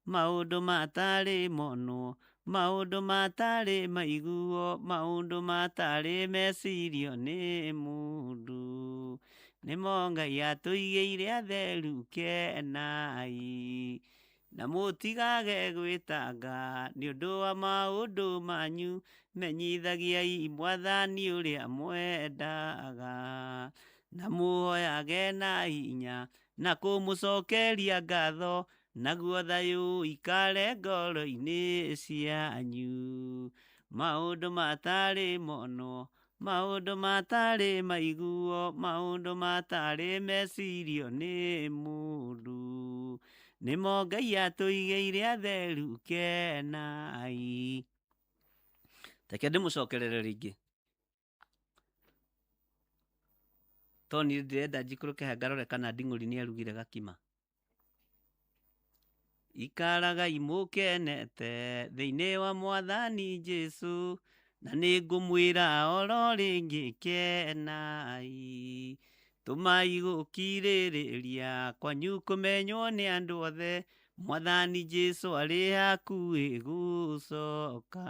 Maũndũ matarĩ monwo, maũndũ matarĩ maiguo, maũndũ matarĩ mecirio nĩ mũndũ, nĩmo Ngai atũigĩire atheru kenai. Na mũtigage gwĩtanga nĩ ũndũ wa maũndũ manyu, Menyithagiai Mwathani ũrĩa mwendaga, na muhoyage na hinya, na kũmũcokeria ngatho, naguo thayũ ũikare ngoro-inĩ cianyu. Maũndũ matarĩ monwo, maũndũ matarĩ maiguo, maũndũ matarĩ mecirio nĩ mũndũ, nĩmo Ngai atũigĩire atheru kenai. Reke ndĩmũcokerere rĩngĩ tondũ niĩ ndĩrenda njikũrũke haha ngarore kana nding'ũri nĩ arugire gakima. Ikaragai mũkenete thĩinĩ wa Mwathani Jesu, na nĩngũmwĩra oro rĩngĩ kenai. Tũmai gũkirĩrĩria kwanyu kũmenywo nĩ andũ othe, Mwathani Jesu arĩ hakuhĩ gũcoka.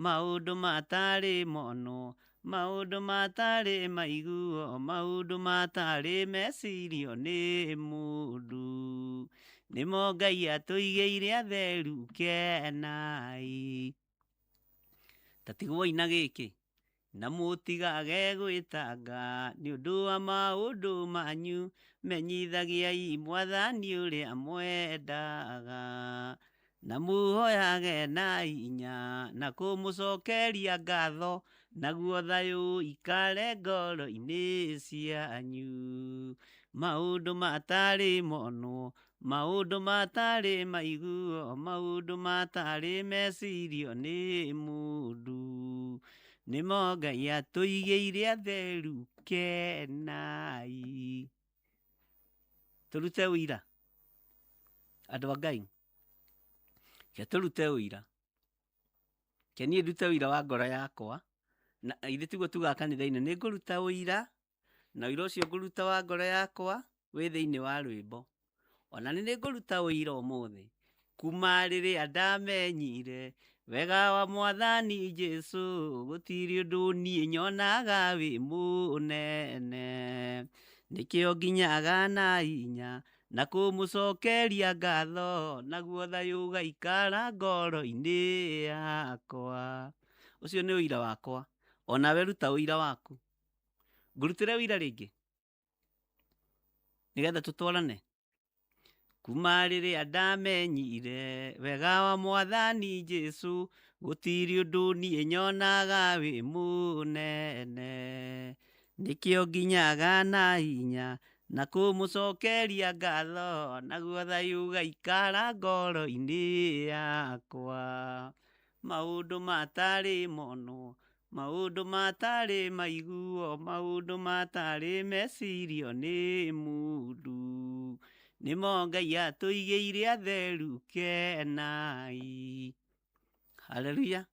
Maũndũ matarĩ monwo, maũndũ matarĩ maiguo, maũndũ matarĩ mecirio nĩ mũndũ, nĩmo Ngai atũigĩire atheru kenai. Ta tigwoi na gĩkĩ, na mũtigage gwĩtanga nĩ ũndũ wa maũndũ manyu, menyithagiai Mwathani ũrĩa mwendaga, na mũhoyage na hinya, na kũmũcokeria ngatho, naguo thayũ ũikare ngoro-inĩ cianyu. Maũndũ matarĩ monwo, maũndũ matarĩ maiguo, maũndũ matarĩ mecirio nĩ mũndũ, nĩmo Ngai atũigĩire atheru kenai. Tũrute ũira, andũ a Ngai, ke tũrute ũira, ke niĩ ndute ũira wa ngoro yakwa, na ithe tiguo tugaga kanitha-inĩ, nĩ ngũruta ũira, na ũira ũcio ngũruta wa ngoro yakwa wĩ thĩinĩ wa rwĩmbo. Ona nĩ ngũruta ũira ũmũthĩ, kuma rĩrĩa ndamenyire wega wa Mwathani Jesu, gũtirĩ ũndũ niĩ nyonaga wĩ mũnene. Nĩkĩo nginyaga na hinya, na kũmũcokeria ngatho, naguo thayũ ũgaikara ngoro-inĩ yakwa. Ũcio nĩ ũira wakwa, onawe ruta ũira waku. Ngũrutĩre ũira rĩngĩ nĩgetha tũtwarane. Kuma rĩrĩa ndamenyire wega wa Mwathani Jesu, gũtirĩ ũndũ niĩ nyonaga wĩ mũnene. Nĩkĩo nginyaga na hinya, na kũmũcokeria ngatho, naguo thayũ ũgaikara ngoro-inĩ yakwa. Maũndũ matarĩ monwo, maũndũ matarĩ maiguo, maũndũ matarĩ mecirio nĩ mũndũ, nĩmo Ngai atũigĩire atheru kenai. Haleluya.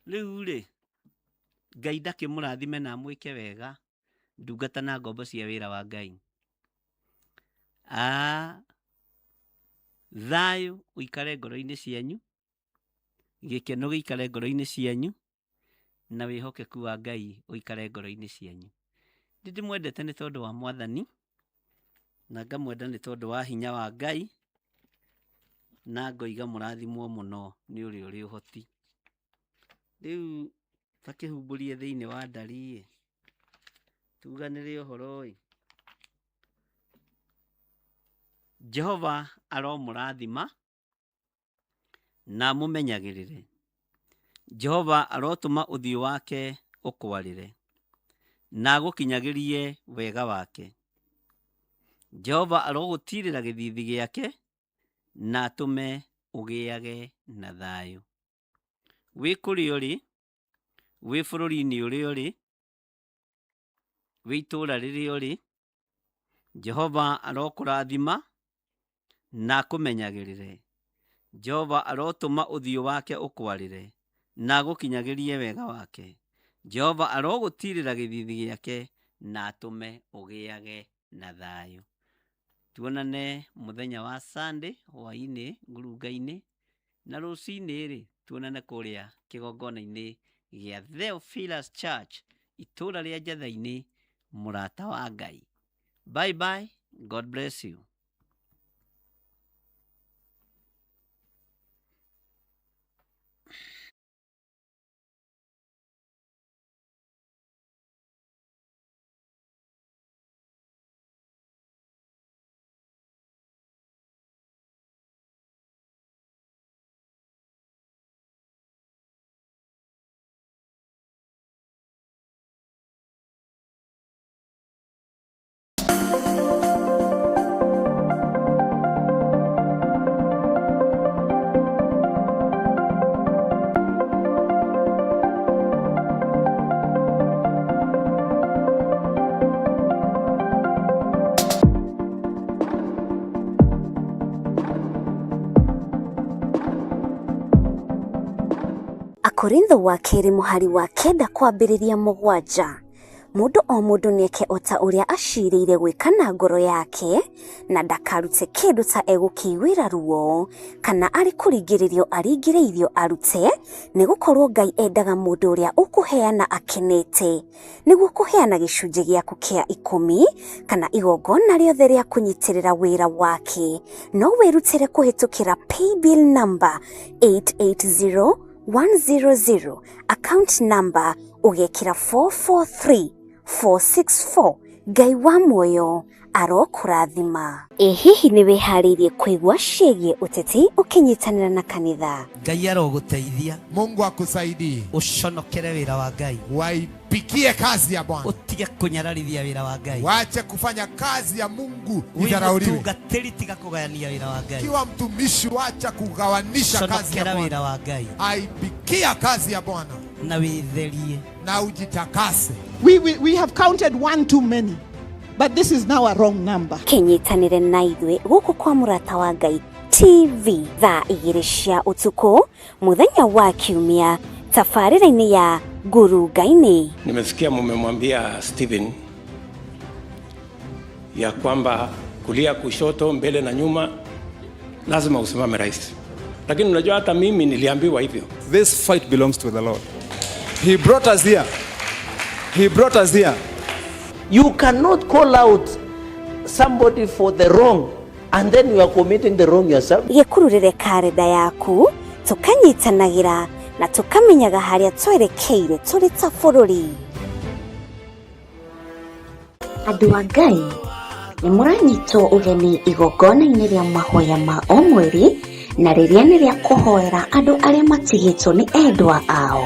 Rĩu rĩ, Ngai ndakĩmũrathime na amwĩke wega, ndungata na ngombo cia wĩra wa Ngai. Thayũ ũikare ngoro-inĩ cianyu, gĩkeno gĩikare ngoro-inĩ cianyu, na wĩhokeku wa Ngai ũikare ngoro-inĩ cianyu. Nĩ ndĩmwendete nĩ tondũ wa Mwathani, na ngamwenda nĩ tondũ wa hinya wa Ngai, na ngoiga mũrathimwo mũno nĩ ũrĩa ũrĩ ũhoti. Rĩu ta kĩhumbũrie thĩinĩ wa ndari-ĩ, tuganĩre ũhoro-ĩ. Jehova aromũrathima na amũmenyagĩrĩre. Jehova arotũma ũthiũ wake ũkwarĩre na agũkinyagĩrie wega wake. Jehova arogũtiirĩra gĩthiithi gĩake na atũme ũgĩage na thayũ. Wĩ kũrĩa ũrĩ, wĩ bũrũri-inĩ ũrĩa ũrĩ, wĩ itũũra rĩrĩa ũrĩ, Jehova arokũrathima na akũmenyagĩrĩre. Jehova arotũma ũthiũ wake ũkwarĩre na agũkinyagĩrie wega wake. Jehova arogũtiirĩra gĩthiithi gĩake na atũme ũgĩage na thayũ. Tuonane mũthenya wa Sunday hwaĩ-inĩ ngurunga-inĩ, na rũcinĩ-rĩ tuonane kũrĩa kĩgongona-inĩ gĩa Theophilus Church itũũra rĩa Njatha-inĩ, mũrata wa Ngai. Bye bye, God bless you. Akorintho wa kerĩ mũhari wa kenda kwambĩrĩria mũgwanja. Mũndũ o mũndũ nĩeke o ta ũrĩa acirĩire gwĩka na ngoro yake, na ndakarute kĩndũ ta egũkĩiguĩra ruo, kana arĩ kũringĩrĩrio aringĩrĩirio arute, nĩgũkorwo Ngai endaga mũndũ ũrĩa ũkũheana akenete. Nĩguo kũheana gĩcunjĩ gĩaku kĩa ikũmi, kana igongona rĩothe rĩa kũnyitĩrĩra wĩra wake, no wĩrutĩre kũhĩtũkĩra paybill number 880100, account number ũgekĩra 443464. Ngai wa muoyo arokũrathima. Ĩ hihi nĩ wĩharĩirie kũigua ciĩgiĩ ũteti ũkĩnyitanĩra na kanitha? Ngai arogũteithia. Mungu akusaidie. Ũconokere wĩra wa Ngai. Waipikie kazi ya Bwana. Ũtige kũnyararithia wĩra wa Ngai. Wache kufanya kazi ya Mungu Wĩ idharauliwe. mũtungatĩri tiga kũgayania wĩra wa Ngai. Kiwa mtumishi, wacha kugawanisha kazi ya Conokera Bwana. wĩra wa Ngai. Aipikia kazi ya Bwana Na wĩtherie. na ujitakase. We have counted one too many, but this is now a wrong number. Kĩnyitanĩre na ithuĩ gũkũ kwa Mũrata wa Ngai TV thaa igĩrĩ cia ũtukũ mũthenya wa Kiumia tabarĩra-inĩ ya Ngurunga-inĩ. Nimesikia mumemwambia Stephen ya kwamba kulia, kushoto, mbele na nyuma lazima usimame rais, lakini unajua hata mimi niliambiwa hivyo. This fight belongs to the Lord. He brought us here. He brought us here. You cannot call out somebody for the wrong and then you are committing the wrong yourself. Gĩkururĩre karenda yaku tũkanyitanagĩra na tũkamenyaga harĩa twerekeire tũrĩ ta bũrũri. Andũ a Ngai nĩ mũranyitwo ũgeni igongona-inĩ rĩa mahoya ma o mweri na rĩrĩa nĩ rĩa kũhoera andũ arĩa matigĩtwo nĩ endwa ao.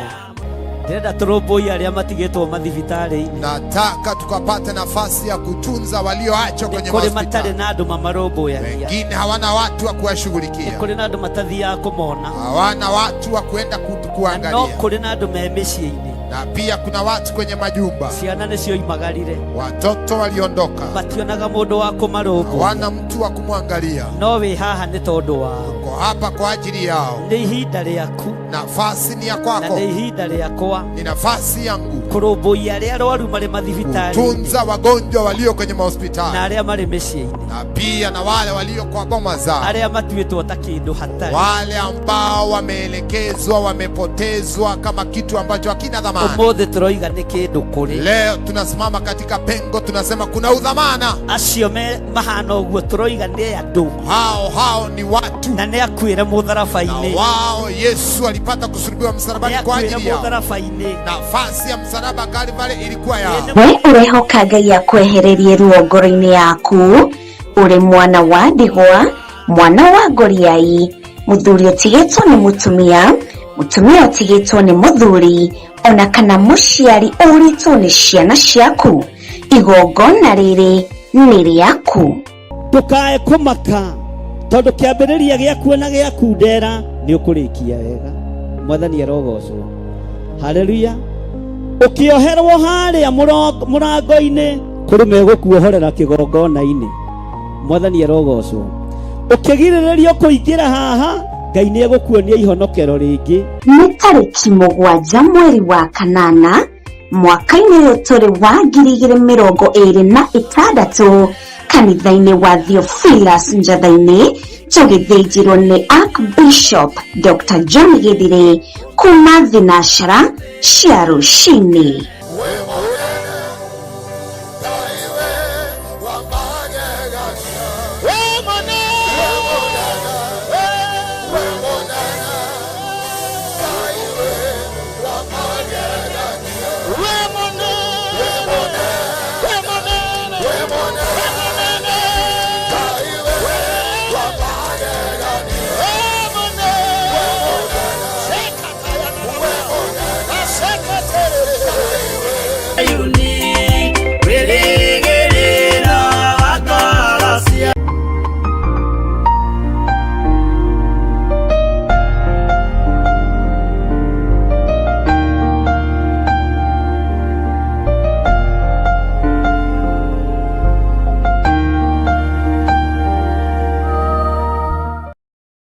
Ndĩrenda tũrũmbũiye arĩa matigĩtwo mathibitarĩ-inĩ. Nataka tukapate nafasi ya kutunza walioachwa kwenye Kũrĩ matarĩ mahospitali. na andũ mamarũmbũyagia. Wengine hawana watu wa kuwashughulikia, Kũrĩ na andũ matathiaga kũmona. hawana watu wa kuenda No kuangalia, kũrĩ na andũ me mĩciĩ-inĩ. na pia kuna watu kwenye majumba, Ciana nĩcioimagarire. watoto waliondoka, Mationaga mũndũ wa kũmarũmbũiya. hawana mtu wa kumwangalia. No wĩ haha nĩ tondũ wao. Uko hapa kwa ajili yao. Nĩ ihinda rĩaku. Nafasi ni ya Na kwako, nĩ ihinda rĩakwa. ni nafasi yangu Kũrũmbũiya arĩa arwaru marĩ mathibitarĩ-inĩ. kutunza wagonjwa walio kwenye mahospitali Na arĩa marĩ mĩciĩ-inĩ. na pia na wale walio kwa boma zao, Arĩa matuĩtwo ta kĩndũ hatarĩ. wale ambao wameelekezwa, wamepotezwa kama kitu ambacho hakina dhamana. Ũmũthĩ tũroiga nĩ kĩndũ kũrĩ. Leo tunasimama katika pengo, tunasema kuna udhamana. Acio me mahana ũguo tũroiga nĩ andũ. Hao hao ni watu, Na nĩ akuĩre na mũtharaba-inĩ. wao Yesu alipata kusulubiwa msalabani Nĩ kwa akuĩre ajili yao. mũtharaba-inĩ. Nafasi ya msalaba Kalvari ilikuwa yao. We ũrehoka Ngai akwehererie ruo ngoro-inĩ yaku ũrĩ mwana wa ndigwa, mwana wa ngoriai, mũthuri ũtigĩtwo nĩ mũtumia, mũtumia ũtigĩtwo nĩ mũthuri, ona kana mũciari ũrĩtwo nĩ ciana ciaku. Igongona rĩrĩ nĩ rĩaku. Ndũkae kũmaka tondũ kĩambĩrĩria gĩaku na gĩaku ndera nĩ ũkũrĩkia wega. Mwathani arogocwo. Haleluya. Ũkĩoherwo harĩa mũrango-inĩ kũrĩ megũkuohorera kĩgongona-inĩ. Mwathani arogocwo. Ũkĩgirĩrĩrio kũingĩra haha, Ngai nĩ egũkuonia ihonokero rĩngĩ. Nĩ tarĩki mũgwanja mweri wa kanana mwaka-inĩ ũyũ tũrĩ wa 2026 kanitha-inĩ wa Theophilus Njatha-inĩ tũgĩthĩnjĩrwo nĩ Archbishop Dr. John Githire kuma thinashara cia rũcinĩ.